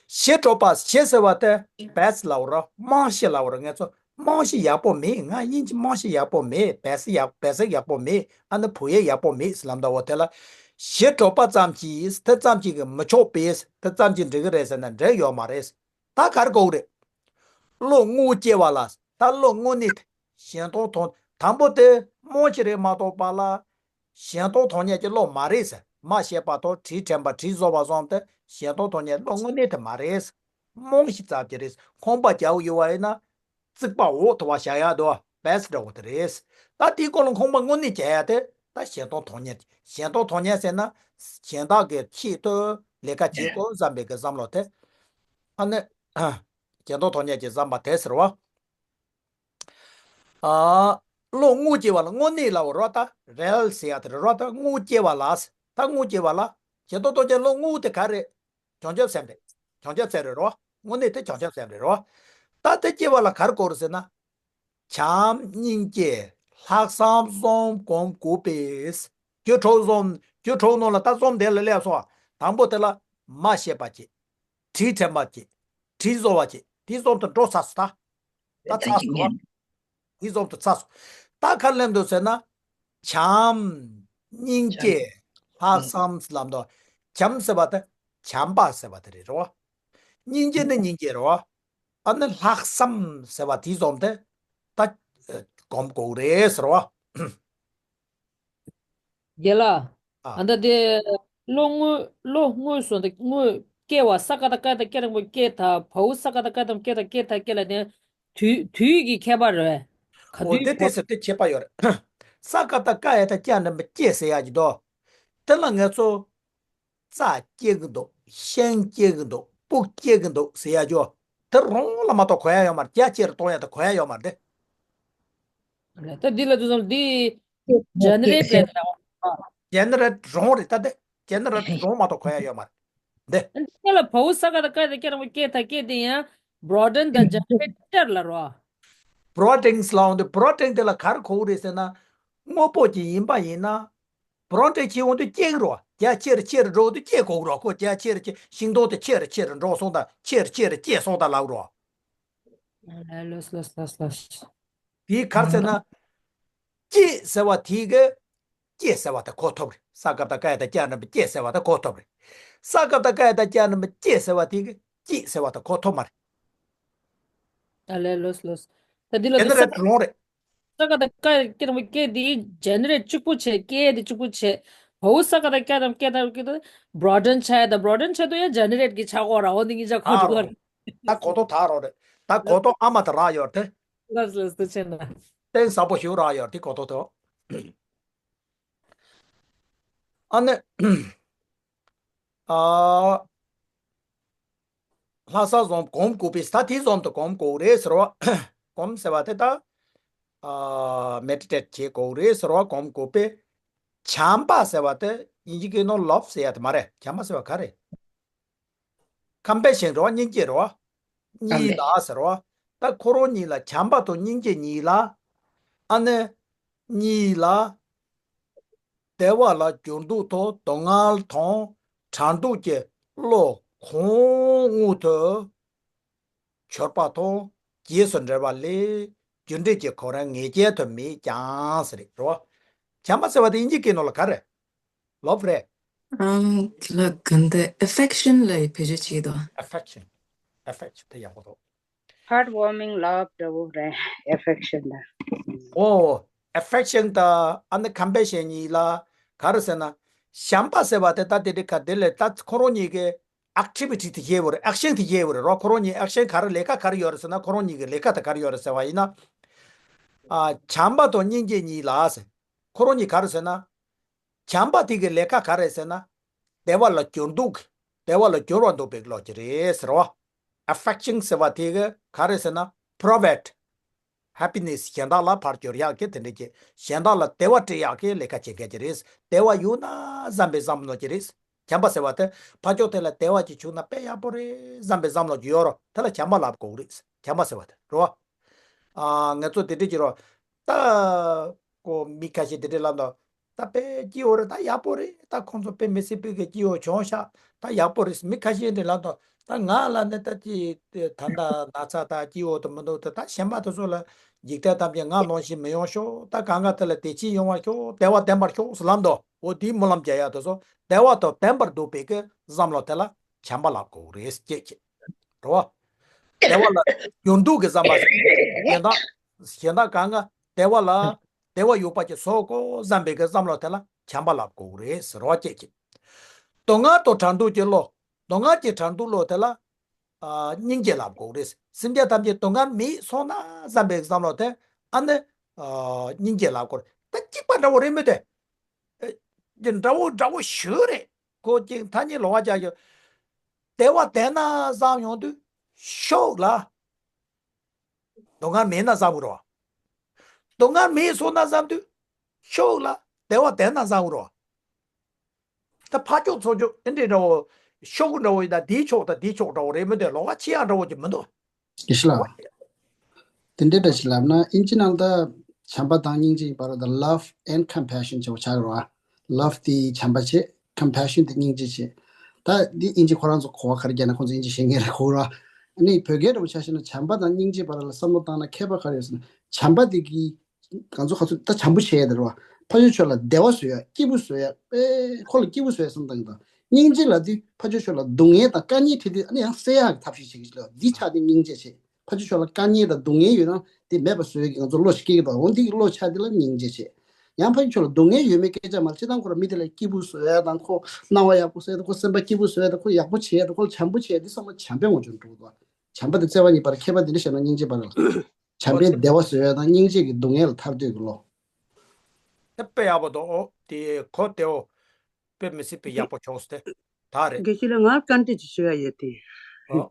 གཞི་གྲུབ་པ་གཞི་ཟེར་བ་དེ་བེ་སི་ལབ་པ་རེད། རྨང་གཞི་ལབ་པ་རེད། ངེད་ཚོ་རྨང་གཞི་ཡག་པོ་མེད། ང་དབྱིན་ཇི་རྨང་གཞི་ཡག་པོ་མེད། བེ་སི་ཡག་བེ་སི་ཡག་པོ་མེད། ཨ་ནི་བོད་ཡིག་ཡག་པོ་མེད་ཟེར་ལབ་འདུག་འོ་དེ་ལ་གཞི་གྲུབ་པ་ཙམ་གྱིས་དེ་ཙམ་གྱིས་གི་མི་ཆོག་པས། དེ་ཙམ་གྱིས་འགྲིག་གི་རེད་ཟེར་ན་འགྲིག་ཡོད་མ་རེད། ད་ག་རེ་དགོས་རེད། བློ་དངོས་སྐྱེ་བ་ལ། ད་བློ་དངོས་གནས་དེ་གཞན་སྟོང་མཐོང་། དང་པོ་དེ་རྨང་གཞི་རེད་མ་གཏོགས་པ་ལ་གཞན་སྟོང་མཐོང་ཉན་གྱི་བློ་མ་རེད་ཟེར། མ་ཤེས་པ་དང་དྲིས་དྲན་པ་དྲིས་བཟོ་བ་སོང་སྟེ་གཞན་སྟོང་མཐོང་ཉན་བློ་དངོས་གནས་དེ་མ་རེད། རྨང་གཞི་ཙམ་གྱི་རེད། ཁང་པ་རྒྱག་ཡོད་པ་ཡིན་ན་རྩིག་པ་འོག་ཏུ་བ་བཞག་ཡག་འདུག་བ། བེ་སི་འདྲ་བོ་དེ་རེད། ད་དེའི་སྐོར་ལ་ཁང་པ་དངོས་གནས་རྒྱག་ཡག་དེ་ད་གཞན་སྟོང་མཐོང་ཉན། གཞན་སྟོང་མཐོང་ཉན་ཟེར་ན་ གཞན་དག་གི་ཆེད་དུ་ལས་ཀ་བྱེད་དགོས་བསམ་པའི་གི་བསམ་བློ་དེ། ཨ་ནི་གཞན་དོན་ཐོབ་ཉེས་ཀྱི་བསམ་པ་དེ་ཟེར་བ། ཨ། བློ་དངོས་སྐྱེ་བ་ལ་དངོས་གནས་ལ་འོ་རོ་ད་རེལ་ཟེར་ཡ་དེ་རེད་རོ། ད་དངོས་སྐྱེ་བ་ལ་ད་དངོས་སྐྱེ་བ་ལ་གཞན་དོན་ཐོབ་ཉེས་བློ་དངོས་དེ་ག་རེད། བྱང་ཆུབ་སེམས་རེད། བྱང་ཆུབ་སེམས་རེད་རོ། དངོས་གནས་དེ་བྱང་ཆུབ་སེམས་རེད་རོ། ད་དེ་སྐྱེ་བ་ལ་ག་རེ་དགོས་རེད་ཟེར་ན། བྱམས་སྙིང་རྗེ་ལྷག་བསམ་གསུམ་སྒོམ་དགོས་པས། རྒྱུ་དྲུག་གསུམ་རྒྱུ་དྲུག་ནང་ལ་ད་གསུམ་དེ་ལ་སླེབས་སོང་། དང་པོ་དེ་ལ་མ་ཤེས་པ་བྱེད། དྲིན་དྲན་པ་བྱེད། དྲིན་གཟོ་བ་བྱེད། དེ་གསུམ་དུ་འགྲོ་ཚར་སོང་ད། ད་ཚར་སོང་། དེ་གསུམ་དུ་ཚར་སོང་། ད་ག་རེ་ལབ་འདུག་ཟེར་ན། བྱམས། སྙིང་རྗེ། ལྷག་བསམ་ལབ་འདུག་བྱམས་ཟེར་བ་དེ་བྱམས་པ་ཟེར་བ་དེ་རེད་རོ། སྙིང་རྗེ་ནི་སྙིང་རྗེ་རོ། ཨ་ནི་ལྷག་བསམ་ཟེར་བ་དེ་གསུམ་དེ་ད་སྒོམ་དགོས་རེད་ཟེར་བ། རྒན་ལགས། ཨ། ཨ་ད་དེ་བློ་དངོས་བློ་དངོས་སུ་འདི་དངོས་སྐྱེ་བ་ས་ཀ་ད་ཀ་ད་སྐྱེ་རིང་པོ་སྐྱེ་ད་བའུ་ས་ཀ་ད་ཀ་ད་སྐྱེ་ད་སྐྱེ་ད་སྐྱེ་ལ་དེ་དུས་དུས་ཀྱི་ཁྱད་པར་རེད། ག་འོ་དུས་དེ་བ་དེ་ཟེར་དེ་ཁྱད་པར་ཡོད་རེད། ས་ཀ་ད་ཀ་ཡ་ད་སྐྱེ་རིང་པོ་སྐྱེ་ཟེར་ཡ་གི་དོ། དེ་ལ་ང་ཚོ། རྩྭ་སྐྱེ་གི་འདུག་ཤིང་སྐྱེ་གི་འདུག་སྤུ་སྐྱེ་གི་འདུག་ཟེར་ཡ་ཅོ། དེ་རང་ལ་མ་གཏོགས་གོ་ཡ་ཡོད་མ་རེད། རྒྱ་ཆེར་གཏོང་ཡ་དེ་གོ་ཡ་ཡོད་མ་རེད། ད་འདི་ལ་དུས་ཙམ་འདི་ཇེ་ནེ་རེ་ཊི་རེད་ད། ཇེ་ནེ་རེ་ཊི་རང་རེད་ད་དེ། ཇེ་ནེ་རེ་ཊི་རང་མ་གཏོགས་གོ་ཡ་ཡོད་མ་རེད། འདི། འདི་ལ་བའུ་ས་ཀ་ད་ཀ་ད་སྐྱེ་རིང་པོ་སྐྱེ་ད་སྐྱེ་དེ་ཡང་བྷོ་རོ་ཌན་དང་ཇེ་ནེ་རེ་ཊི་ལ་རོ། བྷོ་རོ་ཌིངས་ལ་འོང་དུས་བྷོ་རོ་ཌིངས་དེ་ལ་ག་རེ་གོ་གི་རེད་ཟེར་ན། དངོས་པོ་ཅིག་ཡིན་པ་ཡིན་ན། བྷོ་རོ་ཌིངས་ཆེ་འོང་དུས་སྐྱེ་གི་རོ། རྒྱ་ཆེར་ཆེར་འགྲོ་དུས་སྐྱེ་གོ་གི་རོ། ཁོ་རྒྱ་ཆེར་ཆེ་ཤིང་སྡོང་དེ་ཆེར་ཆེར་འགྲོ་སོང་དང་ཆེར་ཆེར་སྐྱེ་སོང་དང་ལབ་རོ། ལོས་ལོས་ལོས་ལོས། དེའི་ག་རེ་ཟེར་ན། སྐྱེ་ཟེར་བ་དེ་གི་སྐྱེ་ཟེར་བ་དེ་གོ་ཐུབ་རེད། ས་ཀ་ད་ཀ་ཡ་ད་སྐྱེ་རིང་པོ་སྐྱེ་ཟེར་བ་དེ་གོ་ཐུབ་རེད། ས་ཀ་ད་ཀ་ཡ་ད་སྐྱེ་རིང་པོ་སྐྱེ་ཟེར་བ་དེ་གི་སྐྱེ་ཟེར་བ་དེ་གོ་ཐུབ་མ་རེད། ཨ་ལས་ལོས་ལོས། ད་འདི་ལ་དེ་ནི་ས་རེད་རོང་རེད། ས་ཀ་ད་ཀ་ཡ་སྐྱེ་རིང་པོ་སྐྱེ་དེ་ཇེ་ནེ་རེ་ཊི་གཅིག་པུ་བྱས་སྐྱེ་དེ་གཅིག་པུ་བྱས། བའུ་ས་ཀ་ད་ཀ་ཡ་ད་སྐྱེ་ད་སྐྱེ་ད་བྷོ་རོ་ཌིངས་ཆ་ཡ་ད་བྷོ་རོ་ཌིངས་ཆ་དུས་ཡ་ཇེ་ནེ་རེ་ཊི་གི་ཆ་གོ་ར་འོ་འདི་གཉིས་ཆ་གོ་ཨ་འགྲོ་རོ། རེད། ད་གོ་ཐོག་ད་རོ་རེད། ད་གོ་ཐོག་ཨ་མ་ད་རག་ཡོད་དེ། ལགས་ལགས་སུ་ཆེ་ན། གཏིང་ཟབ་པོ་ཞིག་རག་ཡོད་དེ་གོ་ཐོག་དེ། ཨ་ནི། ཨ། ལྷག་བསམ་བཟུང་གོམས་དགོས་པས་ད་དེ་བཟུང་དུ་གོམས་དགོས་རེད་ཟེར་བ། གོམས་ཟེར་བ་དེ་ད། ཨ། མེ་ཌི་ཊེ་ཊི་བྱེད་དགོས་རེད་ཟེར་བ་གོམས་དགོས་པས། བྱམས་པ་ཟེར་བ་དེ་དབྱིན་ཇི་སྐད་ནང་ལབ་ཟེར་ཡ་དེ་མ་རེད། བྱམས་པ་ཟེར་བ་ག་རེད། ཀམ་པེ་ཤན་རེད་བ། སྙིང་རྗེ་རེད་བ། གཉིས་ལ་ཟེར་བ། ད་ཁོ་རང་གཉིས་ལ་བྱམས་པ་དང་སྙིང་རྗེ་གཉིས་ལ། ཨ་ནི། གཉིས་ལ། བདེ་བ་ལ་འགྱུར་ལྡོག་དང་སྡུག་བསྔལ་དང་གྲགས་འདོད་ཀྱི་བློ་གང་མངོན་དུ་གྱུར་པ་དང་རྗེས་སུ་འབྲེལ་བ་ལས་རྒྱུ་འབྲས་ཀྱི་ཁོ་རང་ངེས་བྱེད་དུ་མེད་ཀྱང་ཟེར་རེད་རོ། བྱམས་པ་ཟེར་བ་དེ་དབྱིན་ཇི་སྐད་ནང་ལ་ག་རེ། ལབ་རེད། ཨམ། ལ་ག་འདི་ཨེ་ཕེག་ཤན་ལ་བེད་སྤྱོད་བྱེད་དོ། ཨེ་ཕེག་ཤན། ཨེ་ཕེག་ཤན་དེ་ཡག་པོ་འདུག་ཧར་ཊི་ཝར་མིང་ལབ་འདྲ་བོ་རེད། ཨེ་ཕེག་ཤན་ད། ཨོ། ཨེ་ཕེག་ཤན་ད་ཨ་ནི་ཀམ་པེ་ཤན་གཉིས་ལ་ག་རེ་ཟེར་ན། བྱམས་པ་ཟེར་བ་དེ་ད་དེ་འདྲའི་ཁ་དེ་ལས་ད་ཁོ་རང་གཉིས་ཀྱི་ཨེག་ཊི་བི་ཊི་དེ་བྱས་པ་རེད། ཨེག་ཤན་དེ་བྱས་པ་རེད་རོ། ཁོ་རང་གཉིས་ཨེག་ཤན་ག་རེ་ལས་ཀ་ག་རེ་ཡོད་རེད་ཟེར་ན། ཁོ་རང་གཉིས་ཀྱི་ལས་ཀ་དེ་ག་རེ་ཡོད་རེད་ཟེར་བ་ཡིན་ན། ཨ། བྱམས་པ་དང་སྙིང་རྗེ་གཉིས་ལ་ཟེར། ཁོ་རང་གཉིས་ག་རེ་ཟེར་ན། བྱམས་པ་དེ་གི་ལས་ཀ་ག་རེ་ཟེར་ན། བདེ་བ་ལ་འགྱུར་ལྡོག་གི། བདེ་བ་ལ་འགྱུར་བ་འདོད་པའི་བློ་ཅིག་རེད་ཟེར་བ། ཨེ་ཕེག་ཤན་ཟེར་བ་དེ་གི་ག་རེ་ཟེར་ན། པོ་རོ་བའིཌ། ཧེ་པི་ནེ་སི་གཞན་དག་ལ་ཕར་སྐྱོར་ཡག་གི་དེ་འདྲ་གི། གཞན་དག་ལ་བདེ་བ་སྤྲད་ཡག་གི་ལས་ཀ་བྱེད་མཁན་ཅིག་རེད། བདེ་བ་ཡོད་ན་བསམ་པའི་བསམ་བློ་ཅིག་རེད། བྱམས་པ་ཟེར་བ་དེ་ཕར་ཕྱོགས་དེ་ལ་བདེ་བ་ཅིག་བྱུང་ན་དཔེ་ཡག་པོ་རེད་བསམ་པའི་བསམ་བློ་ཅིག་ཡོད་རོ། དེ་ལ་བྱམས་པ་ལབ་དགོས་རེད། བྱམས་པ་ཟེར་བ་དེ་རོ། ཨ། ང་ཚོ་དེ་འདྲ་ཅིག་རོ། ད་ཀོ་མི་ཁ་ཤས་དེ་འདྲ་ལབ་འདུག་ད་དཔེ་སྐྱིད་པོ་རེད། ད་ཡག་པོ་རེད། ད་ཁོང་ཚོ་དཔེ་མི་སྲིད་པའི་གི་སྐྱིད་པོ་བྱུང་ཤག་ད་ཡག་པོ་རེད། མི་ཁ་ཤས་འདྲ་ལབ་འདུག་ད་ང་ལ་ནི་ད་ཅི་ད་ད་ན་ཚ་ད་སྐྱིད་པོ་དུ་མི་འདུག་ད་ད་གཞན་པ་དེ་ཚོ་ལ་འཇིག་རྟེན་ཐམས་ཅད་ང་ནང་བཞིན་མི་ཡོང་ཤོག་ད་གང་ག་དེ་ལ་བདེ་སྐྱིད་ཡོང་བར་ཤོག་བདེ་བ་ལྡན་པར་ཤོག་ཟེར་ལབ་འདུག་འོ་དེའི་སྨོན་ལམ་རྒྱག་ཡག་དེ་ཚོ་བདེ་བ་དང་ལྡན་པར་འདོད་པའི་གི་བསམ་བློ་དེ་ལ་བྱམས་པ་ལབ་དགོས་རེད་ཅེས་ཀྱི། རེད་བ། བདེ་བ་ལ་འགྱུར་ལྡོག་གི་བསམ་པ་ཟེར། གཞན་དག་གཞན་དག་གང་ག་བདེ་བ་ལ་བདེ་བ་ཡོད་པ་ཅིག་བཟོ་དགོས་བསམ་པའི་གི་བསམ་བློ་དེ་ལ་བྱམས་པ་ལབ་དགོས་རེད་ཟེར་བ་བཅས་ཀྱི། སྡུག་བསྔལ་དང་གྲགས་འདོད་ཀྱི་བློ། སྡུག་བསྔལ་གྱི་གྲགས་འདོད་བློ་དེ་ལ་ཨ་སྙིང་རྗེ་ལབ་དགོས་རེད། སེམས་ཅན་ཐམས་ཅད་སྡུག་བསྔལ་མེད་སོང་ན་བསམ་པའི་བསམ་བློ་དེ་ཨ་ནི་ཨ་སྙིང་རྗེ་ལབ་དགོས་རེད། ད་གཅིག་པ་འདྲ་བོ་རེད་མི་འདུག་འདྲ་བོ་འདྲ་བོ་ཞུ་རེད། ཁོ་ཅིག་ཐ་སྙད་ལོགས་ཀ་བྱ་ཞོག་བདེ་བ་ལྡན་ན་བསམ་ཡོང་དུས་ཤོག་ལ། སྡུག་བསྔལ་མེད་ན་བསམ་གི་རེད་བ། སྡུག་བསྔལ་མེད་སོང་ན་བསམ་དུས་ཤོག་ལ། བདེ་བ་ལྡན་ན་བསམ་གི་རེད་བ། ད་ཕར་ཕྱོགས་ཚུར་ཕྱོགས་ཨེ་འདྲས་འདྲ་བོ། ཤོག་གུ་འདྲ་བོ་ཡིན་ད་འདིའི་ཕྱོགས་དང་འདིའི་ཕྱོགས་འདྲ་བོ་རེད་མི་འདུག་ལོགས་ཀ་ཕྱེ་ཡག་འདྲ་བོ་ཅིག་མི་འདུག་དེ་ཤི་ལ། དེ་འདྲའི་འདྲ་ཞིག་ལབ་ན་ཨིན་ཇི་ནང་ད་བྱམས་པ་དང་སྙིང་རྗེ་ཡི་བར་ལ་love and compassion ཅེས་པ་ཆགས་རོ། Love དེ་བྱམས་པ་བྱེད། Compassion དེ་སྙིང་རྗེ་བྱེད། ད་འདི་ཨིན་ཇི་ཁོ་རང་ཚོ་གོ་བ་ག་རེ་རྒྱག་ན་ཁོང་ཚོ་ཨིན་ཇི་ཤེས་མཁན་རེད་གོ་རོ། ཨ་ནི་བོད་སྐད་འདྲ་པོ་ཆ་བཞག་ན་བྱམས་པ་དང་སྙིང་རྗེ་བར་ལ་བསམ་བློ་བཏང་ན་ཁྱད་པར་ག་རེ་ཡོད་ཟེར་ན་བྱམས་པ་དེ་གི་ང་ཚོ་ག་ཚོད་ད་བྱམས་པོ་བྱེད་ཡ་དེ་རོ། ཕ་ཆོས་ཆོས་ལ་བདེ་བ་བཟོ་ཡ་སྐྱིད་པོ་བཟོ་ཡ་དཔེ་ཁོ་ལ་སྐྱིད་པོ་བཟོ་ཡ་བསམ་བཏང་གི་དང་། སྙིང་རྗེ་ལབ་དུས་ཕ་ཆོས་ཆོས་ལ་སྡུག་བསྔལ་དང་དཀའ་ངལ་འཕྲད་དུས་ཨ་ནི་ཡང་སེལ་ཡག་གི་ཐབས་ཤེས་བྱེད་ཀྱི་ལ་འདི་ཆགས་ཏེ་སྙིང་རྗེ་བྱེད། ཕ་ཆོས་ཆོས་ལ་དཀའ་ངལ་དང་སྡུག་བསྔལ་ཡོད་ན་དེ་མེད་པ་བཟོ་ཡ་གི་ང་ཚོ་བློ་ཞིག་སྐྱེ་གི་དང་འོ་འདི་གི་བློ་ཆགས་དེ་ལ་སྙིང་རྗེ་བྱེད། ཡང་ཕ་ཆོས་ཆོས་ལ་སྡུག་བསྔལ་ཡོད་མེད་སྐད་ཆ་མ་རེད། སྤྱིར་བཏང་ཁོ་ར་མི་དེ་ལ་སྐྱིད་པོ་བཟོ་ཡ་དང་ཁོ་སྣང་བ་ཡག་པོ་བཟོ་ཡ་དང་ཁོ་སེམས་པ་སྐྱིད་པོ་བཟོ་ཡ་དང་ཁོ་ཡག་པོ་བྱེད་ཡ་དང་ཁོ་ལ་བྱམས་པོ་བྱེད་ཡ་འདི་ཚང་མ་བྱམས་པའི་ངོ་བོར་འགྲོ་གི་འདུག་བྱམས་པ་དང་བརྩེ་བ་གཉིས་བར་ཁྱད་པར་འདི་འདྲ་བཤད་ན་སྙིང་རྗེ་བར་ལ། བྱམས་པས་བདེ་བ་བཟོ་ཡ་དང་སྙིང་རྗེ་གིས་སྡུག་བསྔལ་ལ་ཐར་འདོད་ཀྱི་བློ། དཔེ་ཡག་པོ་འདུག་ཨོ་དེ་གོ་དེའོ། དཔེ་མི་སྲིད་པའི་ཡག་པོ་བྱུང་སྟེ། ད་རེད། དགེ་བཤེས་ལགས་ང་བཀའ་འདྲི་ཅིག་ཞུ་ཡ་ཡོད་དེ། ཨོ།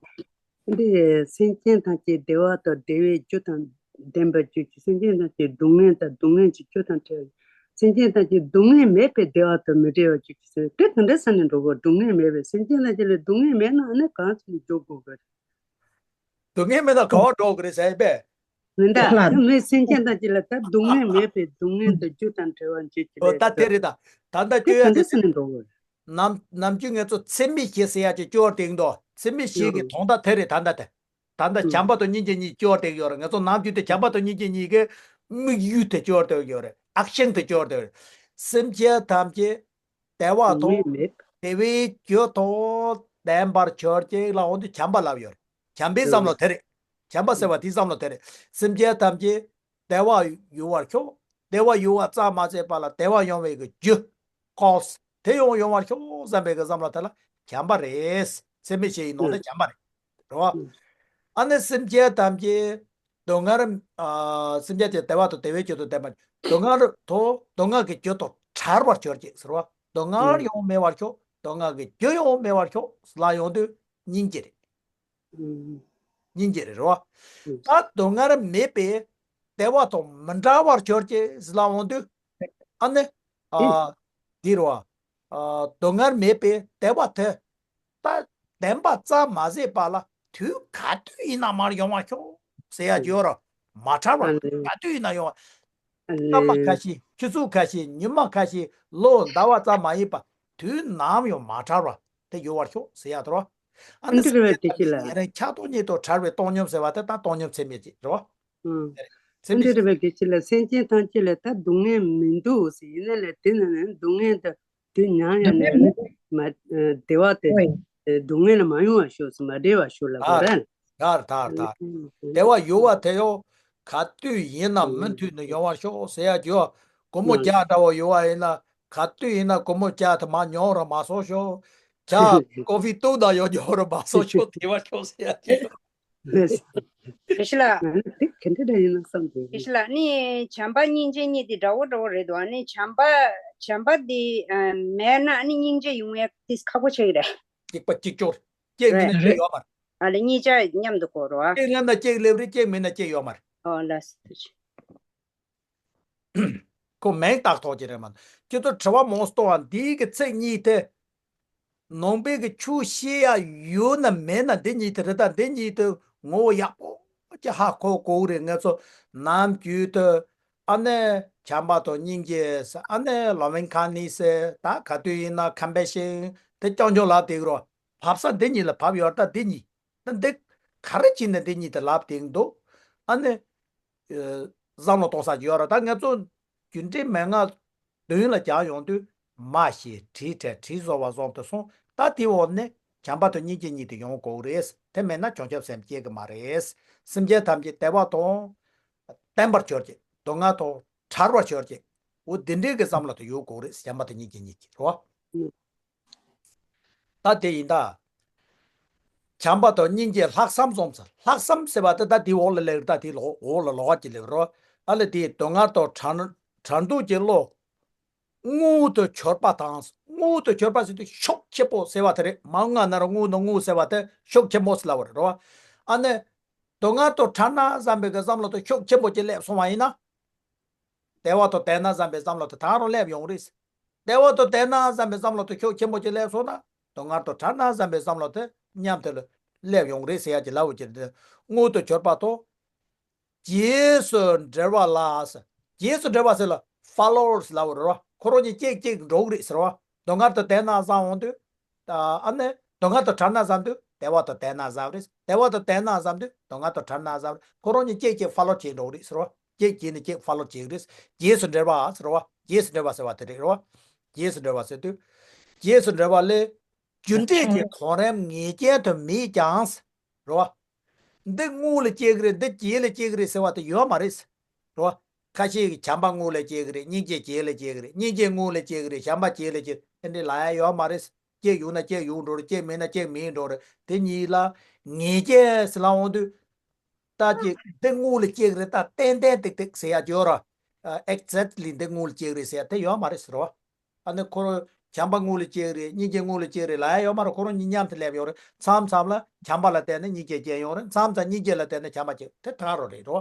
འདི་སེམས་ཅན་ཐམས་ཅད་བདེ་བ་དང་བདེ་བའི་རྒྱུ་དང་ལྡན་པར་གྱུར་ཅིག་སེམས་ཅན་ཐམས་ཅད་སྡུག་བསྔལ་དང་སྡུག་བསྔལ་གྱི་རྒྱུ་དང་བྲལ་བ། སེམས་ཅན་ཐམས་ཅད་སྡུག་བསྔལ་མེད་པའི་བདེ་བ་དང་མི་འབྲལ་བར་གྱུར་ཅིག་ཟེར་དེ་ག་འདྲ་ས་ནས་འགྲོ་དགོས། སྡུག་བསྔལ་མེད་པའི་སེམས་ཅན་ཐམས་ཅད་ལ་སྡུག་བསྔལ་མེད་ན་ཨ་ནི་གང་ཚུལ་འགྲོ་དགོས་གི་རེད། སྡུག་བསྔལ་མེད་ན་ག་བ་འགྲོ་གི་རེད་ཟེར་པས། མི་འདའ་ལྷ་ད་མི་སེམས་ཅན་ཐམས་ཅད་ལ་ད་སྡུག་བསྔལ་མེད་པའི་སྡུག་བསྔལ་དང་རྒྱུ་དང་བྲལ་བ་འབྱེད་ཀྱི་ཨོ་རེད་ད་དེ་ད། རེད་ད། ད་ལྟ་དེ་སྐྱོ་ཡ་ག་འདྲ་དེ་ས་ནས་འགྲོ་གི་རེད། ནམ་ནམ་རྒྱུན་ངེད་ཚོ་ཚད་མེད་བཞི་ཟེར་ཡ་ཅིག་སྐྱོར་དེང་དོ་ཚད་མེད་བཞི་གི་ཡོད་དོན་དག་དེ་རེད་ད་ལྟ་དེ། ད་ལྟ་བྱམས་པ་དང་སྙིང་རྗེ་གཉིས་སྐྱོར་དེ་ཡོད་རེད། ངེད་ཚོ་ནམ་རྒྱུན་དེ་བྱམས་པ་དང་སྙིང་རྗེ་གཉིས་ཀའི་དམིགས་ཡུལ་དེ་སྐྱོར་དེ་ཡོད་རེད། ཨེག་ཤན་དེ་སྐྱོར་དེ་ཡོད་རེད། སེམས་ཅན་ཐམས་ཅད་བདེ་བ་དང་བདེ་བའི་རྒྱུ་དང་ལྡན་པར་གྱུར་ཅིག་ལ་འོ་འདི་བྱམས་པ་ལབ་ཡོད་རེད། བྱམས་པའི་བསམ་བློ་དེ་རེད། བྱམས་པ་ཟེར་བ་དེའི་བསམ་བློ་དེ་རེད། སེམས་ཅན་ཐམས་ཅད་བདེ་བ་ཡོང་བར་ཤོག་བདེ་བ་ཡོང་བ་ཙམ་མ་ཟད་པ་ལ་བདེ་བ་ཡོང་བའི་གི་རྒྱུ། ཀོ་སི་དེ་ཡོང་ཡོང་བར་ཤོག་བསམ་པའི་གི་བསམ་བློ་དེ་ལ་བྱམས་པ་རེད། ཚད་མེད་བཞི་ཡི་ནང་ནས་བྱམས་པ་རེད། རེད་བ། ཨ་ནི་སེམས་ཅན་ཐམས་ཅད་སྡུག་བསྔལ་ཨ་སེམས་ཅན་དེ་བདེ་བ་དང་བདེ་བའི་རྒྱུ་དང་ལྡན་པ་སྡུག་བསྔལ་དང་སྡུག་བསྔལ་གྱི་རྒྱུ་དང་བྲལ་བར་གྱུར་ཅིག་ཟེར་བ། སྡུག་བསྔལ་ཡོང་མེད་པར་ཤོག་སྡུག་བསྔལ་གྱི་རྒྱུ་ཡོང་མེད་པར་ཤོག་ལ་ཡོང་དུས་སྙིང་རྗེ་རེད། སྙིང་རྗེ་རེད་རོ། ད་སྡུག་བསྔལ་མེད་པའི་བདེ་བ་དང་མི་འབྲལ་བར་གྱུར་ཅིག་ཟེར་ལ་འོང་དུས། ཨ་ནི། ཨ། འདི་རོ། ཨ། སྡུག་བསྔལ་མེད་པའི་བདེ་བ་དེ། ད་བདེན་པ་ཙམ་མ་ཟད་པ་ལ་དུས་ག་དུས་ཡིན་ན་མར་ཡོང་བ་ཤོག་ཟེར་ཡ་ཡོད་རོ། མ་ཐར་བར་ག་དུས་ཡིན་ན་ཡོང་བ། སྐར་མ་ཁ་ཤས་ཆུ་ཚོད་ཁ་ཤས་ཉི་མ་ཁ་ཤས་ལོ་ཟླ་བ་ཙམ་མ་ཡིན་པ་དུས་ནམ་ཡང་མ་ཐར་བ་དེ་ཡོད་པར་ཤོག་ཟེར་ཡ་དོ། ཨ་ནི་འདི་རེད་བས་དེ་ཅི་ལ། ཉེ་རིང་ཆགས་རྟོག་གཉིས་དང་བྲལ་བའི་བཏང་སྙོམས་ཟེར་བ་དེ་ད་བཏང་སྙོམས་ཚད་མེད་ཅིག་རེད་བ། ཨང་། ཚད་མེད་འདི་རེད་བས་དེ་ཅི་ལ་སེམས་ཅན་ཐམས་ཅད་ལ་ད་སྡུག་བསྔལ་མི་འདུག་ཟེར་ཡིན་ན་ལས་དེ་ན་ནི་སྡུག་བསྔལ་དང་དུས་མྱང་ཡང་ནས་ནི་མ་བདེ་བ་དེ་སྡུག་བསྔལ་ལ་མ་ཡོང་བ་ཤོག་ཟེར་མ་བདེ་བ་ཤོག་ལ་གོ་ར། ཐར་ཐར་ཐར། བདེ་བ་ཡོད་བ་དེ་ཡོ། ག་དུས་ཡིན་ན་མུ་མཐུད་ནས་ཡོང་བར་ཤོག་ཟེར་ཡ་ཅོ། སྒོར་མོ་བརྒྱ་འདྲ་བོ་ཡོད་བ་ཡིན་ན་ག་དུས་ཡིན་ན་སྒོར་མོ་བརྒྱ་དེ་མ་ཉོ་ར་མ་སོང་ཤོག་ཇ་ཀོ་ཧྥི་ཏུ་ད་ཡོ་ཉོ་ར་མ་སོང་ཤོག་དེ་བ་ཤོག་ཟེར་ཡ་ཅོ། ལགས། དགེ་བཤེས་ལགས། ང་ནི་དེ་ག་འདྲ་འདྲ་ཡིན་ན་བསམ་གྱི། དགེ་བཤེས་ལགས་ནི་བྱམས་པ་སྙིང་རྗེ་གཉིས་དེ་འདྲ་བོ་འདྲ་བོ་རེད་འདུག་ཨ་ནི་བྱམས་པ་བྱམས་པ་དེ་མེད་ན་ཨ་ནི་སྙིང་རྗེ་ཡོང་ཡ་དེ་ཁག་པོ་ཆགས་ཀྱི་རེད། གཅིག་པ་གཅིག་ཅོར། གཅིག་མིན་ན་གཅིག་ཡོད་མ་རེད། ཨ་ལ་གཉིས་ཆ་མཉམ་དུ་གོ་རོ་ཨ། གཅིག་སླེབས་ན་གཅིག་སླེབས་རེད། གཅིག་མིན་ན་གཅིག་ཡོད་མ་རེད། ཨོ་ལགས་སོ། ཁོ་མིང་བཏགས་ཐོག་ཅིག་རེད་མ་གཏོགས། ཁྱེད་ཚོ་དྲི་བ་མང་སྟོང་བ་འདིའི་གི་ཚིག་གཉིས་དེ། ནང་པའི་གི་ཆོས་ཤེས་ཡ་ཡོད་ན་མེད་ན་འདི་གཉིས་དེ་རེད། ད་འདི་གཉིས་དེ་ངོ་བོ་ཡག་པོ་ཅིག་ཧ་གོ་དགོས་རེད། ངེད་ཚོ་ནམ་རྒྱུན་དུ་ཨ་ནི་བྱམས་པ་དང་སྙིང་རྗེ་ཟེར། ཨ་ནི་ལོ་ཝིང་ཁན་ནི་ཟེར། ད་ག་དུས་ཡིན་ན་ཁམ་པེ་ཤིན་དེ་རྐྱང་རྐྱང་ལབ་བསྡད་ཀྱི་རོ། བབས་ས་འདི་གཉིས་ལ་བབས་ཡོད། ད་འདི་གཉིས་ད་འདི་ག་རེ་བྱས་ནས་འདི་གཉིས་དེ་ལབ་བསྡད་ཀྱི་འདུག་ཨ་ནི། བསམ་བློ་གཏོང་ས་ཅིག་ཡོད་རེད། ད་ང་ཚོ་རྒྱུ་འབྲས་མན་ངག་མདུན་ལ་སྦྱར་ཡོང་དུས་མ་ཤེས་དྲིས་དྲན་དྲིས་གཟོ་བ་བཟོ་དེ་སོང་། ད་དེའི་འོག་ནས་བྱམས་པ་དང་སྙིང་རྗེ་གཉིས་དེ་ཡོང་དགོས་རེད། དེ་མེད་ན་བྱང་ཆུབ་སེམས་སྐྱེ་གི་མ་རེད། སེམས་ཅན་ཐམས་ཅད་བདེ་བ་དང་ལྡན་པར་གྱུར་ཅིག་སྡུག་བསྔལ་དང་བྲལ་བར་གྱུར་ཅིག་འོ་འདི་འདྲའི་གི་བསམ་བློ་དེ་ཡོང་དགོས་རེད། བྱམས་པ་དང་སྙིང་རྗེ་གཉིས་ཀྱི་རེད་བ། ད་དེ་ཡིན་ད། བྱམས་པ་དང་སྙིང་རྗེ་ལྷག་བསམ་འཛོམས་ཟེར། ལྷག་བསམ་ཟེར་བ་དེ་ད་དེའི་འོག་ལ་སླེབས་རེད། ད་དེའི་འོག་ལ་ལོགས་ཀ་ཅིག་སླེབས་རོ། ཨ་ལས་དེའི་སྡུག་བསྔལ་དང་བྲལ་བྲལ་འདོད་ཀྱི་བློ། དངོས་དང་གྱུར་པ་དང་ དངུལ་དུ་གྱུར་པ་ཟེར་དུས་ཤུགས་ཆེན་པོ་ཟེར་བ་དེ་རེད། མ་དངུལ་ན་རོ་དངུལ་ནོ་དངུལ་ཟེར་བ་དེ་ཤུགས་ཆེན་པོ་ཟེར་ལབ་པ་རེད་རོ། ཨ་ནི། དུང་དཀར་དང་བྲལ་ན་བསམ་པའི་གི་བསམ་བློ་དེ་ཤུགས་ཆེན་པོ་ཅིག་སླེབས་སོང་བ་ཡིན་ན། བདེ་བ་དང་ལྡན་ན་བསམ་པའི་བསམ་བློ་དེ་ད་རུང་སླེབས་ཡོང་རེད། བདེ་བ་དང་ལྡན་ན་བསམ་པའི་བསམ་བློ་དེ་ཤུགས་ཆེན་པོ་ཅིག་སླེབས་སོང་ན། དུང་དཀར་དང་བྲལ་ན་བསམ་པའི་བསམ་བློ་དེ་མཉམ་དུ་སླེབས་ཡོང་རེད་ཟེར་ཡ་ཅིག་ལབ་པ་ཅིག་རེད། དངུལ་དུ་གྱུར་པ་དང་། རྗེས་སུ་འབྲེལ་བ་ལ། རྗེས་སུ་འབྲེལ་བ་ཟེར་ལ་ཕོ་ལོ་ཝར་སི་ལབ་པ་རེད་བ། ཁོ་རང་གཉིས་གཅིག་གཅིག་འགྲོ་གི་རེད་ཟེར་བ། དུང་དཀར་དང་ལྡན་ན་བསམ་འོང་དུས། ཨ་ནི་དུང་དཀར་དང་བྲལ་ན་བསམ་དུས་བདེ་བ་དང་ལྡན་ན་བསམ་རེད། བདེ་བ་དང་ལྡན་ན་བསམ་དུས་དུང་དཀར་དང་བྲལ་ན་བསམ་རེད། ཁོ་རང་གཉིས་གཅིག་གཅིག་ཕོ་ལོ་བྱེད་འགྲོ་གི་རེད་ཟེར་བ། གཅིག་གཅིག་ནས་གཅིག་ཕོ་ལོ་བྱེད་ཀྱི་རེད། རྗེས་སུ་འབྲེལ་བ་ཟེར་བ། རྗེས་སུ་འབྲེལ་བ་ཟེར་བ་དེ་རེད་རོ། རྗེས་སུ་འབྲེལ་བ་ཟེར་དུས། རྗེས་སུ་འབྲེལ་བ་ལས། རྒྱུ་འབྲས་ཀྱི་གོ་རིམ་ངེས་ཅན་དུ་མེད་ཀྱང་། རོ། འདི་དངུལ་ལ་སྐྱེ་གི་རེད། འདི་རྗེས་ལ་སྐྱེ་གི་རེད་ཟེར་བ་དེ་ཡོད་མ་རེད། རོ། ཁ་ཤས་ཀྱིས་བྱམས་པ་དངུལ་ལ་སྐྱེ་གི་རེད། སྙིང་རྗེ་རྗེས་ལ་སྐྱེ་གི་རེད། སྙིང་རྗེ་དངུལ་ལ་སྐྱེ་གི་རེད། བྱམས་པ་རྗེས་ལ་སྐྱེ། དེ་འདྲའི་ལབ་ཡ་ཡོད་མ་རེད། གཅིག་ཡོང་ན་གཅིག་ཡོང་འགྲོ་རེད། གཅིག་མེད་ན་གཅིག་མེད་འགྲོ་རེད། དེ་གཉིས་ལ་ངེས་ཅན་ཟེར་ལབ་འོང་དུས། ད་ཅིག་འདི་དངུལ་ལ་སྐྱེ་གི་རེད། ད་ཏན་ཏན་ཏིག་ཏིག་ཟེར་ཡ་ཡོད་ར། ཨེག་ཛེག་ལི་འདི་དངུལ་ལ་སྐྱེ་གི་རེད་ཟེར་ཡ་དེ་ཡོད་མ་རེད་ཟེར་བ། ཨ་ནི་ཁོ་རང་བྱམས་པ་དངུལ་ལ་སྐྱེ་གི་རེད། སྙིང་རྗེ་དངུལ་ལ་སྐྱེ་གི་རེད་ལབ་ཡ་ཡོད་མ་རེད། ཁོ་རང་གཉིས་མཉམ་དུ་སླེབས་ཡོད་རེད། མཚམས་མཚམས་ལ་བྱམས་པ་ལ་བརྟེན་ནས་སྙིང་རྗེ་སྐྱེ་ཡོང་རེད། མཚམས་མཚམས་སྙིང་རྗེ་ལ་བརྟེན་ནས་བྱམས་པ་སྐྱེ། དེ་ད་ག་རང་རེད་རོ།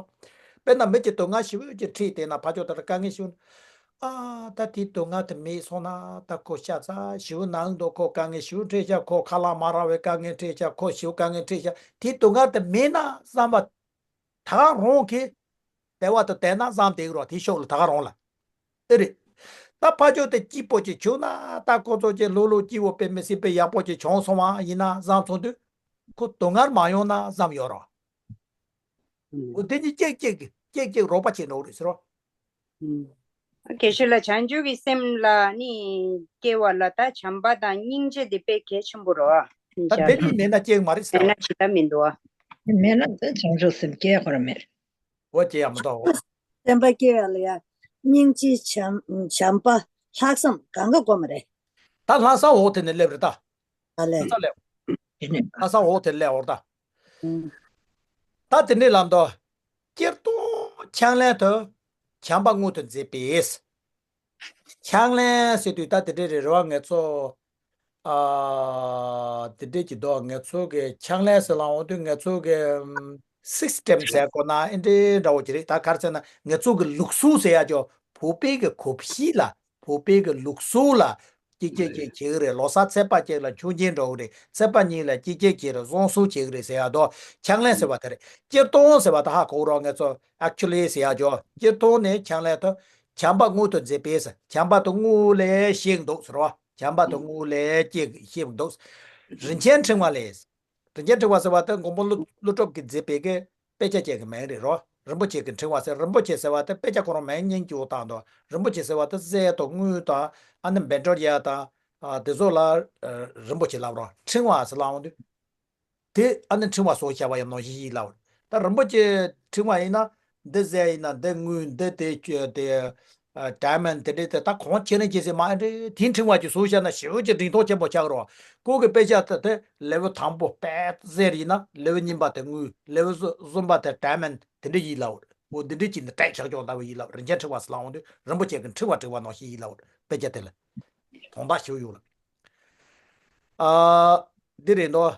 དཔེར་ན་མི་གཅིག་སྡུག་བསྔལ་ཞེ་པོ་ཅིག་འཁྲིད་བསྡད་ན་ཕར་ཕྱོགས་དེ་ལ་དཀའ་ངལ་ཞིག་ཨ། ད་དེའི་སྡུག་བསྔལ་དེ་མེད་སོང་ན་ད་ཁོ་ཤ་ཚ་ཞེ་པོ་ནང་དུ་ཁོ་དཀའ་ངལ་ཞེ་པོ་འཕྲད་ཤག་ཁོ་ཁ་ལག་མ་རག་པའི་དཀའ་ངལ་འཕྲད་ཤག་ཁོ་ཞེ་པོ་དཀའ་ངལ་འཕྲད་ཤག་དེའི་སྡུག་བསྔལ་དེ་མེད་ན་བསམ་པ། ད་རུང་གི་བདེ་བ་དང་ལྡན་ན་བསམ་བསྡད་ཀྱི་རོགས། དེའི་ཕྱོགས་ལ་ད་རུང་ལ། ཨེ་རེད། ད་ཕར་ཕྱོགས་དེ་སྐྱིད་པོ་ཅིག་བྱུང་ན་ད་ཁོ་ཚོ་ཅིག་ལྷོད་ལྷོད་སྐྱིད་པོ་དཔེ་མི་སྲིད་པའི་ཡག་པོ་ཅིག་བྱུང་སོང་བ་ཡིན་ན་བསམ་སོང་དུས། ཁོ་སྡུག་བསྔལ་མ་ཡོང་ན་བསམ་ཡོད་རོགས། འོ་དེ་གཉིས་གཅིག་གཅིག་གཅིག་གཅིག་རོགས་པ་བྱེད་འགྲོ་གི་རེད་ཟེར་རོ། ཨུམ། དགེ་བཤེས་ལགས། བྱང་ཆུབ་ཀྱི་སེམས་ལ་ནི་སྐྱེ་བ་ལ་ད་བྱམས་པ་དང་སྙིང་རྗེ་དེ་དཔེ་གལ་ཆེན་པོ་རེད་བ། ད་དེ་གཉིས་མེད་ན་སྐྱེ་གི་མ་རེད་ཟེར་བ། མེད་ན་ཇི་ལྟར་མི་འདུག་བ། མེད་ན་ད་བྱང་ཆུབ་སེམས་སྐྱེ་ཁོ་ར་མེད། འོ་སྐྱེ་ཡ་མི་འདུག་འོ། སེམས་པ་སྐྱེ་ཡ་ལ་ཡ། སྙིང་རྗེ་བྱམས་བྱམས་པ་ལྷག་བསམ་གང་ག་དགོས་མ་རེད། ད་ལྷག་བསམ་འོག་དེ་ནས་སླེབས་རེད་ད། ཨ་ལས། ལྷག་བསམ་སླེབས། དེ་ནས་ལྷག་བསམ་འོག་དེ་སླེབས་འོར་ད། ཨུམ། ད་དེ་འདྲའི་ལམ་དུ། སྤྱིར་བཏང་ཕྱག་ལེན་དུ་བྱམས་པ་མངོན་དུ་མཛད་པས། ཕྱག་ལེན་ཟེར་དུས་ད་དེ་འདྲའི་རེད་རེད་བ་ང་ཚོ། ཨ། དེ་འདྲའི་གི་འདུག་ང་ཚོ་གི་ཕྱག་ལེན་ཟེར་ལབ་འོང་དུས་ང་ཚོ་གི་སིས་ཊེམ་ཟེར་དགོས་ན་ཨེ་འདྲའི་འདྲ་བོ་ཅིག་རེད། ད་ག་རེ་ཟེར་ན་ང་ཚོ་གི་ལུགས་སྲོལ་ཟེར་ཡ་ཅོ། བོད་པའི་གི་གོམས་གཤིས་ལ། བོད་པའི་གི་ལུགས་སྲོལ་ལ། གཅིག་གཅིག་གཅིག་བྱེད་ཀྱི་རེད། ལོ་གསར་ཚེས་པ་གཅིག་ལ་ཆོས་རྒྱུན་འགྲོ་གི་རེད། ཚེས་པ་གཉིས་ལ་གཅིག་གཅིག་བྱེད་རེད། བསང་གསོལ་བྱེད་ཀྱི་རེད་ཟེར་ཡ་དོ། ཕྱག་ལེན་ཟེར་བ་དེ་རེད། སྤྱིར་བཏང་ཟེར་བ་ད་ཧ་གོ་རོགས་ང་ཚོ་ཨེག་ཅུ་ལི་ཟེར་ཡ་ཅོ། སྤྱིར་བཏང་ནས་ཕྱག་ལེན་དུ་བྱམས་པ་མངོན་དུ་མཛད་པས་ཟེར། བྱམས་པ་དེ་དངུལ་ལས་ཞིག་འདུག་ཟེར་བ། བྱམས་པ་དེ་དངུལ་ལས་ཅིག་ཞིག་འདུག་རིན་ཆེན་ཕྲེང་བ་ལས། རིན་ཆེན་ཕྲེང་བ་ཟེར་བ་དེ་མགོན་པོ་ཀླུ་ཀླུ་སྒྲུབ་ཀྱིས་མཛད་པའི་གི་དཔེ་ཆ་ཅིག་གི་མིང་རེད་རོ། རིན་པོ་ཆེ་གི་ཕྲེང་བ་ཟེར། རིན་པོ་ཆེ་ཟེར་བ་དེ་དཔེ་ཆ་ཁོ་རང་མིང་སྙིང་རྗེ་བོ་བཏགས་འདུག་རིན་པོ་ཆེ་ཟེར་བ་དེ་གསེར་དང་དངུལ་དང་ཨ་ནི་བཻ་ཌཱུརྱ་དང་། ཨ། དེ་ཚོ་ལ་ཨ་རིན་པོ་ཆེ་ལབ་རོ། ཕྲེང་བ་ཟེར་ལབ་འོང་དུས། དེ་ཨ་ནི་ཕྲེང་བ་བཟོ་བྱ་བ་ཡང་ནང་བཞིན་ཡིན་ལབ། ད་རིན་པོ་ཆེ་ཕྲེང་བ་ཡིན་ན་འདི་གསེར་ཡིན་ན་འདི་དངུལ། འདི་དེ་ཆུ་དེ། ཨ། ཌའི་མོན་ཌི་དེ་འདྲའི་དེ་ད་གང་ཁྱེད་རང་ཁྱེད་ཟེར་མ་ཨེ་འདྲ་དེའི་ཕྲེང་བ་ཅིག་བཟོ་བྱ་ན་ཞེ་པོ་ཅིག་འགྲིག་མཐོང་ཆེན་པོ་ཆགས་རོགས། ཁོ་གི་དཔེ་ཆ་དེ་དེ་ལེ་ཝལ་དང་པོ་དཔེ་གསེར་ཡིན་ན་ལེ་ཝལ་གཉིས་པ་དེ་དངུལ། ལེ་ཝལ་གསུམ་པ་དེ་ཌའི་མོན་ཌི་དེ་འདྲ་ཡིན་ལབ། འོ་འདི་འདྲའི་ཅིག་འདི་ཏྲེག་ཆགས་ཀྱོག་ལྟ་བུ་ཡིན་ལབ། རིན་ཆེན་ཕྲེང་བ་ཟེར་ལབ་འོང་དུས་རིན་པོ་ཆེ་གི་ཕྲེང་བ་བྲིས་པ་ནང་བཞིན་ཡིན་ལབ། དཔེ་ཆ་དེ་ལ་དོན་དག་ཞིག་ཡོད་ལ། ཨ། འདི་རེད་འདུག་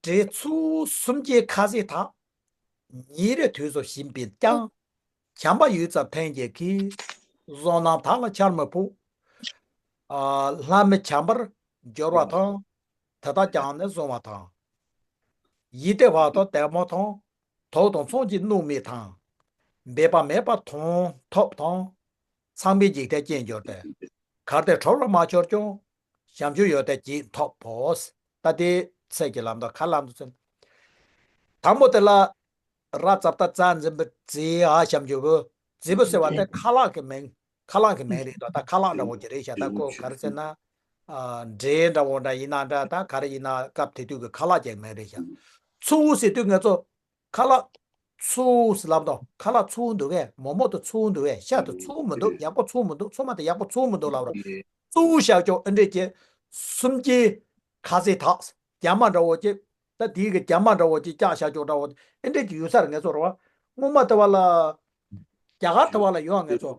འབྲས་ཚོགས་སུམ་བརྒྱའི་ཁ་ཟས་དག་ཉིན་རེ་དུས་སུ་བྱིན་པས་ཀྱང་། བྱམས་པ་ཡོད་ཙམ་ལྷན་སྐྱེས་ཀྱིས། བསོད་ནམས་དག་ལ་ཆར་མི་ཕོག་ཨ། ལྷ་མི་བྱམས་པར་འགྱུར་བ་དང་། དེ་དག་ཀྱང་ནི་བཟུང་བ་དང་། ཡིད་བདེ་བ་དང་ལྡན་པ་དང་། དུག་དང་མཚོན་གྱི་སྣོད་མེད་དང་། འབད་པ་མེད་པར་མཐོང་ཐོབ་དང་། ཚངས་པའི་འཇིག་རྟེན་སྐྱེ་འགྱུར་ཏེ། གལ་ཏེ་ཁྲོ་བར་མ་གྱུར་ཀྱང་། བྱམས་ཆོས་ཡོད་དེ་ཇི་ཐོབ་བོ། ད་དེ་ཚད་ཀྱི་ལམ་དུ་ཁ་ལམ་དུ་ཚུན། དང་པོ་དེ་ལ་ར་ཙ་བཏགས་རྩ་འཛིན་པའི་རྫི་ཨ་ཞབས་ཀྱུ་བོ། རྫི་བོ་ཟེར་བ་དེ་ཁ་ལག་གི་མིང་། ཁ་ལག་གི་མིང་རེད་དོ། ད་ཁ་ལག་འདྲ་བོ་ཅིག་རེད་ཤག་ད་ཁོ་ག་རེ་ཟེར་ན། ཨ། འབྲས་འདྲ་བོ་འདྲ་ཡིན་ན་འདྲ། ད་ག་རེ་ཡིན་ན་སྐབས་དེ་དུས་ཀྱི་ཁ་ལག་ཅིག་མིང་རེད་ཤག་ཚོགས་ཟེར་དུས་ང་ཚོ་ཁ་ལག་ཚོགས་ཟེར་ལབ་དོ། ཁ་ལག་ཚོགས་འདུག་གས། མོག་མོག་དེ་ཚོགས་འདུག་གས། ཤ་དེ་ཚོགས་མི་འདུག་ཡག་པོ་ཚོགས་མི་འདུག་ཚོགས་མ་དེ་ཡག་པོ་ཚོགས་མི་འདུག་ལབ་རོ། ཚོགས་ཤག་ཅོག་ཨེ་འདྲས་ཀྱི་སུམ་སྐྱེས་ཁ་ཟས་དག་རྒྱ་མ་འདྲ་བོ་ཅིག་ད་དེའི་གི་རྒྱ་མ་འདྲ་བོ་ཅིག་བཀྱག་བཞག་ཅོག་འདྲ་བོ་ཨེ་འདྲས་ཀྱི་ཡོད་ས་རེད། ངེད་ཚོ་རེད་བ། སྔོན་མ་དེ་བ་ལ་རྒྱ་གར་དེ་བ་ལ་ཡོད་ངེད་ཚོ།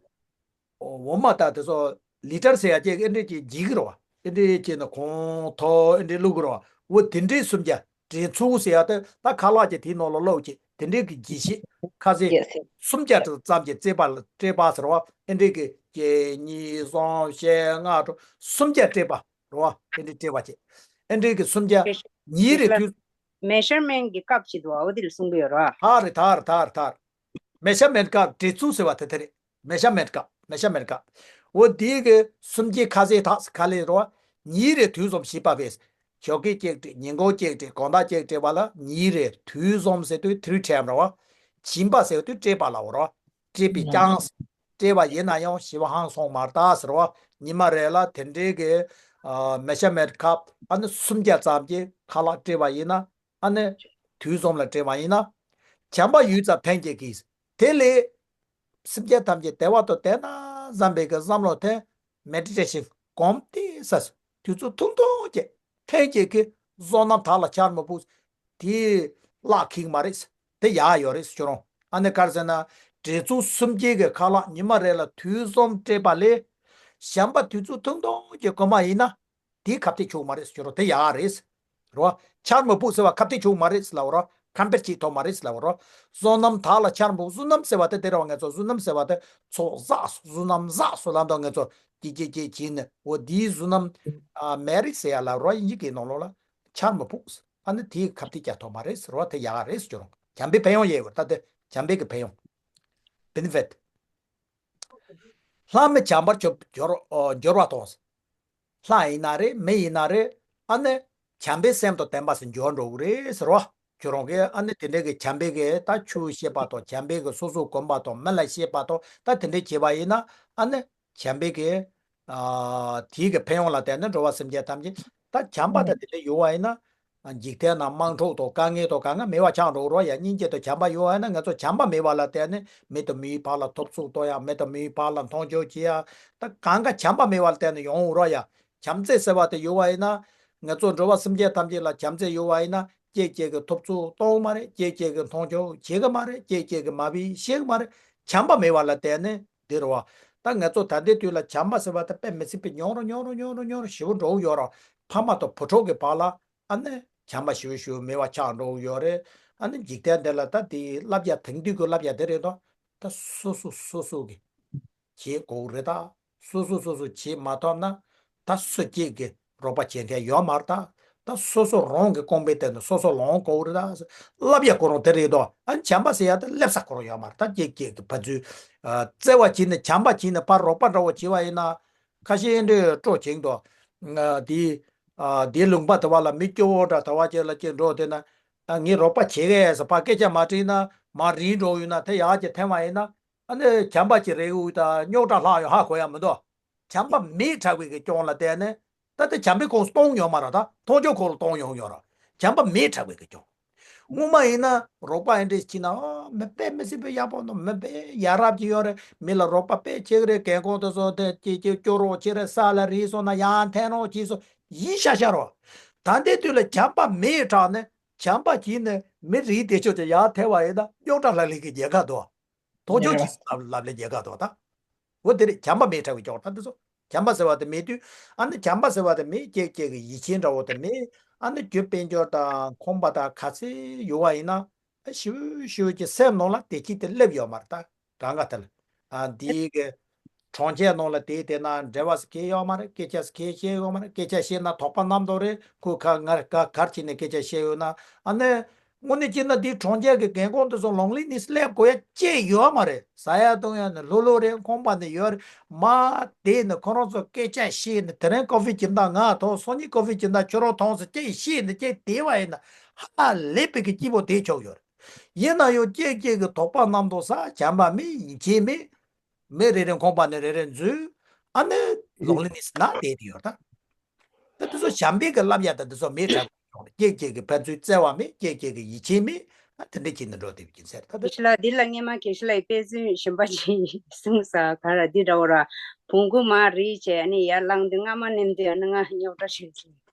འོ་མ་ད་དེ་ཚོ་ ལི་ཊར་ཟེར་ཡ་ཅིག་ཨེ་འདྲས་ཅིག་འཇིག་གི་རེད་བ། ཨེ་འདྲས་ཅིག་ནི་གོང་མཐོ་ཨེ་འདྲས་བླུག་གི་རེད་བ། འོ་དེ་འདྲས་སུམ་བརྒྱ། བྲེལ་འཚུབ་ཟེར་ཡ་དེ་ད་ཁ་ལག་ཅིག་དེའི་ནང་ལ་བླུག་ཅིག་དེ་འདྲས་ཀྱི་ལྗིད་ཤེད་ཁ་ཟས་ཡེ་སི། སུམ་བརྒྱ་ཙམ་གྱི་རྩེད་པ་ལ་སྤྲད་པ་ཟེར་བ། ཨེ་འདྲས་ཀྱི་གཅིག་གཉིས་གསུམ་བཞི་ལྔ་དྲུག་སུམ་བརྒྱ་སྤྲད་པ་རེད་བ། ཨེ་འདྲས་སྤྲད་པ་ཅིག་ཨེ་འདྲས་ཀྱི་སུམ་བརྒྱ། ཉིན་རེ་དུས། མེ་ཤར་མེན་གྱི་ཀབ་ཅིག་འདུག་བ། འོ་དེ་ལ་གསུང་གི་ཡོད་ར། ཐག་རེད་ཐག་རེད་ཐག་རེད་ཐག་རེད། མེ་ཤར་མེན་ཀབ་བྲེལ་འཚུབ་ཟེར་བ་དེ་དེ་རེད། མེ་ཤར་མེན་ཀབ། མེ་ཤར་མེན་ཀབ། འོ་དེའི་གི་སུམ་བརྒྱའི་ཁ་ཟས་ཐག་ཟེར་ག་ལེ་རེད་བ། ཉིན་རེ་དུས་གསུམ་བྱིས་པ་བས། ཞོགས་ཀས་གཅིག་སྤྲད། ཉིན་གུང་གཅིག་སྤྲད། དགོང་དག་གཅིག་སྤྲད་པ་ལ་ཉིན་རེ་དུས་གསུམ་ཟེར་དུས་ཐི་རི་ཊེམ་རེད་བ། བྱིས་པ་ཟེར་དུས་སྤྲད་པ་ལ་འོ་རེད་བ། སྤྲད་པའི་ཅང་སྤྲད་པ་ཡིན་ན་ཡང་ཞི་བ་ཧང་སོང་མ་རེད་ད་ཟེར་བ། ཉི་མ་རེ་ལ་དེ་འདྲའི་གི་ཨ་མེ་ཤར་མེན་ཀབ་ཨ་ནི་སུམ་བརྒྱ་ཙམ་གྱི་ཁ་ལག་སྤྲད་པ་ཡིན་ན། ཨ་ནི་དུས་གསུམ་ལ་སྤྲད་པ་ཡིན་ན། བྱམས་པ་ཡུད་ཙམ་ཐེངས་གཅིག་གིས། དེ་ལས་སེམས་ཅན་ཐམས་ཅད་བདེ་བ་དང་ལྡན་ན་བསམ་པའི་གི་བསམ་བློ་དེ་མེ་ཌི་ཊེ་ཤན་སྒོམ་སྟེ་ས་དུས་ཚོད་ཐུང་ཐུང་གཅིག་ཐེངས་གཅིག་གིས་བསོད་ནམས་དག་ལ་ཆར་མི་ཕོག་དེ་བརླག་ཁེག་མ་རེད། དེ་ཡག་ཡོད་རེད་ཁྱོད་རང་། ཨ་ནི་ག་རེ་ཟེར་ན། བྲེལ་འཚུབ་སུམ་བརྒྱའི་གི་ཁ་ལག་ཉི་མ་རེ་ལ་དུས་གསུམ་སྤྲད་པ་ལས། བྱམས་པ་དུས་ཚོད་ཐུང་ཐུང་གཅིག་སྒོམ་པ་ཡིན་ན། དེའི་ཁ་གཏད་ཆོག་མ་རེད་ཟེར་རོ། དེ་ཡག་རེད། རོ། ཆར་མི་ཕོག་ཟེར་བ་ཁ་གཏད་ཆོག་མ་རེད་ཟེར་ལབ་རོ། ཁམ་པེར་བྱེད་ཐུབ་མ་རེད་ཟེར་ལབ་རོ། བསོད་ནམས་དག་ལ་ཆར་མི་ཕོག་བསོད་ནམས་ཟེར་བ་དེ་དེ་རེད་བ། ང་ཚོ་བསོད་ནམས་ཟེར་བ་དེ་ཚོགས་བསགས་སོ། བསོད་ནམས་བསགས་སོ་ལབ་དུས་ང་ཚོ་ཀྱེ་ཀྱེ་ཀྱེ་བྱས་ནས་འོ་དེའི་བསོད་ནམས་ཨ་མེ་རི་ཊ་ཟེར་ཡ་ལབ་རོ། དབྱིན་ཇི་གི་ནང་ལོགས་ལ་ཆར་མི་ཕོག་ཨ་ནི་དེའི་ཁ་གཏད་རྒྱག་ཐུབ་མ་རེད་ཟེར་བ་དེ་ཡག་རེད་ཟེར་རོ། བྱམས་པའི་ཕན་ཡོན་ཡོད་པ་ད་དེ་བྱམས་པའི་གི་ཕན་ཡོན། བེ་ནི་ཕིཊ། ལྷ་མི་བྱམས་པར་གྱུར་གྱུར་འགྱུར་བ་དང་། ལྷ་ཡིན་ན་རེད། མི་ཡིན་ན་རེད། ཨ་ནི་བྱམས་པའི་སེམས་དང་ལྡན་པ་ཞིག་འགྱུར་འགྲོ་གི་རེད་ཟེར་བ། ཁྱོད་རང་གིས་ཨ་ནི་དེ་འདྲའི་གི་བྱམས་པའི་གི་ད་ཆོས་བཤད་པ་དང་། བྱམས་པའི་གི་སོ་སོ་གོམས་པ་དང་། མི་ལ་བཤད་པ་དང་། ད་དེ་འདྲའི་བྱས་པ་ཡིན་ན་ཨ་ནི་བྱམས་པའི་གི་ཨ་དེའི་གི་ཕན་ཡོན་ལ་བརྟེན་ནས་འགྲོ་བ་སེམས་ཅན་ཐམས་ཅད་ད་བྱམས་པ་དང་དེ་འདྲ་ཡོད་པ་ཡིན་ན། འཇིག་རྟེན་ན་དམག་འཁྲུག་དང་དཀའ་ངལ་དང་གང་ག་མེད་པ་ཆགས་འགྲོ་རོགས་ཡ། སྙིང་རྗེ་དང་བྱམས་པ་ཡོད་པ་ཡིན་ན། ང་ཚོ་བྱམས་པ་མེད་པ་ལ་བརྟེན་ནས་མི་དང་མིའི་བར་ལ་ཐུབ་ཚུགས་གཏོང་ཡ། མི་དང་མིའི་བར་ལ་མཐུན་འགྱུར་བྱེད་ཡ། ད་གང་ག་བྱམས་པ་མེད་པ་ལ་བརྟེན་ནས་ཡོང་རོགས་ཡ། བྱམས་བརྩེ་ཟེར་བ་དེ་ཡོད་པ་ཡིན་ན། ང་ཚོ་འགྲོ་བ་སེམས་ཅན་ཐམས་ཅད་ལ་བྱམས་བརྩེ་ཡོད་པ་ཡིན་ན། གཅིག་གཅིག་གི་ཐུབ་ཚུགས་གཏོང་གི་མ་རེད། གཅིག་གཅིག་གི་མཐུན་འགྱུར་བྱེད་གི་མ་རེད། གཅིག་གཅིག་གི་མ་བྱེད་ཤེས་གི་མ་རེད། བྱམས་པ་མེད་པ་ལ་བརྟེན་ནས་འདི་རེད་བ། ད་ང་ཚོ་ད་ལྟའི་དུས་ལ་བྱམས་པ་ཟེར་བ་དེ་དཔེ་མི་སྲིད་པའི་ཉུང་རུ་ཉུང་རུ་ཉུང་རུ་ཉུང་རུ་ཞེ་པོ་འགྲོ་གི་ཡོད་རེད། ཕ་མ་དང་བུ་ཕྲུག་གི་བར་ལ་ཨ་ནི་བྱམས་པ་ཞེ་པོ་ཞེ་པོ་མེད་པ་ཆགས་འགྲོ་གི་ཡོད་རེད། ཨ་ནི་འཇིག་རྟེན་འདི་ལ་ད་དེའི་བསླབ་བྱ་དེང་དུས་ཀྱི་བསླབ་བྱ་དེ་རེད་དོ། ད་སོ་སོ་སོ་སོ་གི་བྱེད་དགོས་རེད་ད། སོ་སོ་སོ་སོ་བྱེད་མ་ཐུབ་ན་ད་སུ་གཅིག་གིས་རོགས་པ་བྱེད་མཁན་ཡོད་མ་རེད་ད། ད་སོ་སོ་རང་གི་རྐང་པའི་སྟེང་དུ་སོ་སོ་ལངས་དགོས་རེད་ད། བསླབ་བྱ་ཁོ་རང་དེ་རེད་དོ། ཨ་ནི་བྱམས་པ་ཟེར་ཡ་དེ་སླེབས་ས་ཁོ་རང་ཡོད་མ་རེད་ད། གཅིག་གཅིག་གི་ཕན་ཚུན་ཨ་བརྩེ་བ་བྱས་ནས་བྱམས་པ་བྱས་ནས་ཕར་རོགས་པ་འདྲ་བོ་བྱས་པ་ཡིན་ན། ཁ་ཤས་འདྲ་སྤྲོ་བྱེད་དོ། ཨ་དེ་ཨ་དེ་ལུང་པ་དེ་བ་ལ་མི་སྐྱོ་བོ་འདྲ་དེ་བ་ཅིག་ལ་ཅིག་འགྲོ་དེ་ན། ཨ་ངས་རོགས་པ་བྱེད་གས་ཟེར་ཕར་སྐད་ཆ་མ་དྲིས་ན་མར་རིལ་འགྲོ་ཡོད་ན། དེ་ཡག་ཅིག་འཐེན་པ་ཡིན་ན། ཨ་ནི་བྱམས་པ་ཅིག་རེད་འུ་ད་རྙོག་དྲ་ལྷག་ཡོང་ཧ་གོ་ཡ་མི་འདུག་བྱམས་པ་མེད་དྲགས་པའི་གི་རྐྱེན་ལ་བརྟེན་ནས་ད་ལྟ་བྱམས་པའི་ཁོངས་སུ་གཏོང་ཡོད་མ་རེད་ད། མཐོང་ཆོས་ཁོ་ལ་གཏོང་ཡོང་ཡོད་རེད། བྱམས་པ་མེད་དྲགས་པའི་གི་རྐྱེན། སྔོན་མ་ཡིན་ན་རོགས་པ་ཨེ་འདྲས་བྱས་ན། ཨ་མི་དཔེ་མི་སྲིད་པའི་ཡག་པོ་འདུག་མི་དཔེ་ཡ་རབས་ཅིག་ཡོད་རེད། མི་ལ་རོགས་པ་དཔེ་བྱེད་ཀྱི་རེད། རྒན་ཁོང་དེ་ཚོ་དེ་ཅིག་ཅིག་སྐྱོ་རོགས་བྱེད་རེད། ས་ལ་རིལ་སོང་ན་ཡར་འཐེན་རོགས་བྱེད་སོང་ཡིན་ཤག་ཤག་རོ། ད་ལྟའི་དུས་ལ་བྱམས་པ་མེད་དྲགས་ནས་བྱམས་པ་བྱས་ནས་མི་རིལ་བསྡད་ཆོག་ཅིག་ཡར་འཐེན་པ་ཡིན་ན་རྙོག་དྲ་ལྷག་ལྷག་གི་རྒྱལ་ཁ་འདུག་མཐོང་ཆོས་ཀྱི་ལབ་ལབ་ལས་རྒྱལ་ཁ་དོ་ད། འོ་དེ་རེད། བྱམས་པ་མེད་དྲགས་པའི་རྐྱེན་ད་འདི་ཚོ། བྱམས་པ་ཟེར་བ་དེ་མེད་དུས་ཨ་ནི་བྱམས་པ་ཟེར་བ་དེ་མེད། གཅིག་གཅིག་གི་ཡིད་ཆེས་འདྲ་བོ་དེ་མེད། ཨ་ནི་རྒྱུ་དཔལ་འབྱོར་དང་ཁང་པ་དང་ག་ཚད་ཡོད་པ་ཡིན་ན་ཨ་ཞེ་པོ་ཞེ་པོ་ཅིག་སེམས་ནང་ལ་བདེ་སྐྱིད་དེ་སླེབས་ཡོད་མ་རེད་ད། གང་ག་དེ་ལ་ཨ་འདིའི་གི་གྲོང་ཁྱེར་ནང་ལ་བསྡད་བསྡད་ན་འབྲེལ་བ་ཟེར་གང་ཡོད་མ་རེད། སྐད་ཆ་ཟེར་གང་བཤད་ཡོད་མ་རེད། སྐད་ཆ་བཤད་ན་དོགས་པ་རྣམ་རྟོག་རེད། ཁོས་ག་ང་ག་གར་ཕྱིན་ནས་སྐད་ཆ་བཤད་ཡོད་ན། ཨ་ནི་དངོས་གནས་བྱས་ན་འདིའི་གྲོང་ཁྱེར་གྱི་རྒན་ཁོང་དེ་ཚོ་ལོང་ལི་ནི་སླེབས་དགོས་ཡ་ཅི་ཡོད་མ་རེད། ཟ་ཡ་བཏུང་ཡ་ནི་ལྷོད་ལྷོད་རེད། ཁང་པ་ནི་ཡོད་རེད། མར་བསྡད་ནས་ཁོ་རང་ཚོ་སྐད་ཆ་བཤད་ནས། དེ་རིང་ཀོ་ཧྥི་ཇི་ལྟར་ང་འཐུང་། སང་ཉིན་ཀོ་ཧྥི་ཇི་ལྟར་ཁྱོད་རང་འཐུང་ཟེར་ཅི་བཤད་ནས་ཅི་བསྡད་པ་ཡིན་ན་ཧ་ལས་པའི་གི་སྐྱིད་པོ་བསྡད་ཆོག་ཡོད་རེད། ཡིན་ན་ཡང་གཅིག་གཅིག་གི་དོགས་པ་རྣམ་རྟོག་ཟ། བྱམས་པ་མེད། ཡིད་ཆེས་མེད། མི་རེ་རེ་ཁང་པ་ནས་རེ་རེ་འཛུལ། ཨ་ནི་ལོང་ལི་ནི་སི་ན་བསྡད་དེ་ཡོད་ད། ད་དེ་ཚོ་བྱམས་པའི་གི་བསླབ་བྱ་དང་དེ་ཚོ་མེད་དྲགས་པ་ཡོང་རེད། གཅིག་གཅིག་གི་ཕན་ཚུན་བརྩེ་བ་མེད། གཅིག་གཅིག་གི་ཡིད་ཆེས་མེད། ཨ་དེ་འདྲ་བྱས་ནས་འགྲོ་བསྡད་པ་ཡིན་ཟེར་ད། དེ་ཞི་ལ་འདི་ལ་སྔས་མ་ཁེ་ཤི་ལའི་དཔེ་མཚོན་གཞན་པ་ཅིག་གསུངས་ས་ག་ར་འདི་འདྲ་བོ་ར། བོང་གུ་མར་རིལ་བྱས་ཨ་ནི་ཡར་ལངས་དུས་རྔ་མ་ནེམ་དུས་ཨ་ནི་ང་རྙོག་དྲ་ཞིག་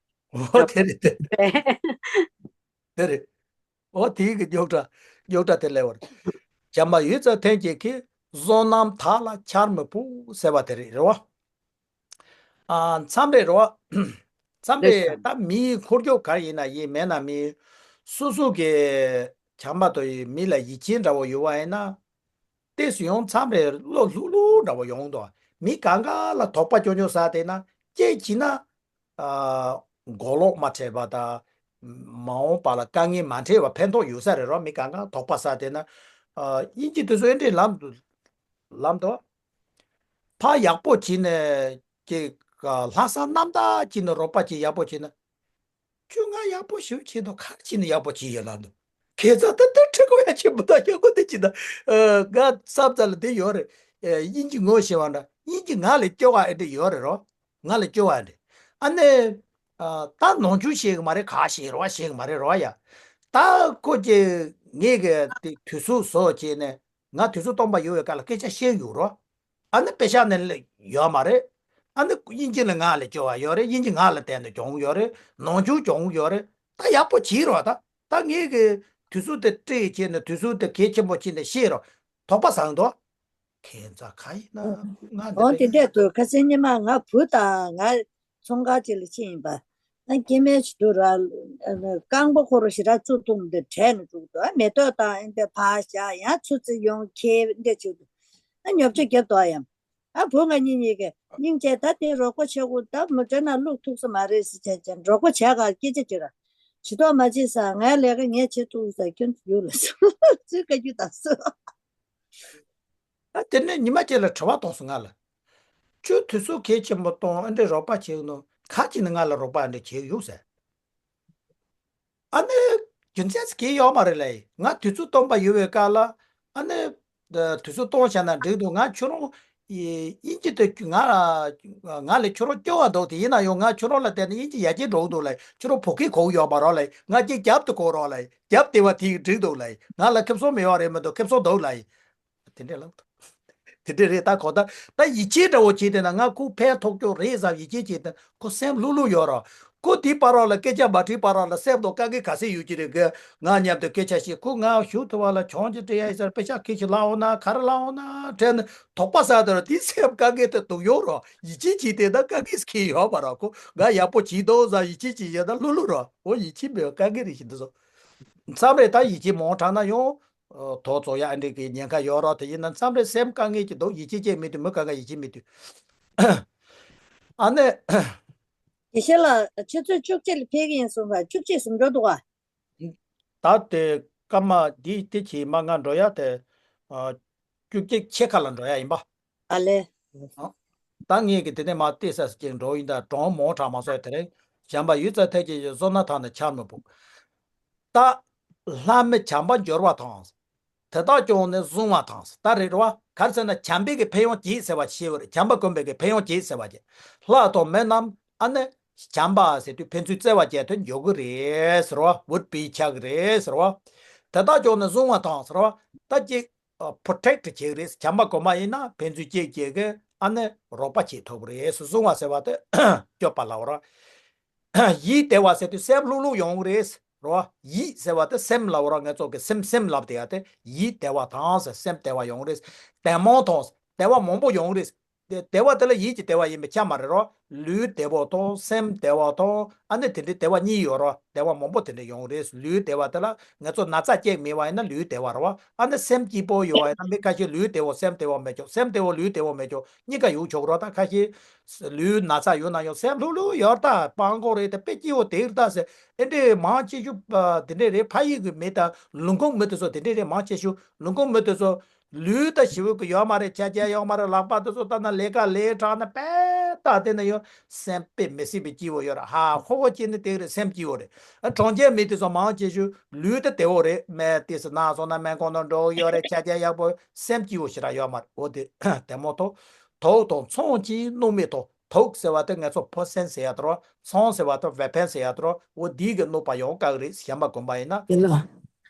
འོ་དེ་རེད་དེ། རེད། དེ་རེད། འོ་དེའི་གི་རྙོག་དྲ་རྙོག་དྲ་དེ་སླེབས་པ་རེད། བྱམས་པ་ཡུད་ཙམ་ཐོན་བྱེད་ཀྱི། བསོད་ནམས་དག་ལ་ཆར་མི་ཕོག་ཟེར་བ་དེ་རེད། རེད་བ། ཨ། མཚམས་རེ་རོ། མཚམས་རེ་ད་མིའི་འཁོར་རྒྱུག་ག་ཡིན་ན་ཡིན་མེད་ན་མི་སོ་སོ་གི་བྱམས་པ་དང་མི་ལ་ཡིད་ཆེས་འདྲ་བོ་ཡོད་པ་ཡིན་ན། ཏོག་ཙམ་ཡང་མཚམས་རེ་བློ་ལྷུག་ལྷུག་འདྲ་བོ་ཡོང་འདུག་མི་གང་ག་ལ་དོགས་པ་སྐྱོ་སྐྱོ་ཟ་བསྡད་ན་སྐད་ཅིག་ན། ཨ། མགོ་ལོག་མ་འཕྲད་པ་དང་། མ་འོངས་པ་ལ་དཀའ་ངལ་མ་འཕྲད་པ་ཕན་ཐོགས་ཡོད་ས་རེད་རོ། མི་གང་ག་དོགས་པ་ཟ་བསྡད་ན། ཨ། དབྱིན་ཇི་དེ་ཚོ་ཨེ་འདྲས་ལབ་འདུག་ལབ་འདུག་ཕ་ཡག་པོ་བྱས་ནས་ཀྱི་ལྷག་བསམ་རྣམ་དག་བྱས་ནས་རོགས་པ་བྱས་ཡག་པོ་བྱས་ན། ཁྱོད་ང་ཡག་པོ་ཞིག་བྱས་འདུག་ག་རེ་བྱས་ནས་ཡག་པོ་བྱས་ཡོད་ལབ་འདུག་ཁྱད་མཚར་ད་ལྟ་ཁྲི་ཀོ་ཡ་ཆེན་པོ་དང་ཡག་པོ་དེ་བྱས་ན། ཨ། ང་བསམ་ཚར་ལ་དེ་ཡོད་རེད། ཨ། དབྱིན་ཇི་ངོ་ཤེས་པ་འདྲ། དབྱིན་ཇི་ང་ལས་སྐྱོ་བ་ཨེ་འདྲ་ཡོད་རེད་རོ། ང་ལས་སྐྱོ་བ་ཨེ་འདྲ། ཨ་ནི། ཨ། ད་ནོར་འཁྲུལ་བྱེད་གི་མ་རེད། ག་བྱེད་རོགས་བྱེད་གི་མ་རེད་རོ་ཡ། ད་ཁོ་ཀྱི་ངེད་ཀྱི་དེ་དུས་ཚོད་བཟོ་བྱས་ནས། ང་དུས་ཚོད་སྟོང་པ་ཡོད་པའི་སྐབས་ལ་སྐད་ཆ་བཤད་ཡོད་རོ། ཨ་ནི་དཔེ་ཆ་ནས་ཡོད་མ་རེད། ཨ་ནི་དབྱིན་ཇི་ལ་ང་ལས་སྐྱོ་བ་ཡོད་རེད། དབྱིན་ཇི་ང་ལ་བརྟེན་ནས་གྱོང་ཡོད་རེད། ནོར་འཁྲུལ་གྱོང་ཡོད་རེད། ད་ཡག་པོ་བྱེད་རོགས། ད་ད་ངེད་ཀྱི་དུས་ཚོད་དེ་སྤྲད་བྱས་ནས་དུས་ཚོད་དེ་གལ་ཆེན་པོ་བྱས་ནས་བཤད་རོགས། དོགས་པ་ཟ་འདུག་ཁྱད་མཚར་ག་ཡིན་ན་ང་འདི་འོ་འདྲ་དེ་ཡིན་འདྲས་འདུག་ཁ་སང་ཉི་མ་ང་བུ་དང་ང་ཚོང་ཁང་ཅིག་ལ་ཕྱིན་ཡིན་པ། ཨ། སྐྱེ་དམན་ཞིག་འདུག་ར། ཨ། རྐང་པ་ཁོ་རང་ཞེ་དྲག་ཚུར་བརྡུངས་ཏེ་བྲེགས་ནས་འདུག་ཨ། མེ་ཏོག་དང་ཨེ་འདྲས་ཕར་བཞག་ཡང་ཚུར་ཙི་ཡོང་ཁྱེར་འདྲས་བྱེད་འདུག་ཨ། ཉོབ་ཆ་རྒྱབ་འདུག་ཡང་། ཨ། བུ་ང་གཉིས་གཉིས་ཀས་སྙིང་རྗེ་ད་དེ་རོགས་པ་བྱེད་དགོས། ད་མི་དྲན་ན་བླུག་ཐུབ་ས་མ་རེད་ཟེར་བྱས་བྱས་རོགས་པ་བྱས་ག་སྐད་ཆ་བྱེད་ར། ཇུས་གཏོགས་མ་བྱེད་ས། ངའི་ལས་ཀ་ངས་བྱེད་ཐུབ་ས། ཁྱོད་ཚོ་ཡོད་ལ་སོ་ཚོའི་བཀའ་བཀྱོན་དང་སོ། ཨ། དེ་ནས་ཉི་མ་གཅིག་ལ་དྲི་བ་བཏང་སོང་ང་ལ། ཁྱོད་དུས་ཚོད་གལ་ཆེན་པོ་བཏང་ཨ་འདྲས་རོགས་པ་བྱེད་ནོ་ག་ཅི་ནས་ང་ལ་རོགས་པ་ཨ་འདྲས་བྱེད་ཡོད་ཟེར། ཨ་ནི་རྒྱུ་མཚན་ཅི་གང་ཡོད་མ་རེད་ལབ་ཡིན། ང་དུས་ཚོད་སྟོང་པ་ཡོད་པའི་སྐབས་ལ་ཨ་ནི་དུས་ཚོད་སྟོང་བཞག་ན་འགྲིག་འདུག་ང་ཁྱོད་རང་དབྱིན་ཇི་དེ་ང་ང་ལས་ཁྱོད་རང་སྐྱོ་བ་འདུག་དེ་ཡིན་ན་ཡང་ང་ཁྱོད་རང་ལ་བལྟས་ན་དབྱིན་ཇི་ཡར་རྒྱས་འགྲོ་གི་འདུག་ལབ་ཡིན། ཁྱོད་རང་བོད་སྐད་གོ་གི་ཡོད་མ་རེད་ལབ་ཡིན། ང་སྐད་རྒྱབ་ཏུ་གོ་རོགས་ལབ་ཡིན། རྒྱབ་བདེ་བ་དེ་འགྲིག་འདུག་ལབ་ཡིན། ང་ལ་ཁེ་བཟང་མེད་པ་རེད་མི་འདུག་ཁེ་བཟང་འདུག་ལབ་ཡིན། དེ་འདྲས་ལབ་འདུག་དེ་འདྲས་རེད། ད་གོ་ད་ད་ཡིད་ཆེས་འདྲ་བོ་བྱས་བསྡད་ན་ང་ཁོ་ཕན་ཐོགས་ཀྱོག་རེད་བསམ་ཡིད་ཆེས་བྱས་བསྡད་ན་ཁོ་སེམས་ལྷུག་ལྷུག་ཡོད་རོགས། ཁོ་དེའི་བར་རོགས་ལ་སྐད་ཆ་མ་དྲིས་བར་རོགས་ལ་སེམས་ཐོག་དཀའ་ངལ་ག་ཚད་ཡོད་ཀྱི་རེད་གི། ང་མཉམ་དུ་སྐད་ཆ་བཤད། ཁོ་ང་ཞུ་ཐུབ་པ་ལ་གྱོང་ཅིག་སྤྲད་ཡ་ཡིན་ཟེར། པེ་ཤག་ཁྱི་ཞིག་ལ་འོང་ན་ག་རེ་ལ་འོང་ན་དྲན་ནས་དོགས་པ་ཟ་དེ་རོགས། དེའི་སེམས་དཀའ་ངལ་དེ་སྡུག་ཡོད་རོགས། ཡིད་ཆེས་བྱས་བསྡད་ན་དཀའ་ངལ་ཁྱི་ཡོད་མ་རོགས། ཁོ་ང་ཡག་པོ་བྱས་འདུག་བསམ་ཡིད་ཆེས་བྱས་བསྡད་ན་ལྷུག་ལྷུག་རོགས། འོ་ཡིད་ཆེས་མེད་པའི་དཀའ་ངལ་རེད་ཤི་འདི་ཚོ། མཚམས་རེ་ད་ཡིད་ཆེས་མང་དྲགས་ན་ཡང་། ཨ། དོགས་ཚོགས་ཡ་ཨ་འདྲས་ཀྱི་ཉེན་ཁ་ཡོད་རོགས། དེ་ཡིན་ན་མཚམས་རེ་སེམས་དཀའ་ངལ་གྱི་འདུག་ཡིད་ཆེས་བྱེད་མི་ཐུབ། མི་གང་ག་ཡིད་ཆེས་མི་ཐུབ། ཨ་ནི། དགེ་བཤེས་ལགས་ཆུ་ཚོད་བཅུ་གཅིག་ལ་ཕེབས་ཀྱི་ཡིན་གསུངས་པ། བཅུ་གཅིག་ཟིན་འགྲོ་འདུག་ག་ད་དེ་སྐར་མ་འདི་དེ་ཕྱི་མ་ང་འགྲོ་ཡ་དེ། ཨ། བཅུ་གཅིག་ཕྱེད་ཀ་ལ་འགྲོ་ཡ་ཡིན་པ། ཨ་ལས། ཨ། ད་ངས་ཀྱི་དེ་ནས་མ་བལྟས་ས་ཅིག་འགྲོ་ཡིན། ད་གྲོང་མོ་གྲགས་མ་སོང་དེ་རིང་བྱམས་པ་ཡུལ་ཙ་ཐལ་གྱི་བཟོ་ན་ཐང་ནས་ཆར་མི་ཕོག་ད་ལྷ་མི་བྱམས་པ་འབྱོར་བ་དང་། དེ་དག་ཀྱང་ནི་བཟུང་བ་དང་། ད་རེད་རོ། ག་རེ་ཟེར་ན་བྱམས་པའི་གི་ཕན་ཡོན་གྱིས་ཟེར་བ་ཞེས་པ་རེད། བྱམས་པ་བསྒོམ་པའི་གི་ཕན་ཡོན་གྱིས་ཟེར་བ་ཅིག་ལྷ་དང་མི་རྣམས་ཨ་ནི་བྱམས་པ་ཟེར་དུས་ཕན་ཚུན་བརྩེ་བ་བྱས་དུས་འཇོག་གི་རེད་ཟེར་བ། would be ཆགས་ཀྱི་རེད་ཟེར་བ། དེ་དག་ཀྱང་ནི་བཟུང་བ་དང་ཟེར་བ། ད་ཅིག་ཨ། protect བྱེད་ཀྱི་རེད། བྱམས་པ་སྒོམ་པ་ཡིན་ན་ཕན་ཚུན་གཅིག་གཅིག་གི་ཨ་ནི་རོགས་པ་བྱེད་ཐུབ་ཀྱི་རེད། བཟུང་བ་ཟེར་བ་དེ་སྐྱོབ་པ་ལབ་རོ། ཡིད་བདེ་བ་ཟེར་དུས་སེམས་ལྷུག་ལྷུག་ཡོང་གི་རེད་རོ། ཡིད་ཟེར་བ་དེ་སེམས་ལབ་རོ། ང་ཚོ་གི་སེམས་སེམས་ལབ་དེ་ཡ་དེ་ཡིད་བདེ་བ་དང་ཟེར། སེམས་བདེ་བ་ཡོང་གི་རེད། བདེ་མོ་དང་བདེ་བ་མང་པོ་ཡོང་གི་རེད། དེ་བདེ་བ་དེ་ལ་ཡིད་ཀྱི་བདེ་བ་ཡིན་པའི་ཆ་མ་རེད་རོ། ལུས་བདེ་བོ་དང་སེམས་བདེ་བ་དང་ཨ་ནི་དེ་འདྲའི་བདེ་བ་གཉིས་ཡོད་རོ། བདེ་བ་མང་པོ་དེ་འདྲ་ཡོང་རེད། ལུས་བདེ་བ་དེ་ལ་ང་ཚོ་ན་ཚ་ཅིག་མེད་པ་ཡིན་ན་ལུས་བདེ་བ་རེད་བ། ཨ་ནི་སེམས་སྐྱིད་པོ་ཡོད་པ་ཡིན་ན་མི་ཁ་ཤས་ལུས་བདེ་བོ་སེམས་བདེ་བོ་མེད་ཆོག་སེམས་བདེ་བོ་ལུས་བདེ་བོ་མེད་ཆོག་གཉིས་ཀ་ཡོང་ཆོག་རོ། ད་ཁ་ཤས་ལུས་ན་ཚ་ཡོད་ན་ཡང་སེམས་ལྷུག་ལྷུག་ཡོད་ད། སྤང་གོ་རེད་ད། དཔེ་སྐྱིད་པོ་དེ་རེད་ད་ཟེར། ཨེ་འདྲའི་མང་ཆེ་ཤོས་དེ་འདྲའི་རེད། ཕ་ཡུལ་གི་མི་དང་ལུང་ཁུངས་མི་དེ་ཚོ་དེ་འདྲའི་རེད། མང་ཆེ་ཤོས་ལུང་ཁུངས་མི་དེ་ཚོ། ལུས་ད་ཞེ་པོ་གི་ཡོད་མ་རེད། ཆ་རྐྱེན་ཡོད་མ་རེད། ལག་པ་དེ་ཚོ་ལྟ་ན་ལས་ཀ་ལས་དྲགས་ན་དཔེ་ལྟ་དེ་ན་ཡོད། སེམས་དཔེ་མི་སྲིད་པའི་སྐྱིད་པོ་ཡོད་རེད། ཧ་ཧོ་ཧོ་བྱས་ནས་དེ་རེད། སེམས་སྐྱིད་པོ་རེད། ཨ། གྲོང་ཁྱེར་མི་དེ་ཚོ་མང་ཆེ་ཤོས་ལུས་ད་བདེ་བོ་རེད། སྨན་དེ་ཚོ་ན་སོང་ན་སྨན་ཁང་ནང་འགྲོ་གི་ཡོད་རེད། ཆ་རྐྱེན་ཡག་པོ། སེམས་སྐྱིད་པོ་ཞེ་དྲག་ཡོད་མ་རེད། འོ་དེ་དེ་མོ་ཐོག་དུག་དང་ཚོང་གཅིག་སྣང་མེད་དང་། དུག་ཟེར་བ་དེ་ང་ཚོ་ཕོ་སན་ཟེར་ཡ་དེ་རོ། ཚོང་ཟེར་བ་དེ་ཝེ་ཕན་ཟེར་ཡ་དེ་རོ། འོ་དེའི་གི་གནོད་པ་ཡོང་དཀའ་གི་རེད། བྱམས་པ་སྒོམ་པ་ཡིན་ན། དེ་ལ།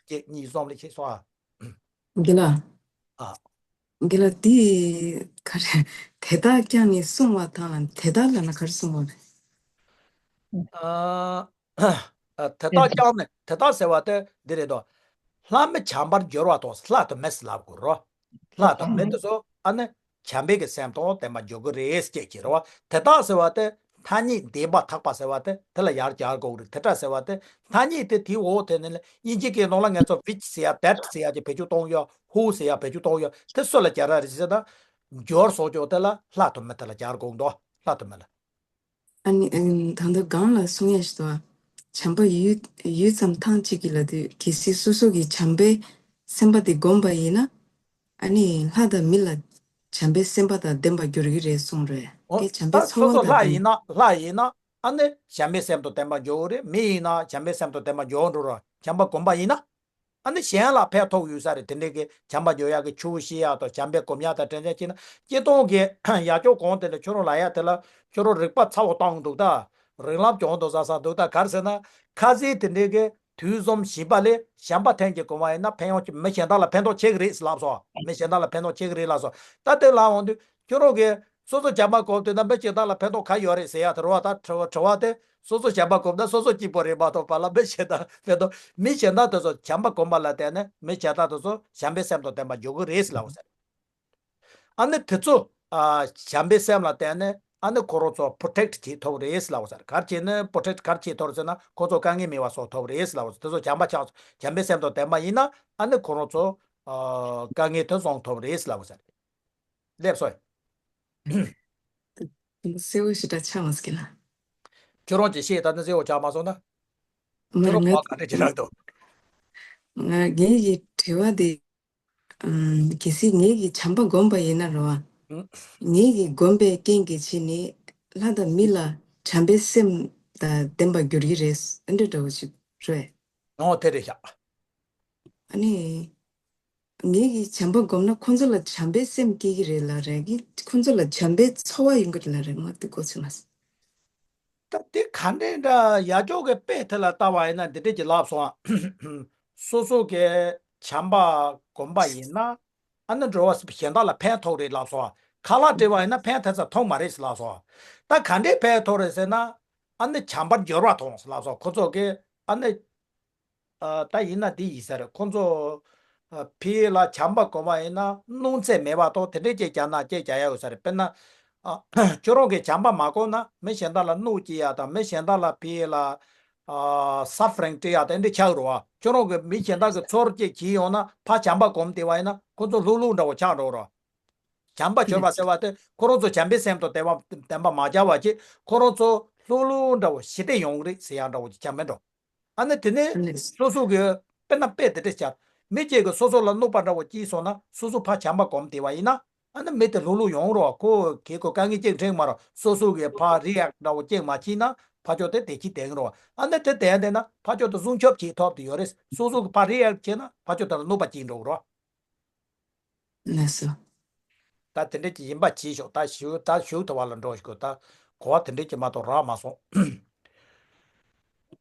གཅིག་གཉིས་གསུམ་ལ་ཤེས་སོང་ཨ། འདི་ལ། ཨ། འདི་ལ་འདི་ག་རེ། དེ་དག་ཀྱང་ནི་བསྲུང་བ་དང་ལ་དེ་དག་ལ་ན་ག་རེ་གསུངས་པ་རེད། ཨ། ཨ། དེ་དག་ཀྱང་ནི་དེ་དག་ཟེར་བ་དེ་འདི་རེད་དོ། ལྷ་མི་བྱམས་པར་སྦྱོར་བ་དང་། ལྷ་དང་མི་ཟེར་ལབ་དགོས་རོ། ལྷ་དང་མི་དེ་ཚོ་ཨ་ནི་ བྱམས་པའི་གི་སེམས་དང་ལྡན་པ་འཇོག་གི་རེད་ཅེས་ཀྱི་རེད་བ། དེ་དག་ཟེར་བ་དེ་ཐ་སྙད་བདེན་པ་ཐག་པ་ཟེར་བ་དེ་དེ་ལ་ཡར་སྦྱར་དགོས་རེད། དེ་འདྲ་ཟེར་བ་དེ་ཐ་སྙད་དེ་དེའི་འོག་དེ་ནི་ལ་དབྱིན་ཇི་སྐད་ནང་ལ་ང་ཚོ་which ཟེར་ཡ་that ཟེར་ཡ་ཀྱི་བེད་སྤྱོད་གཏོང་ཡ་who ཟེར་ཡ་བེད་སྤྱོད་གཏོང་ཡ་དེ་སུ་ལ་སྦྱར་ཡ་རེད་ཟེར་ན། སྦྱོར་སོགས་ཀྱང་དེ་ལ་ལྷ་དང་མི་དེ་ལ་སྦྱར་དགོས་འདུག་ལྷ་དང་མི་ལ། ཨ་ནི་ཨ་ནི་ད་ལྟ་སྒང་ལ་གསུང་ཡ་ཞིག་འདུག་ཨ། བྱམས་པ་ཡུད་ཡུད་ཙམ་ཐང་གཅིག་གི་ལ་དུས་གལ་སྲིད་སོ་སོ་གི་བྱམས་པའི་སེམས་པ་དེ་བསྒོམས་པ་ཡིན་ན། ཨ་ནི་ལྷ་དང་མི་ལ་བྱམས་པའི་སེམས་པ་དང་ལྡན་པར་འགྱུར་གྱི་རེད་གསུངས་རེད། ཨོ། དེ་བྱམས་པའི་ད་ཚོར་སོ་བ་སོ་དང་ལྷ་ལྡན། ཡིན་ན་ལྷ་ཡིན་ན་ཨ་ནི་བྱམས་པའི་སེམས་དང་ལྡན་པར་འགྱུར་རེད། མི་ཡིན་ན་བྱམས་པའི་སེམས་དང་ལྡན་པར་འགྱུར་འགྲོ་ར། བྱམས་པ་བསྒོམས་པ་ཡིན་ན། ཨ་ནི་གཞན་ལ་ཕན་ཐོགས་ཡོད་ས་རེད། དེ་འདྲའི་གི་བྱམས་པ་འཇོག་ཡག་གི་ཆུ་བོ་བཞི་ཡག་དང་བྱམས་པའི་སྒོམ་ཡག་དང་དྲན་ཅན་གྱིས་ན་སྤྱིར་བཏང་གི་ཡག་ཅོག་གོང་དེ་ལ་ཁྱོད་རང་ལ་ཡག་དེ་ལ་ཁྱོད་རང་རིག་པ་ཚ་བོ་བཏང་འདུག་ད་རིག་ལམ་གྱོང་དུ་ཟ་ས་འདུག་ད་གར་ཟེར་ན་ཁ་སང་དེ་འདྲའི་གི་དུས་གསུམ་བཞི་པ་ལས་བྱམས་པ་ཐེངས་གཅིག་སྒོམ་པ་ཡིན་ན་ཕན་ཡོན་གྱི་མི་གཞན་དག་ལ་ཕན་ཐོགས་ཆེ་གི་རེད་ལབ་སོང་། མི་གཞན་དག་ལ་ཕན་ཐོགས་ཆེ་གི་རེད་ལབ་སོང་། ད་དེ་ལ་འོང་དུས་ཁྱོད་རང་གི་སོ་སོ་བྱམས་པ་སྒོམ་དུས་ན་མི་གཞན་དག་ལ་ཕན་ཐོགས་ག་ཡོད་རེད་ཟེར་ཡག་དེ་རེད་བ། ད་དྲི་བ་དྲི་བ་དེ། སོ་སོ་བྱམས་པ་སྒོམ་ན་སོ་སོ་སྐྱིད་པོ་རེད་མ་གཏོགས་པ་ལ་མི་གཞན་དག་ཕན་ཐོགས། མི་གཞན་དག་དེ་ཚོ་བྱམས་པ་སྒོམ་པ་ལ་བརྟེན་ནས་མི་གཞན་དག་དེ་ཚོ་བྱམས་པའི་སེམས་དང་ལྡན་པ་འཇོག་གི་རེད་ལབ་ཟེར། ཨ་ནི་དེ་ཚོ་ཨ་བྱམས་པའི་སེམས་ལ་བརྟེན་ནས་ཨ་ནི་ཁོ་རང་ཚོ་པོ་རོ་ཊེག་ཊི་བྱེད་ཐུབ་རེད་ལབ་ཟེར། ག་རེ་བྱས་ནས་པོ་རོ་ཊེག་ཊི་ག་རེ་བྱེད་ཐུབ་རེད་ཟེར་ན་ཁོ་ཚོ་དཀའ་ངལ་མེད་པ་བཟོ་ཐུབ་རེད་ལབ་ཟེར། དེ་ཚོ་བྱམས་པ་ཆགས་བྱམས་པའི་སེམས་དང་ལྡན་པ་ཡིན་ན་ཨ་ནི་ཁོ་རང་ཚོ་ཨ་དཀའ་ངལ་དེ་བཟོ་ཐུབ་རེད་ལབ་ཟེར། སླེབས་སོང་། གསལ་བོ་ཞེ་དྲག་ཆགས་མ་སོང་ན། ཁྱོད་རང་གིས་བཤད་ད་ནི་གསལ་བོ་ཆགས་མ་སོང་ན། མ་ཁྱོད་རང་ང་གོ་བ་ག་འདྲ་ཅིག་རག་འདུག་ང་ངེད་ཀྱི་དྲི་བ་དེ། ཨམ། གལ་སྲིད་ངེད་ཀྱིས་བྱམས་པ་བསྒོམས་པ་ཡིན་ན་རེད་བ། ངེད་ཀྱིས་བསྒོམས་པའི་རྐྱེན་གྱིས་བྱས་ནས་ལྷ་དང་མི་ལ་བྱམས་པའི་སེམས་དང་ལྡན་པར་འགྱུར་གྱི་རེད། ཨ་འདྲ་འདྲ་བོ་ཞིག་རེད། ཨོ་དེ་རེད་ཤག་ཨ་ནི། ངེད་ཀྱིས་བྱམས་པ་བསྒོམས་ན་ཁོང་ཚོ་ལ་བྱམས་པའི་སེམས་སྐྱེ་གི་རེད་ལབ་རེད་གི། ཁོང་ཚོ་ལ་བྱམས་པའི་ཚོར་བ་ཡོང་གི་རེད་ལབ་རེད། ང་དེ་གོ་ཚོད་མ་སོང་། ད་དེ་ག་འདྲས་འདྲ་ཡ་ཅོག་གི་དཔེ་དེ་ལ་ལྟ་བ་ཡིན་ན་འདི་འདྲས་ཀྱི་ལབ་སོང་ཨ། སོ་སོ་གི་བྱམས་པ་བསྒོམས་པ་ཡིན་ན་ཨ་ནི་འགྲོ་བ་གཞན་དག་ལ་ཕན་ཐོགས་རེད་ལབ་སོང་ཨ། ཁ་ལག་སྤྲད་པ་ཡིན་ན་ཕན་ཐོགས་ས་ཐོགས་མ་རེད་ལབ་སོང་ཨ། ད་ག་འདྲས་ཕན་ཐོགས་རེད་ཟེར་ན་ཨ་ནི་བྱམས་པར་འགྱུར་བ་མཐོང་ལབ་སོང་། ཁོ་ཚོ་གི་ཨ་ནི། ཨ། ད་ཡིན་ན་འདི་ཡིན་ས་རེད། ཁོང་ཚོ་ཨ་ཕི་ལ་བྱམས་པ་སྒོམ་པ་ཡིན་ན་སྣང་ཚད་མེད་པ་དང་དེ་འདྲས་ཅིག་རྒྱག་ན་ཅིག་རྒྱག་ཡ་ཡོད་ས་རེད། དཔེར་ན། ཨ། ཁྱོད་རང་གིས་བྱམས་པ་མ་སྒོམ་ན་མི་གཞན་དག་ལ་གནོད་སྐྱེལ་ཡ་དང་མི་གཞན་དག་ལ་ཕི་ལ་ཨ་སབ་ཕ་རིང་སྤྲད་ཡ་དང་འདི་ཆགས་རེད་བ། ཁྱོད་རང་གིས་མི་གཞན་དག་གི་ཚོར་ཅིག་བྱེད་ཡོང་ན་ཕར་བྱམས་པ་སྒོམ་བསྡད་པ་ཡིན་ན་ཁོ་ཚོ་ལྷུག་ལྷུག་འདྲ་བོ་ཆགས་འགྲོ་རེད་བ། བྱམས་པ་སྦྱོར་བ་ཟེར་བ་དེ་ཁོ་རང་ཚོ་བྱམས་པའི་སེམས་དང་ལྡན་པ་ལྡན་པ་མ་སྦྱར་བ་ཅིག་ཁོ་རང་ཚོ་ལྷུག་ལྷུག་འདྲ་བོ་ཞི་བདེ་ཡོང་གི་རེད་ཟེར་ཡ་འདྲ་བོ་ཅིག་ཆགས་མེད་འགྲོ། ཨ་ནི་དེ་ནས་ཨ་ནི་སོ་སོ་གི་དཔེར་ན་དཔེ་དེ་འདྲ་བྱ། མི་གཅིག་གིས་སོ་སོ་ལ་གནོད་པ་འདྲ་བོ་བྱས་སོང་ན་སོ་སོ་ཕར་བྱམས་པ་སྒོམ་བསྡད་པ་ཡིན་ན་ཨ་ནི་མི་དེ་ལྷུག་ལྷུག་ཡོང་རོགས། ཁོ་གིས་ཁོ་དཀའ་ངལ་ཅིག་འཕྲད་མ་རོགས། སོ་སོ་གིས་ཕར་རི་ཨེག་འདྲ་བོ་ཅིག་མ་བྱས་ན་ཕར་ཕྱོགས་དེ་བདེ་སྐྱིད་ལྡན་རོགས། ཨ་ནི་དེ་བདེན་བདེན་ན་ཕར་ཕྱོགས་དེ་སྲུང་སྐྱོབ་བྱེད་ཐུབ་དེ་ཡོད་རེད། སོ་སོ་གིས་ཕར་རི་ཨེག་བྱས་ན་ཕར་ཕྱོགས་དེ་ལ་གནོད་པ་བྱེད་འགྲོ་རོགས། ལགས་སོ། ད་དེ་འདྲས་ཀྱི་ཡིན་པ་བྱས་ཤོག་ད་ཞུ་ད་ཞུ་ཐུབ་པ་ལ་འགྲོ་ཞིག་ད་གོ་བ་དེ་འདྲས་ཀྱི་མ་གཏོགས་རག་མ་སོང་།